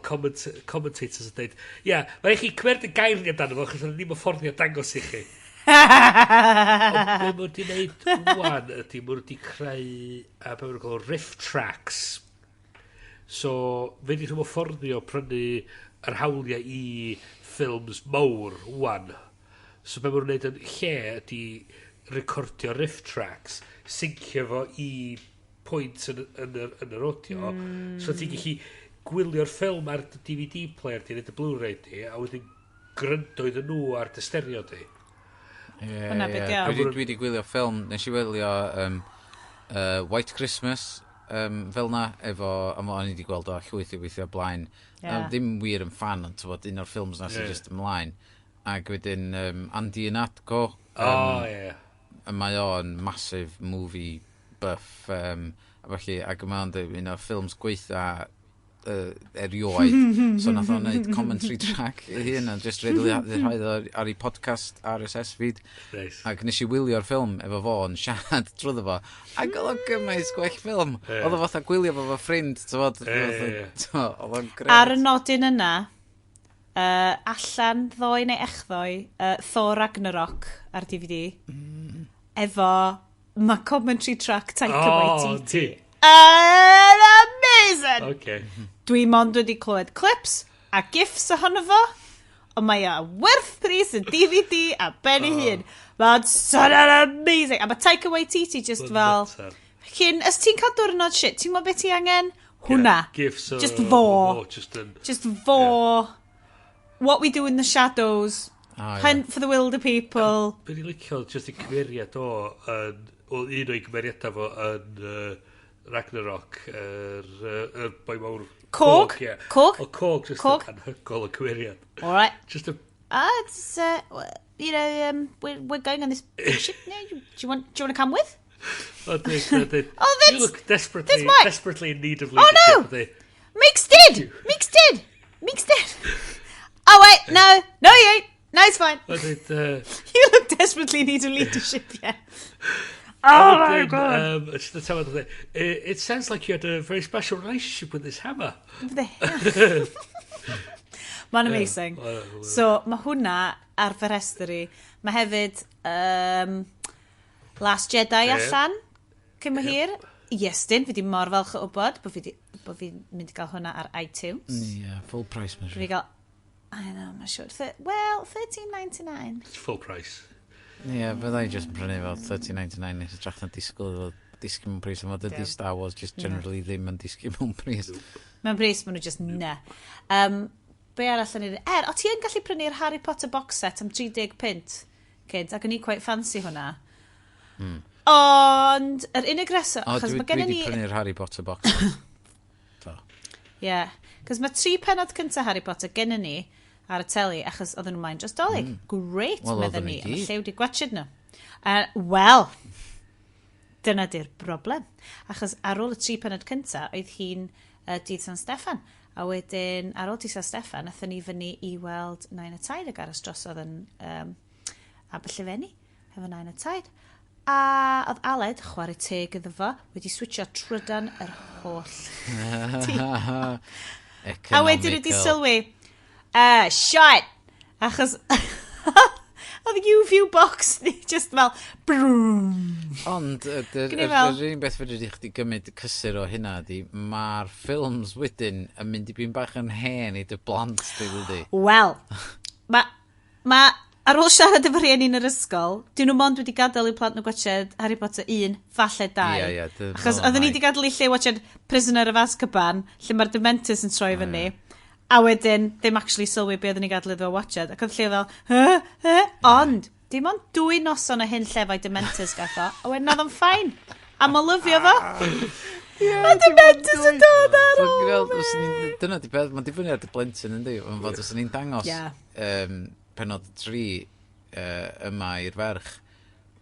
B: commentators yn dweud, ia, yeah, mae chi cymeryd y gair ni amdano fo, achos o'n ddim yn fforddio dangos i chi. Ond be maen nhw wedi gwneud wan ydy, maen nhw wedi creu, a be maen nhw'n gael riff tracks. So, fe di nhw'n fforddio prynu yr hawliau i ffilms mawr wan. So be maen nhw'n gwneud yn lle ydy recordio riff tracks, syncio fo i pwynt yn yr audio. So ti'n gallu gwylio'r ffilm ar dy DVD player di, neu dy Blu-ray di, a wedyn gryndo iddyn nhw ar dy stereo di.
C: Ie,
A: Hwnna be'
C: ie.
A: 'di o.
C: Dwi di gwylio ffilm, nes i wylio White Christmas fel na, efo, a o'n i wedi gweld o llwyth i weithio blaen.
A: Ie.
C: Ddim wir yn fan, ond t'wod, un o'r ffilms na sy'n just ymlaen. Ac wedyn Andy Ihnatko,
B: O, ie.
C: a mae o'n massive movie buff, a felly, ac mae o'n deud un o'r ffilms gweitha erioed. So nath o'n neud commentary track ei hun a just rhaid o ar ei podcast RSS feed.
B: Nice.
C: Ac nes i wylio'r ffilm efo fo yn siarad drwyddo fo. Ac oedd o'n gymaint gwell ffilm. Oedd o fatha gwylio fo efo ffrind, t'wod. Oedd o'n grêt.
A: Ar y nodyn yna, allan ddoe neu echddoe, Thor Ragnarok ar DVD, efo, mae commentary track Taika
B: O,
A: Waititi.
B: ti.
A: Yn amazing!
B: Okay.
A: Dwi mond wedi clywed clips a gifs ohono fo, ond mae o werth pris y DVD a ben ei hun. Mae'n swnio'n amazing. A mae Taika Waititi just fel... Cyn, os ti'n cael diwrnod shit, ti'n gwybod beth ti angen? Hwnna.
B: Yeah, gifs o...
A: Just fo.
B: Just yn...
A: Just fo. What We Do in the Shadows.
C: O, ie.
A: Hunt for the Wilder People.
B: Be ni'n licio just i cymeriad o yn... O, un o'i cymeriadau fo yn Ragnarok, yr boi mawr...
A: Korg?
B: ie.
A: Korg?
B: O Korg, just
A: Korg?
B: yn anhygoel o cymeriad.
A: All right.
B: Just a...
A: Ah, it's, we're going on this big ship now. Do you want to come with?
B: O, dweud,
A: Oh,
B: You look desperately,
A: that's my-
B: desperately in need of
A: Oh, no!
B: leadership. Oh,
A: Mick's dead! Mick's dead! Mick's dead! Oh, wait, no. No, he ain't. No, it's fine.
B: O, dweud,
A: You look desperately in need of leadership, yeah. Oh, my God.
B: It's the time of the it sounds like you had a very special relationship with this hammer.
A: Mae'n amazing.
B: Well,
A: So, mae hwnna ar fy rhestr i. Mae hefyd Last Jedi allan, cyn bo hir. Iestyn, fi di mor falch o wybod bod fi, di, bod fi'n mynd i gael hwnna ar iTunes.
C: Ie, full price, mae'n
A: Fi
C: siŵr.
A: gael, I know, mae'n siŵr. Well, 13.99.
B: It's full price.
C: Ie, fydda i just yn prynu fel 13.99 nes ytrach na disgwyl iddo disgyn mewn pris. Ond dydy
A: Dim.
C: Star Wars just generally ddim yn disgyn mewn pris.
A: Mewn pris, maen nhw just na. Be arall yn ei... Er, o ti yn gallu prynu'r Harry Potter box set am 30 punt, kids, ac o'n i quite fancy hwnna. Ond, yr unig reswm,
C: O,
A: achos
C: dwi,
A: mae gennym
C: dwi
A: ni...
C: di prynu'r Harry Potter box set. So.
A: Ie, yeah. Cos mae tri penod cyntaf Harry Potter gennym ni ar y teli, achos oedden nhw'n mlaen dros Dolig. Great,
C: Wel,
A: medden
C: oedden
A: ni.
C: nhw i
A: A mae
C: gyd.
A: Llew di gwatchad nhw. Wel, dyna di'r broblem. Achos ar ôl y tri penod cyntaf, oedd hi'n dydd San Steffan. A wedyn, ar ôl dydd San Steffan, aethon ni fyny i weld Nain a Taid ac aros drosodd yn Aberllefenni, hefo Nain a Taid. A oedd Aled, chwarae teg iddo fo, wedi switcho trydan yr holl tŷ. A wedyn wedi
C: Economical.
A: sylwi, shit! Achos oedd YouView box ni just fel, brwm.
C: Ond,
A: Gwni fel-
C: yr unig beth fedri di chdi gymryd cysur o hynna ydi, mae'r ffilms wedyn yn mynd i byn bach yn hen i dy blant di, dydi?
A: Wel, mae, ma, ar ôl siarad efo rhieni yn yr ysgol, dyn nhw mond wedi gadael i'w plant nhw gwatchad Harry Potter 1, falle 2.
C: Ie, ie,
A: Achos
C: fel
A: oedden ni
C: mai.
A: wedi gadael i lle watchad Prisoner of Azkaban, lle mae'r Dementors yn troi fyny. A wedyn, ddim actually sylwi be oedden ni gadael iddo fo watchad. Ac oedd lle fel, huh, huh, ond, dim ond 2 noson o hyn llefau Dementors gath o, a wedyn oedd o'n fine. A mae lyfio fo. Mae Dementors yn dod ar ôl.
C: Dyna di peth, mae'n dibynnu ar dy blentyn yndi, ond fod os ni'n dangos
A: Ie.
C: penod 3 yma i'r ferch,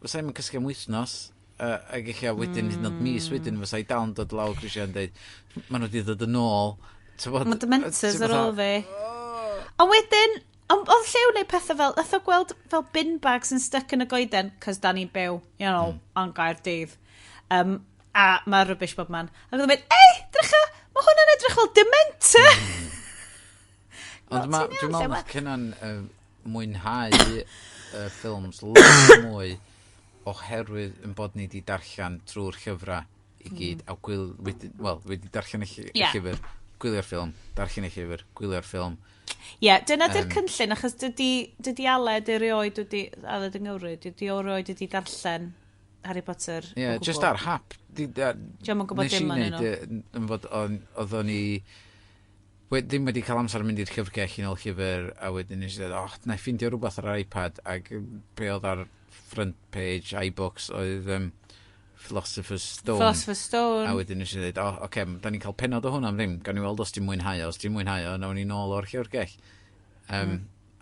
C: Fysa i'm yn cysgu am wythnos, ac eich wedyn, hyd yn oed mis wedyn, fysa i dal yn dod lawr grisiau yn dweud, maen nhw wedi dod yn ôl.
A: Mae dementors ar ôl fi. Ond wedyn, ond oedd Llew wneud pethau fel, nath o gweld fel bin bags yn stuck yn y goeden, cos da ni'n byw, yn Gaerdydd. A mae rubbish bob man. Ac oedd o'n mynd, "Ei, drycha, mae hwnna'n edrych fel dementor."
C: Ond ma, dwi'n meddwl mae Cynan mwynhau y ffilms lot mwy oherwydd yn bod ni wedi darllen trwy'r llyfrau i gyd, a gwyl, wedi, well, wedi darllen y llyfr, gwylio'r ffilm, darllen y llyfr, gwylio'r ffilm.
A: Ie, yeah, dyna di'r cynllun, achos dydy Aled erioed wedi, Aled yng Nghymru, dydy o erioed wedi darllen Harry Potter.
C: Ie, yeah, just ar hap.
A: Dio'm yn gwybod dim
C: ond nhw. Yn fod, oeddwn i ddim wedi cael amser mynd i'r llyfrgell i nôl llyfr, a wedyn nes i ddweud, "Oh, na i ffindio rhywbeth ar yr iPad," ac be oedd ar front page iBooks oedd Philosopher's Stone.
A: Philosopher's Stone.
C: A wedyn nes i ddweud, "O, oh, oce, okay, da ni'n cael penod o hwnna am ddim, gawn ni weld os ti'n mwynhau o, os ti'n mwynhau o, nawn ni nôl o'r llyfrgell."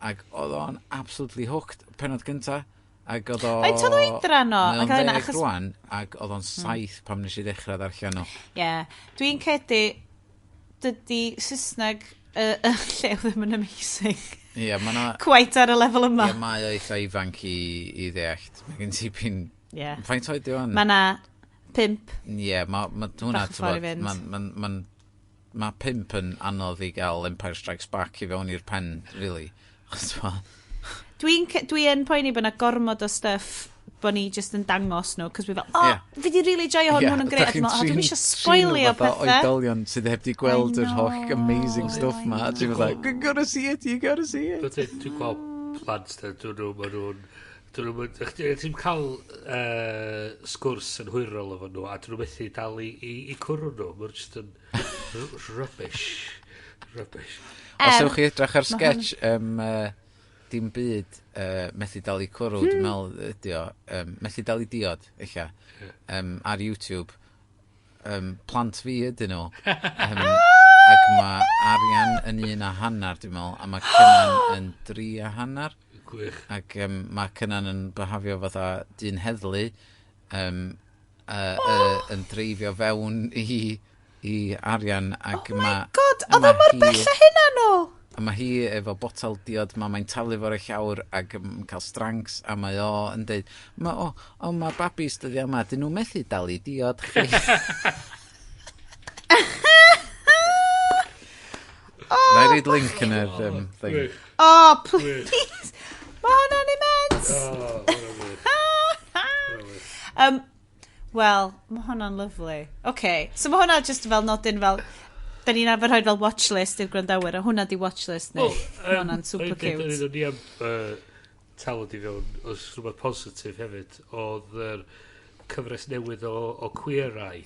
C: Ac oedd o'n absolutely hooked, penod gynta. Ac oedd o...
A: Faint oedd oedran o?
C: Mae o'n 10 rwan, ac oedd o'n 7 pan nes i ddechrau ddarllen o.
A: Ie. Yeah. Dwi'n credu dydy Saesneg y Llew ddim yn amazing.
C: Ie, yeah, mae na...
A: Quite ar y lefel yma.
C: Ie, mae o eitha ifanc i ddeall. Mae gen ti pin... Faint oed yw
A: Mae na 5.
C: Ie, yeah, mae ma hwnna,
A: Bach o ffordd i fynd.
C: Ma 5 yn anodd i gael Empire Strikes Back i fewn i'r pen, really. Achos
A: Dwi yn poeni bod na gormod o stuff bod ni just yn dangos nhw, cos dwi fel, "Oh, fi di really joio hwn, yeah, hwn yn grêt." A dwi'n meddwl, "Oh, dwi'n eisiau spoilio pethau."
C: Oedolion sydd heb di gweld yr holl amazing stuff ma. A ti'n fatha, "You gotta see it, you gotta see it."
B: Dwi'n gweld plant, da, dyn nhw, ma nhw'n... Dyn nhw, ti'n cael sgwrs yn hwyrol efo nhw, a dyn nhw methu dal i cwrw nhw. Mae'n just yn rubbish. Rubbish.
C: Os ewch chi edrych ar sketch, dim byd methu dal i cwrw, dwi'n meddwl ydi o, methu dal i diod, eich, ar YouTube, plant fi ydyn nhw. Ac mae Arian yn 1.5, dwi'n meddwl, a mae Cynan yn 3.5.
B: Gwych.
C: Ac mae Cynan yn byhafio fatha dyn heddlu, yn dreifio fewn i Arian. Ac
A: Oh my God, oedd o mor bell â hynna nôl?
C: A mae hi efo botel diod ma, mae'n taflu fo'r llawr ac yn cael stranks, a mae o yn deud, "Ma, o, o, mae babis dyddia yma, dyn nhw methu dal i diod chi." Na i reid link yn yr thing.
B: Gwych.
A: Oh, please. Mae hwnna'n immense.
B: Oh, hwnna'n wych. Hwnna'n wych.
A: Wel, mae hwnna'n lovely. Okay, so mae hwnna just fel nodyn fel... Da ni'n arfer rhoi fel watchlist i'r gwrandawyr, a hwnna di watchlist ni.
B: Wel,
A: Mae hwnna'n super cute.
B: O'n i am taflu i fewn, os rhywbeth positif hefyd, oedd yr cyfres newydd o Queer Eye.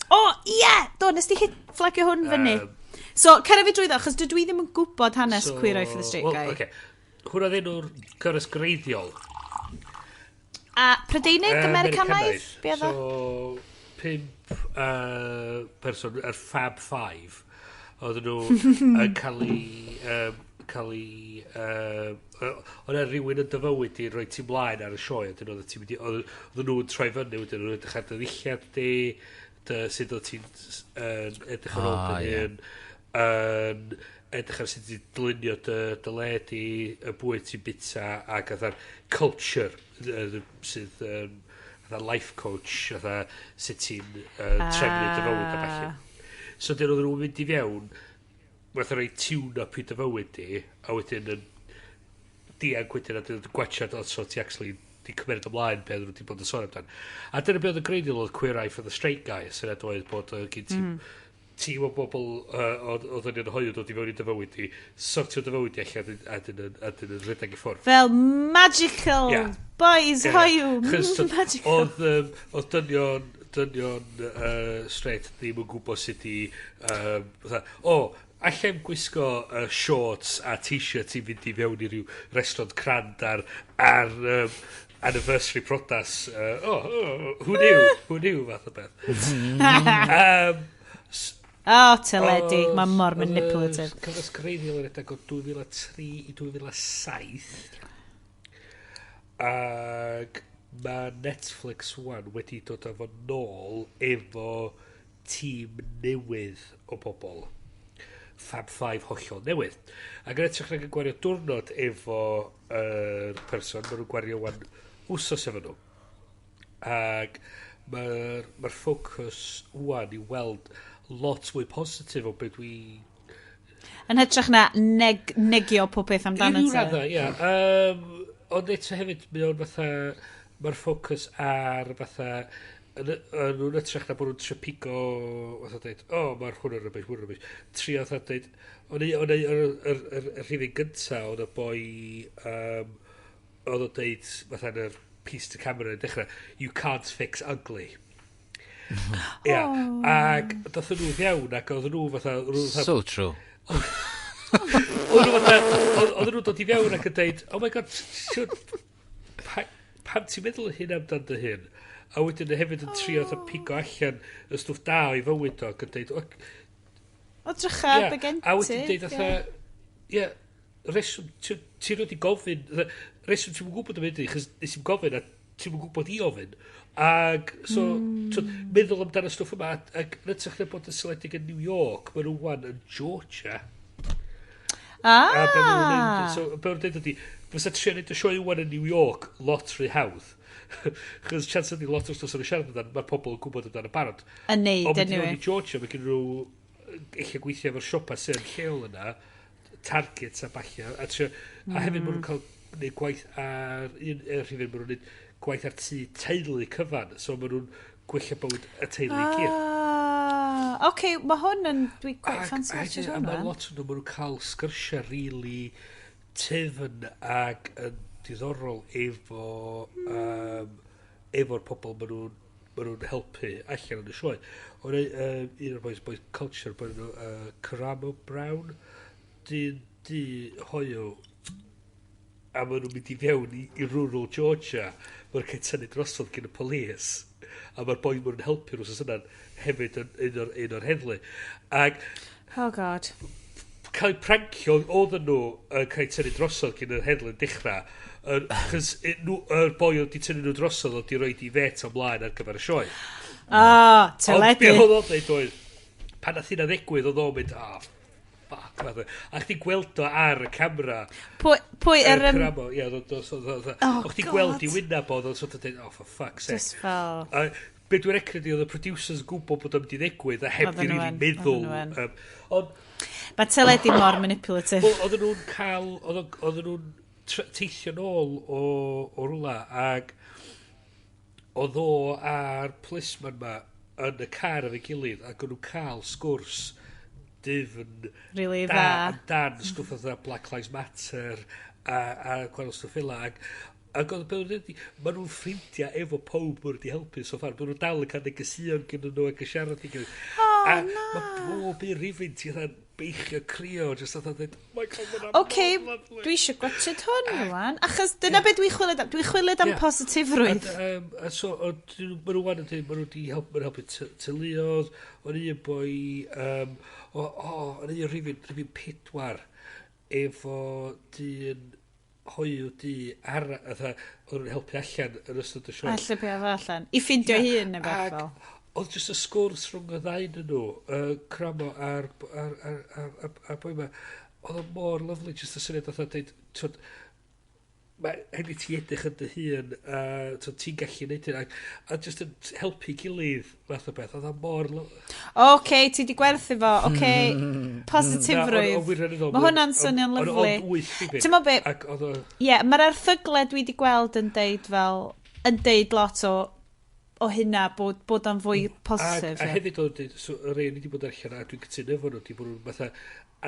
A: O, ie! Yeah! Do, nes di hit flagio hwn fyny. So, cer fi drwyddo, achos dydw i ddim yn gwybod hanes Queer Eye for the Straight
B: Well,
A: Guy.
B: Okay. Hwna ddyn nhw'r cyfres greiddiol.
A: A Prydeinig, Americanaidd? Be oedd o?
B: So, pump person, yr Fab Five, oedden nhw yn cael ei... cael ei... Oedd yna rhywun yn dy fywyd i roi ti mlaen ar y sioe, a dyn oedd ti'n mynd i... Oedden nhw'n troi fyny, wedyn nhw'n edrych ar dy ddillad di, dy, sut oedd ti'n edrych ar ôl dy hun, yn edrych ar sut ti'n dylunio dy le di, y bwyd ti'n bita, ac fatha'r culture sydd yn fatha life coach, fatha sut ti'n trefnu dy fywyd a ballu. So dyn oedden nhw'n mynd i fewn, fatha rhoi tune-up i dy fywyd di, a wedyn yn dianc wedyn a dyn nhw'n gwachad os o ti actually di cymryd ymlaen be oedden nhw wedi bod yn sôn amdan. A dyna be oedd y greiddiol oedd Queer Eye for the Straight Guy, sy'n oedd bod gen ti tîm o bobl oedd yn hoyw dod i fewn i dy fywyd di, sortio dy fywyd di allan a dyn yn rhedeg i ffwrdd.
A: Fel magical boys hoyw,
B: Chos
A: magical.
B: Oedd dynion straight ddim yn gwybod sut i fatha, "O, allai'm gwisgo shorts a t-shirt i fynd i fewn i ryw restaurant crand ar anniversary priodas. Oh, who knew? Who knew," fath o beth.
A: Oh, teledu, mae mor
B: Oedd y
A: manipulative.
B: cyfres greiddiol yn rhedeg o 2003 i 2007. Ac Mae Netflix wan wedi dod â fo nôl efo tîm newydd o bobl. Fab Five hollol newydd. Ac yn edrych nag yn gwario diwrnod efo yr person, maen nhw'n gwario wan wsos efo nhw. Ac mae'r ma ffocws wan i weld lot mwy positif o beth dwi.
A: Yn hytrach na negio pob peth amdano
B: I ryw
A: ti.
B: raddau, ia. Ond eto hefyd, mae o'n fatha, mae'r ffocws ar fatha, yn nhw'n hytrach na bod nhw'n trio pigo, fatha dweud, "O, oh, mae'r hwn yn rubbish, hwn yn rubbish." Trio fatha dweud, o'n i, yr rhifyn gynta, oedd y boi, oedd o'n deud, fatha yn yr piece to camera yn dechrau, "You can't fix ugly." Ia, ac dath nhw fewn, ac oedd nhw fatha, oedd nhw fatha
C: So true.
B: Oedd nhw fatha, oedden nhw'n dod i fewn ac yn deud, "Oh my God, pam ti'n meddwl hyn amdan dy hun?" A wedyn hefyd yn trio fatha pigo allan y stwff da o'i fywyd o ac yn deud, "O,"
A: O, drycha, be gen ti.
B: A wedyn deud fatha, ie, reswm, ti rioed i gofyn, fatha, reswm ti'n gwybod am hynny, chos nes i'n gofyn a ti'n gwybod i ofyn. Ag, so, meddwl amdano stwff yma, ac yn hytrach na bod yn seiliedig yn New York, maen nhw wan yn Georgia. A be maen nhw'n neud, so, be maen nhw'n deud ydi, fysa trio neud y sioe wan yn New York lot rhy hawdd. Chos chance ydi lot o'r stwff sy'n siarad amdano, mae'r pobl yn gwybod amdano barod.
A: Yn neud,
B: Ond mynd i
A: anyway.
B: fewn i Georgia, mae gen nhw eich gweithio efo'r siopa sy'n lleol yna, Target a falle, a, trio, a hefyd maen nhw'n cael gwneud gwaith ar, un rhifyn, maen nhw'n gwneud gwaith ar tŷ teulu cyfan, so maen nhw'n gwella bywyd y teulu i gyd.
A: Ah, oce, mae hwn yn... Dwi quite fancy watching
B: A
A: hwn.
B: mae
A: wan.
B: lot o'n nhw, maen nhw'n cael sgyrsiau really tyfn ac yn diddorol efo'r pobl maen nhw'n helpu allan yn y sioe. O'n un o'r boys, boys culture, boys nhw, Karamo Brown, dyn du hoyw, a maen nhw'n mynd i fewn i rural Georgia, mae'n cael tynnu drosodd gen y police, a mae'r boi maen nhw'n helpu nhw yna hefyd yn un o'r heddlu. Ac
A: Oh God.
B: Cael eu prancio oedden nhw yn cael eu tynnu drosodd gen yr heddlu yn dechrau. Chos yr boi oedd di tynnu nhw drosodd oedd di roed i fet ymlaen ar gyfer y sioe.
A: Ah,
B: Ond be
A: teledu.
B: oedd o'n dweud oedd, pan nath hynna ddigwydd, oedd o'n mynd, "Oh, fuck," fath o. A chdi gweld o ar y camera.
A: Pwy
B: Yr
A: yr
B: Karamo, ie, oedd
A: Oh,
B: o'ch ti'n gweld i
A: God.
B: wyneb oedd o'n sort of dweud, "Oh, for fuck's sake."
A: Just fel.
B: A be dwi'n recredu oedd y producers gwybod bod o'n mynd i ddigwydd a heb
A: Oedden
B: di
A: nhw
B: really
A: yn,
B: meddwl.
A: oedden nhw yn.
B: Ond
A: Mae teledu mor manipulative.
B: Wel, oedden nhw'n cael, oedden nhw'n teithio nôl o rwla ac oedd o a'r policeman ma yn y car efo'i gilydd ac o'n nhw'n cael sgwrs dyfn
A: Really
B: da
A: dda.
B: amdan stwff fatha Black Lives Matter a gwahanol stwff fel 'na ac oedd be o'n nhw'n dweud, maen nhw'n ffrindiau efo pob maen nhw wedi helpu so far. Maen nhw'n dal yn cael negeseuon gyda nhw ac yn siarad i gilydd.
A: Oh,
B: A
A: na.
B: mae bob un rhifyn ti'n fatha'n beichio crio, just fatha dweud, "Oh my God, mae'n
A: Oce, dwi eisiau gwatchad hwn rwan. Achos dyna beth dwi'n chwilio am. Dwi'n chwilio am
B: Ie.
A: positifrwydd.
B: A so, maen nhw wan yn dweud, maen nhw wedi help, maen nhw helpu teuluoedd, o'n un boi, o, o'n un rhifyn 4, efo dyn hoyw du ar, fatha, oedd nhw'n helpu allan yn ystod y sioe.
A: Alla be efo allan. I ffindio
B: Ie,
A: hun neu beth
B: ac
A: fel.
B: Oedd jyst y sgwrs rhwng y ddau yn nhw, Karamo a'r boi ma, oedd o mor lyfli, jyst y syniad oedd dweud, twyd, mae hynny ti edrych yn dy hun, a twyd, ti'n gallu neud hyn, a jyst yn helpu gilydd, fath o beth, oedd o mor
A: Oce, ti di gwerthu fo. Oce, positifrwydd. Mae hwnna'n swnio'n lyfli. Ti'n meddwl be?
B: Ac oedd o,
A: Ie, yeah, mae'r erthygle dwi wedi gweld yn deud fel, yn deud lot o hynna, bod o'n fwy positif.
B: A
A: Ie.
B: hefyd oedd, deud, so, y rei ni wedi bod allan, a dwi'n cytuno efo nhw, di bod nhw'n fatha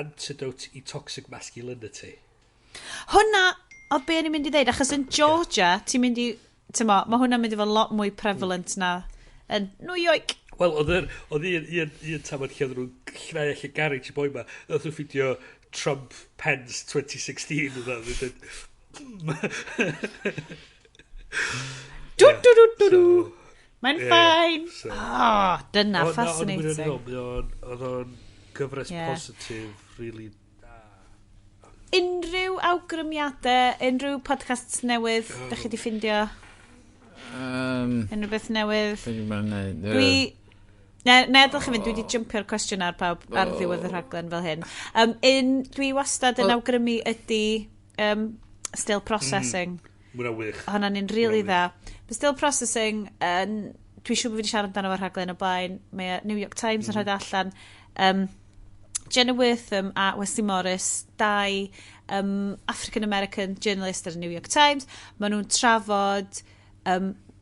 B: antidote i toxic masculinity.
A: Hwnna, oedd be o'n i'n mynd i ddeud, achos yn Georgia, ti'n mynd i, ti'n mo, mae hwnna'n mynd i fod lot mwy prevalent na yn New York.
B: Wel, oedd un tamad lle oedden nhw'n llnau allan garage y boi ma, oedd nhw'n ffindio Trump Pence 2016, oedd o'n dweud,
A: Du, du, du, du, du. Mae'n
B: Ie,
A: fine.
B: so-
A: Oh, dyna,
B: O, na, ond
A: fascinating.
B: wirioneddol, oedd o'n gyfres
A: Ie.
B: positif, really da.
A: Unrhyw awgrymiadau, unrhyw podcasts newydd, oh, da chi di ffindio? Unrhyw beth newydd?
C: Be dwi'n mynd i
A: Dwi... Ne, ne, ddylch chi fynd, dwi wedi jumpio'r cwestiwn ar pawb ar ddiwedd y rhaglen fel hyn. Un dwi wastad yn awgrymu ydy Still Processing.
B: Mwna wych.
A: Hwnna'n un really dda. But Still Processing, dwi'n siŵr bod fi wedi siarad amdano fo'r rhaglen o blaen. Mae New York Times yn rhoi allan. Jenna Wortham a Wesley Morris, dau African American journalist ar y New York Times. Maen nhw'n trafod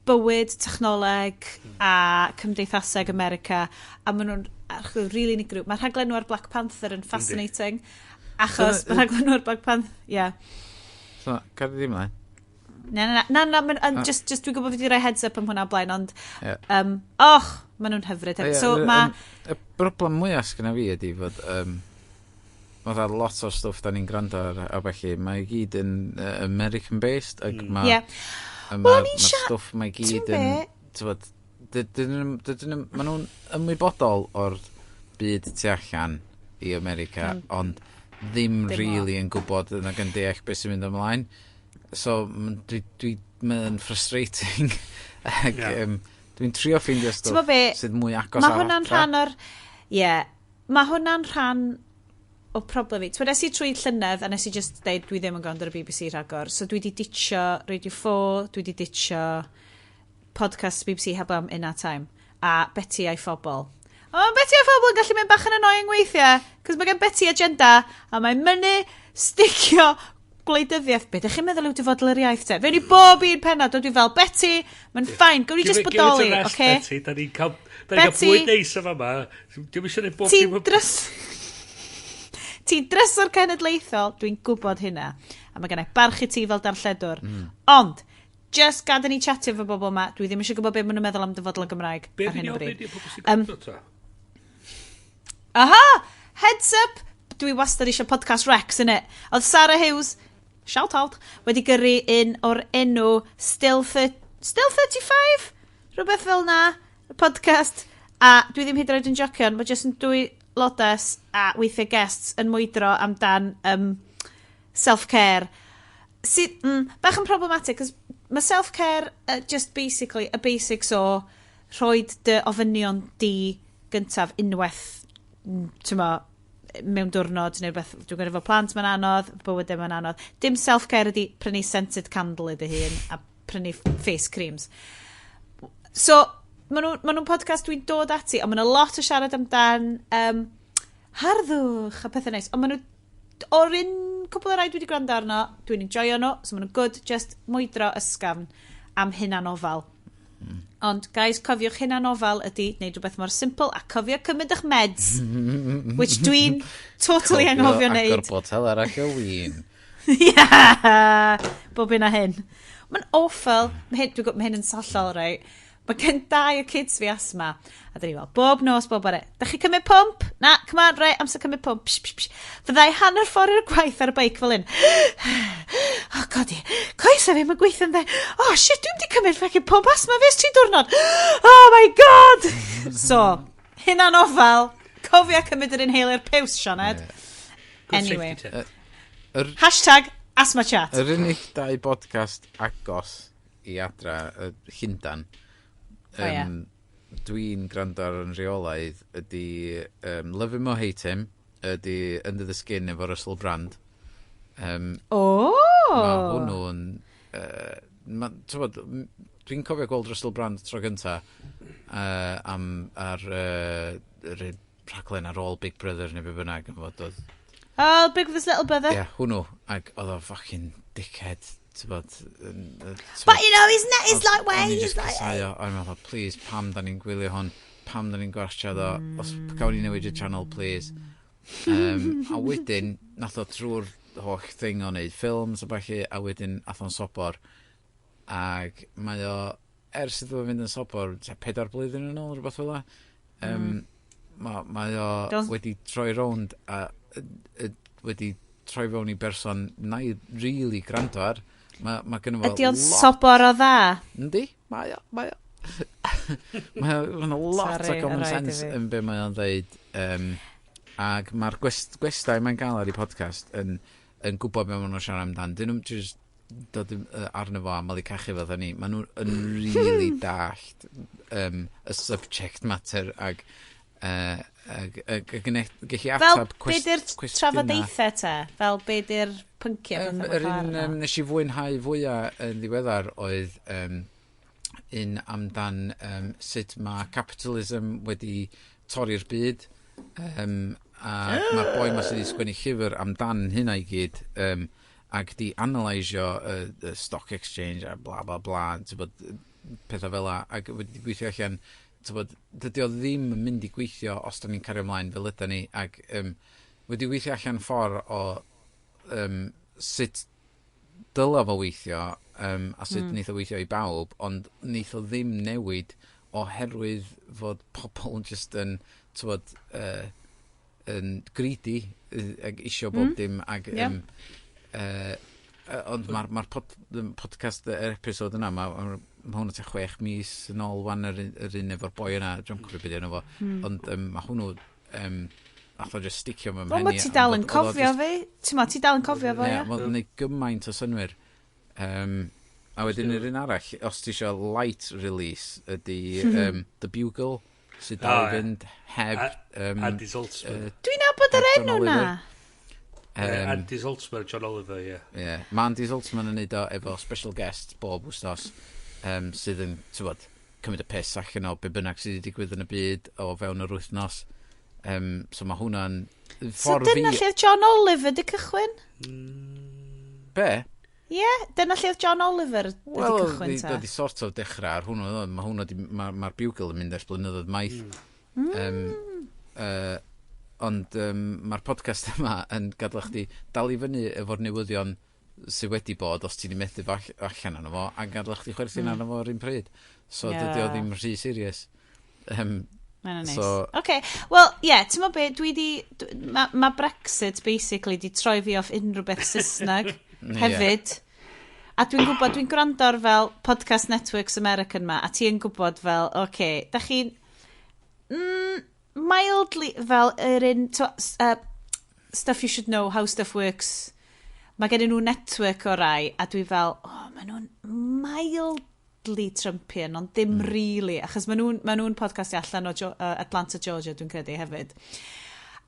A: bywyd, technoleg a cymdeithaseg America, a maen nhw'n archwilio really unigryw. Mae'r rhaglen nhw ar Black Panther yn fascinating, achos mae rhaglen nhw ar Black Panther, yeah.
C: So, cad i ddim mlaen.
A: Na, just dwi'n gwybod fi wedi rhoi heads up am hwnna o blaen, ond, och, maen nhw'n hyfryd hefyd.
C: Ie,
A: So, mae,
C: Y broblem mwyaf sgynna fi ydy fod fatha lot o'r stwff da ni'n gwrando ar a felly, mae i gyd yn American based ac mae
A: Wel,
C: ma,
A: o'n i'n
C: ma stwff mae i
A: Ti'n
C: gyd yn
A: be?
C: T'wod, ma' nhw'n ymwybodol o'r byd tu allan i America, ond ddim
A: Dim
C: really yn gwybod nag yn deall beth sy'n mynd ymlaen. So, dwi, mae'n frustrating. Ac, dwi'n trio ffeindio
A: Ti'n gwbod
C: stwff
A: be?
C: sydd mwy agos
A: Mae
C: ar
A: hwnna'n
C: adra.
A: rhan o'r... Ie. Yeah, mae hwnna'n rhan o problem fi. T'wod, es i trwy llynedd a nes i just deud dwi ddim yn gwrando ar y BBC rhagor. So dwi wedi ditcho Radio 4, dwi wedi ditcho podcast BBC heb am In Our Time a Betty a'i Phobl. A mae Betty a'i Phobl yn gallu mynd bach yn annoying weithiau, cos mae gen Betty agenda a mae'n mynnu sticio gwleidyddiaeth. Be ydych chi'n meddwl yw dyfodol yr iaith te? Fewn i bob un pennod, dwi fel, "Betty, mae'n fine, gawn ni just bodoli,
B: Give it a rest,
A: oce?"
B: Betty. Da ni'n cael
A: Betty.
B: bwyd neis yma yma. Dwi'n eisiau gwneud bob
A: Ti'n
B: dim.
A: drys... Ti'n drysor cenedlaethol, dwi'n gwybod hynna. A mae gennau barch i ti fel darlledwr. Ond, just gada ni chatio efo bobl yma. Dwi ddim eisiau gwybod beth maen nhw'n meddwl am dyfodol y Gymraeg
B: Be
A: ar
B: fi'n
A: hyn o
B: ofyn
A: bryd.
B: i'r pobl sy'n gwrando ta?
A: Aha! Heads up! Dwi wastad eisiau podcast recs, innit? Oedd Sarah Hughes, shout out, wedi gyrru un o'r enw Still 35? Rhywbeth fel na, y podcast. A dwi ddim hyd yn oed yn jocion, mae jyst yn dwy lodes a weithiau guests yn mwydro amdan self-care. Sydd, bach yn problematic, cos mae self-care just basically a basics o rhoi dy ofynion di gyntaf unwaith, t'mo, mewn diwrnod neu rhywbeth. Dwi'n gwybod efo plant mae'n anodd, bywydau mae'n anodd. Dim self-care ydi prynu scented candle i dy hun a prynu face creams. So, maen nhw'n podcast dwi'n dod ati, ond maen nhw lot o siarad amdan harddwch a pethau neis. Ond maen nhw, o'r un cwpl o rai dwi wedi gwrando arno, dwi'n enjoyo nhw, so maen nhw'n good, just mwydro ysgafn am hunanofal. Ond, guys, cofiwch hunanofal ydy gwneud rhywbeth mor simple a cofio cymryd eich meds, which dwi'n totally anghofio
C: Agor
A: wneud.
C: botel arall o win.
A: Yeah! Bob un a hyn. Mae'n awful. Mae hyn, dwi'n gwybod, mae hyn yn hollol, right? Mae gen dau o kids fi asma. A dyn ni fel, bob nos, bob bore. "Da chi cymryd pump? Na, come on, right, amser cymryd pump. Psh, psh, psh." Fyddai hanner ffordd i'r gwaith ar y beic fel un. "Oh, god, i. Coesa fi, mae'n gweithio'n dde. Oh, shit, dwi'n di cymryd fucking pump asma fi ers 3 diwrnod. Oh my God!" So, hynna'n ofal. Cofia cymryd yr inhaler piws, Sioned.
B: Good
A: Anyway.
B: safety tip.
A: #AsthmaChat.
C: Yr unig dau podcast agos i adra, Llundan,
A: O, ie.
C: dwi'n gwrando ar yn rheolaidd ydy Love Him or Hate Him, ydy Under the Skin efo Russell Brand.
A: Oh!
C: Mae hwnnw'n... Ma, t'wbod, dwi'n cofio gweld Russell Brand tro gynta am, ar yr rhaglen ar ôl Big Brother neu be bynnag yn fod oedd
A: Oh, Big Brother's Little Brother.
C: Ie, yeah, hwnnw. Ac oedd o fucking dickhead, t'bod.
A: But you know, he's not, he's like,
C: O'n
A: way,
C: i
A: he's
C: just
A: like...
C: casau o, o'n i'n meddwl, "Please, pam da ni'n gwylio hwn? Pam da ni'n gwarchad o? Os gawn ni newid y channel, please." A wedyn, nath o trwy'r holl thing o wneud ffilms a ballu, a wedyn ath o'n sobor. Ac mae o, ers iddo fo fynd yn sobor, tua 4 blwyddyn yn ôl, rhywbeth fel 'na. Mae o wedi troi rownd a wedi troi fewn i berson na i really gwrando ar. Mae gynno fo
A: Ydy o'n
C: lot
A: sobor o dda?
C: Yndi, mae o, mae o. Mae o lot
A: Sorry,
C: o common
A: rhaid i
C: sense
A: fi.
C: yn be mae o'n dweud. Ac mae'r gwestai mae'n gael ar ei podcast yn gwybod beth maen nhw'n siarad amdan. Dyn nhw'n just dod arno fo a malu cachu fel ni, maen nhw'n yn really dallt y subject matter ag gallu
A: Fel,
C: atab
A: be di'r
C: cwestiynau.
A: trafodaethau te? Fel, be di'r pynciau?
C: Yr un nes i fwynhau fwyaf yn ddiweddar oedd un amdan sut mae capitalism wedi torri'r byd. A mae'r boi ma sydd wedi sgwennu llyfr amdan hynna i gyd ac di analysio y stock exchange a bla bla bla, t'bod, pethau fel 'a, ac wedi gweithio allan, t'bod, dydy o ddim yn mynd i gweithio os da ni'n cario ymlaen fel yda ni, ac wedi gweithio allan ffordd o sut dyla fo weithio a sut neith o weithio i bawb, ond neith o ddim newid oherwydd fod pobl just yn, t'bod, yn greedy ag isio bob dim ag ond mae'r ma podcast, yr episod yna, mae ma hwnnw tua 6 mis yn ôl wan, yr un efo'r boi yna, dwi'n cofio beth enw fo, ond mae hwnnw, nath o just sticio mewn
A: Wel,
C: mhen
A: mae
C: i
A: ti
C: am
A: dal yn
C: fod oedd o
A: cofio fi. Ti'n ma, ti dal yn cofio fo,
C: Ie,
A: ie?
C: mae'n gwneud gymaint o synwyr. A wedyn yr un arall, os ti eisiau light release, ydy The Bugle, sydd dal i fynd heb
B: Andy Zaltzman.
A: Dwi'n nabod yr
C: heb John
A: enw na.
C: Oliver.
B: Andy Zaltzman, John Oliver, ie.
C: Yeah. Mae Andy Zaltzman yn neud o efo special guest bob wsnos, sydd yn, ti'n cymryd y piss allan o be bynnag sydd wedi digwydd yn y byd o fewn yr wythnos. So mae hwnna'n
A: So
C: ffordd
A: dyna
C: fi
A: lle oedd John Oliver di cychwyn?
C: Be?
A: Ie, yeah, dyna lle oedd John Oliver wedi
C: Wel,
A: cychwyn ta.
C: oedd di sort of dechrau ar hwnnw, oedd o. Mae hwnnw di, ma Bugle yn mynd ers blynyddoedd maith. Ond mae'r podcast yma yn gadael chdi dal i fyny efo'r newyddion sydd wedi bod os ti wedi methu fo allan arno fo a gadael chdi chwerthin arno fo ar un pryd. So dydy o ddim rhy serious.
A: Mae'n neis. OK, wel, ie, yeah, ti'n mo be, dwi di... Mae ma Brexit, basically, di troi fi off unrhyw beth Saesneg hefyd. A dwi'n gwybod, dwi'n gwrando ar fel Podcast Networks American ma, a ti yn gwybod fel, OK, da chi'n mildly fel yr un, Stuff You Should Know, How Stuff Works. Mae gen nhw network o rai, a dwi fel, oh, maen nhw'n mildly Trumpian, ond ddim really, achos maen nhw'n podcast allan o Atlanta, Georgia, dwi'n credu hefyd.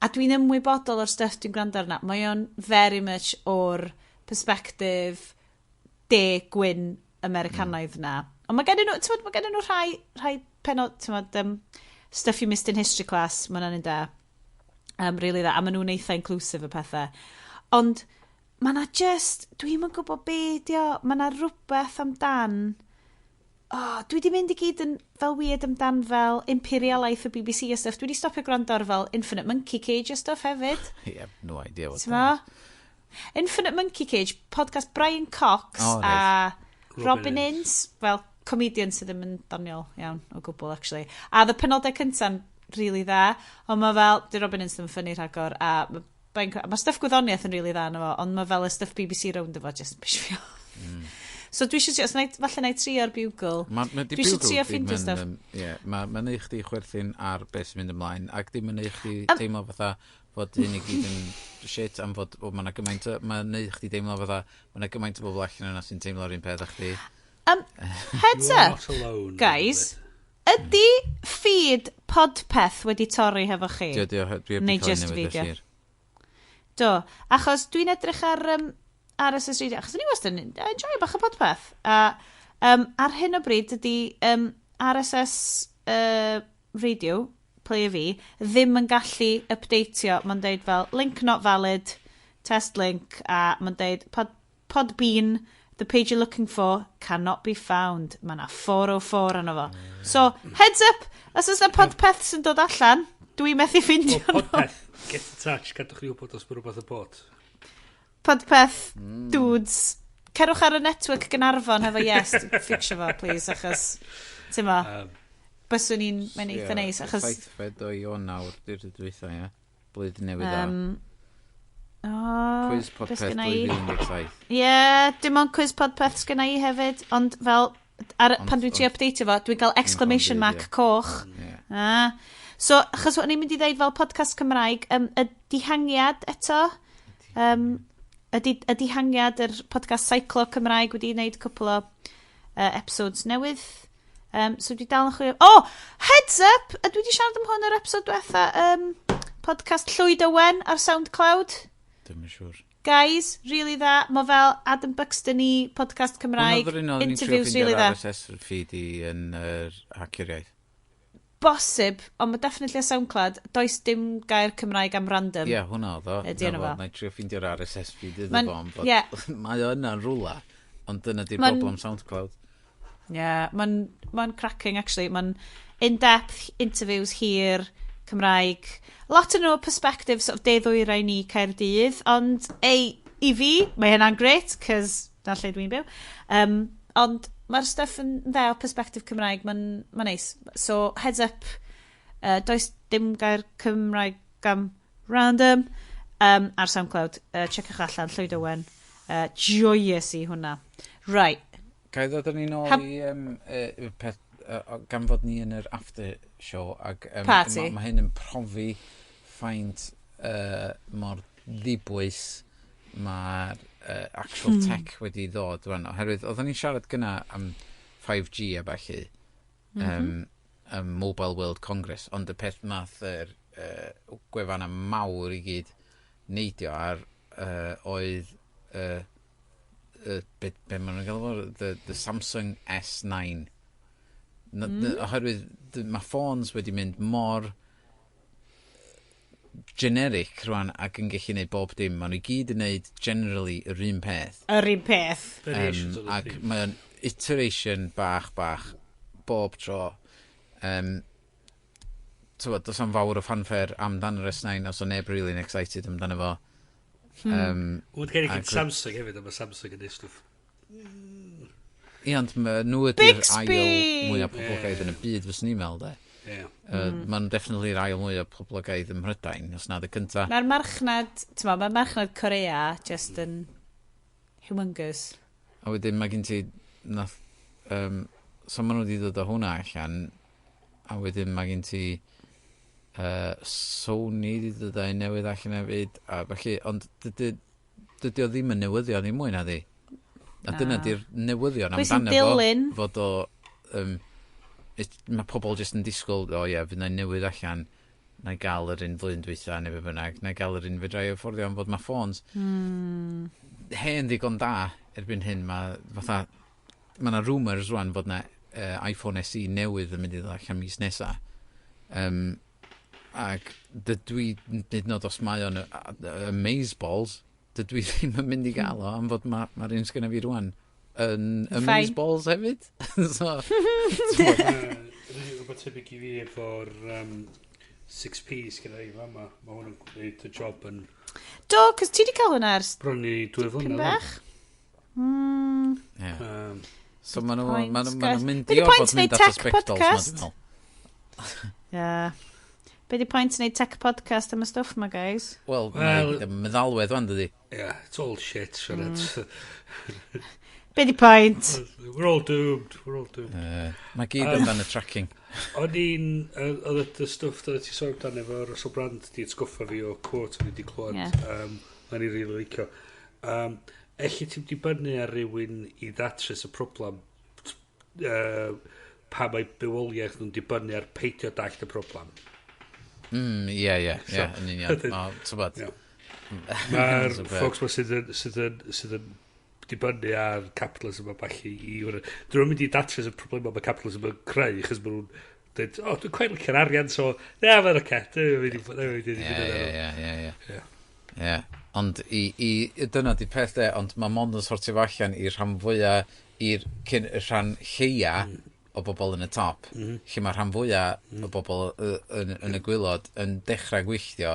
A: A dwi'n ymwybodol o'r stuff dwi'n gwrando arna. Mae o'n very much o'r perspective de gwyn Americanaidd na. Ond mae gen nhw, ti'n mae gen nhw rhai penod, ti'n modd, Stuff You Missed in History Class, mae hwnna'n un da. Really dda, a maen nhw'n eitha inclusive y pethau. Ond mae na just, dwi'm yn gwybod be di o, mae na rhywbeth amdan, oh, dwi di mynd i gyd yn fel weird amdan fel imperialaeth y BBC a stuff. Dwi di stopio gwrando ar fel Infinite Monkey Cage a stuff hefyd.
C: Yeah, no idea what
A: Ti'n mo? Infinite Monkey Cage, podcast Brian Cox
C: Oh,
A: a
B: Robin
A: Robin
B: Ince.
A: Ince, fel comedian sydd ddim yn doniol iawn o gwbl, actually. A the penodau cynta'n really dda, ond mae fel, di Robin Ince ddim yn funny rhagor, a mae Brian mae stuff gwyddoniaeth yn really dda yno fo, ond mae fel y stuff BBC rownd efo just yn pisio fi off. So dwi eisiau, os falle na i trio'r Bugle.
C: Ma di
A: Dwi isio
C: Bugle
A: trio
C: ddim
A: ffeindio
C: yn,
A: stuff.
C: Ie, ma neud chdi chwerthin ar beth sy'n mynd ymlaen, ac ddim yn neud chdi teimlo fatha fod hyn i gyd yn shit am fod o, ma' 'na gymaint o, mae'n neud chdi deimlo fatha ma' 'na gymaint o bobl allan yna sy'n teimlo'r un peth â chdi.
A: Heads
B: You are
A: up,
B: not alone.
A: guys. Ydy feed Podpeth wedi torri hefo chi?
C: Dio, dwi heb
A: Neu
C: di cael ei
A: just
C: newid
A: fi,
C: ers
A: dio.
C: hir.
A: Do, achos dwi'n edrych ar RSS Radio, achos o'n i wastad yn enjoy bach o Podpeth. A ar hyn o bryd ydy RSS Radio, player fi, ddim yn gallu updateio. Mae'n deud fel, "Link not valid, test link," a mae'n deud, "Podbean, the page you're looking for, cannot be found." Mae yna 404 arno fo. So, heads up, os oes yna Podpeth sy'n dod allan, dwi methu ffindio
B: Well,
A: nhw.
B: Podpeth, get in touch, gadwch chi wybod os mae rhywbeth yn bod.
A: Podpeth, dudes, cerwch ar y network Gaernarfon hefo yes, fixio fo, please, achos, ti'n ma, byswn i'n, mae'n eitha neis, achos,
C: 7 o Ionawr, di'r dwytha, ie. Blwyddyn newydd dda.
A: Oh,
C: Quiz
A: be
C: Podpeth
A: sgynna i?
C: 2017.
A: Ie, yeah, dim ond quiz Podpeth sgynna i hefyd, ond fel, ar, pan dwi'n trio updateio fo, dwi'n cael exclamation
C: byd,
A: mark
C: ie.
A: coch.
C: Ie.
A: Ah. So, achos o'n i'n mynd i ddeud fel podcast Cymraeg, y Dihangiad eto, Ydy hangiad yr podcast Seiclo Cymraeg wedi wneud cwpl o episodes newydd. So dwi dal yn chwilio. Oh! Heads up! A dwi wedi siarad am hwn yr episode diwetha. Podcast Llwyd Owen ar SoundCloud.
C: Dwi'm yn siŵr.
A: Guys, really dda. Mae fel Adam Buxton i podcast Cymraeg.
C: Hwnnw oedd yr un oedden ni'n trio
A: Interviews really
C: ffeindio'r
A: dda.
C: RSS feed i yn yr Hacio'r Iaith.
A: Bosib, ond mae definitely ar SoundCloud. Does dim gair Cymraeg am random.
C: Ie, hwnna oedd o.
A: Ydy enw fo.
C: Na i trio ffeindio'r RSS feed iddo fo, ond fod- mae o yna'n rwla, ond dyna di'r
A: Ma'n-
C: broblem SoundCloud.
A: Yeah, mae'n ma cracking, actually. Mae'n in-depth interviews hir, Cymraeg. Lot yn nhw perspective sort of de ddwyrain i Caerdydd, ond ei, i fi, mae hynna'n great, cos na lle dwi'n byw. Ond mae'r stuff yn dda o perspective Cymraeg, mae'n ma neis. So, heads up, does dim gair Cymraeg am random ar SoundCloud. Checiwch allan, Llwyd Owen. Joyous i hwnna. Right.
C: Ga i ddod â ni nôl i peth, gan fod ni yn yr after show ac
A: Party.
C: ma hyn yn profi faint mor ddibwys mae'r actual tech wedi ddod rwan. Oherwydd, oedden ni'n siarad gyna am 5G a ballu, Mobile World Congress, ond y peth nath yr gwefanna mawr i gyd neidio ar oedd be maen nhw'n gael fo? The Samsung S9. Oherwydd mae ffôns wedi mynd mor generic rwan ac yn gallu neud bob dim. Maen nhw i gyd yn neud generally yr un peth.
A: Yr un peth.
B: Variations on the
C: Ac
B: theme.
C: mae o'n iteration bach bach bob tro. Tywod, does am fawr o fanfare amdan yr S9 os o neb really excited amdano fo.
B: Wel, gen i gyd Samsung hefyd, a mae Samsung yn neud stwff.
C: Ie, ond nhw ydy'r
A: Bixby!
C: ail mwyaf poblogaidd yn y byd, fyswn i'n meddwl, de.
B: Ie.
C: Maen nhw definitely yr ail mwyaf poblogaidd ym Mhrydain, os nad y cynta.
A: Mae'r marchnad, ti'n mae marchnad Korea just yn humongous.
C: A wedyn mae gen ti, nath, so maen nhw wedi dod â hwnna allan, a wedyn mae gen ti Sony wedi dod â un newydd allan hefyd, a felly, ond dydy o ddim yn newyddion i mwy na di. A dyna
A: Na.
C: di'r newyddion
A: Pwy sy'n
C: amdano fo,
A: dilyn?
C: fod o, mae pobl jyst yn disgwyl, o ie, fydd na newydd allan, na i gael yr un flwyddyn dwytha neu be bynnag, na i gael yr un fedra i afforddio am fod mae ffôns hen ddigon da erbyn hyn. Mae fatha, mae yna rumours rwan fod na iPhone SE newydd yn mynd i ddod allan mis nesa. Ac dydw i, hyd yn oed os mae o'n amazeballs, dydw i ddim yn mynd i gael o am fod mae'r ma un sgynna fi rwan yn amazeballs hefyd. So,
B: Rhywbeth tebyg i fi efo'r 6P sgynna i fama. Mae hwn yn gwneud y job yn
A: Do, cos ti di cael hwnna ers
B: bron i 2
A: pyn
B: flynedd.
A: bach.
C: Yeah. So maen nhw,
A: Point,
C: ma nhw, ma
A: guys.
C: nhw'n mynd
A: Be
C: i
A: 'di
C: orfod
A: point
C: mynd
A: neud
C: at y
A: tech
C: sbectols ma,
A: podcast?
C: dwi'n meddwl.
A: Yeah. Be di point wneud tech podcast am y stwff ma, guys?
C: Wel,
B: Wel-
C: mae meddalwedd wan, dydi?
B: Yeah, it's all shit, Sianed.
A: Be di point?
B: We're all doomed. We're all doomed.
C: Mae gyd amdan y tracking.
B: O'n i'n... Oedd y stwff oedd ti sôn amdano efo Russell Brand di atgoffa fi o quote o'n i di clywed.
A: Ie.
B: O'n i'n rili licio. Elli ti'n dibynnu ar rywun i ddatrys y problem pa mae bywoliaeth nhw'n dibynnu ar peidio dallt y problem.
C: Ie, yn union. O, tybod.
B: Ie. Mae'r
C: So be-
B: folks ma sydd yn dibynnu ar capitalism a ballu i... Dyn nhw'n mynd i datrys y problem mae capitalism yn creu, chos maen nhw'n dweud, o, dwi'n quite licio'r arian, so, na, mae'n oce, dwi'n mynd i... Dwi'n mynd i
C: Ie.
B: Ie.
C: Ie. Ond dyna di peth de, ond mae mond yn sortio fo allan i'r rhan fwyaf, i'r cyn, y rhan lleia o bobl yn y top, lle mae rhan fwyaf o bobl yn y gwaelod yn dechrau gwylltio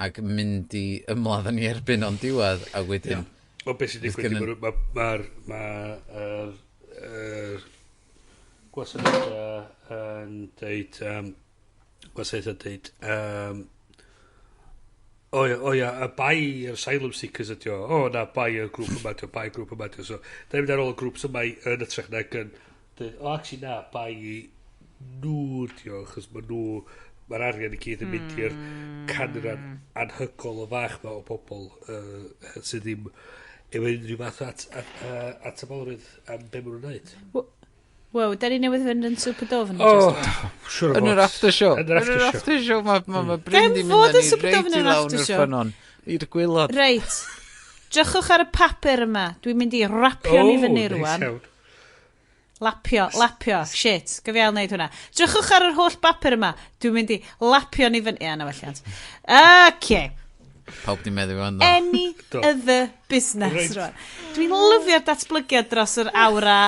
C: ac mynd i ymladd yn ei erbyn o'n diwedd, a wedyn,
B: O beth sy'n
C: Fydd
B: digwydd,
C: gynnon-
B: mae'r ma, yr yr gwasanaethau yn deud, gwasanaethau deud, o ia, y bai yr asylum seekers ydi o, o na, bai y grŵp yma ydi o, bai y grŵp yma ydi o, so, da ni'n mynd ar ôl y grŵp yma yn ytrach nag yn, deud, o, actually na, bai nhw ydi o, achos ma nhw Mae'r arian i gyd yn mynd i'r canran anhygol o fach ma o bobl sydd ddim efo unrhyw fath o atebolrwydd am be maen nhw'n wneud.
A: Wow, da ni newydd fynd yn super dofn.
B: Oh, siwr o
C: Yn
B: fod.
C: yr after show.
B: Yn yr after show.
C: After show, mae ma Bryn
A: Ddim
C: di mynd
A: fod
C: â
A: yn
C: ni
A: super
C: reit
A: dofn
C: i
A: yn
C: lawr
A: after
C: i'r
A: show.
C: ffynnon. I'r gwylod.
A: Reit. Drychwch ar y papur yma. Dwi'n mynd i rapio ni fyny
B: neis
A: rwan.
B: iawn.
A: Lapio, lapio, shit, gyfi ail wneud hwnna. Drychwch ar yr holl bapur yma. Dwi'n mynd i lapio ni fyny. Ie, na welliant. Okay.
C: Pawb di meddwl fan ddo.
A: Any
B: Do.
A: other business
B: Reit.
A: rwan. Dwi'n lyfio'r datblygiad dros yr awr a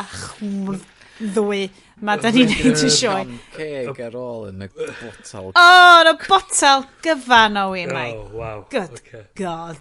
A: ddwy ma da ni'n neud y sioe.
C: John ceg ar ôl yn y botal.
A: O, oh, y botel gyfan o wi, my
B: Oh, wow.
A: good
B: Okay.
A: God.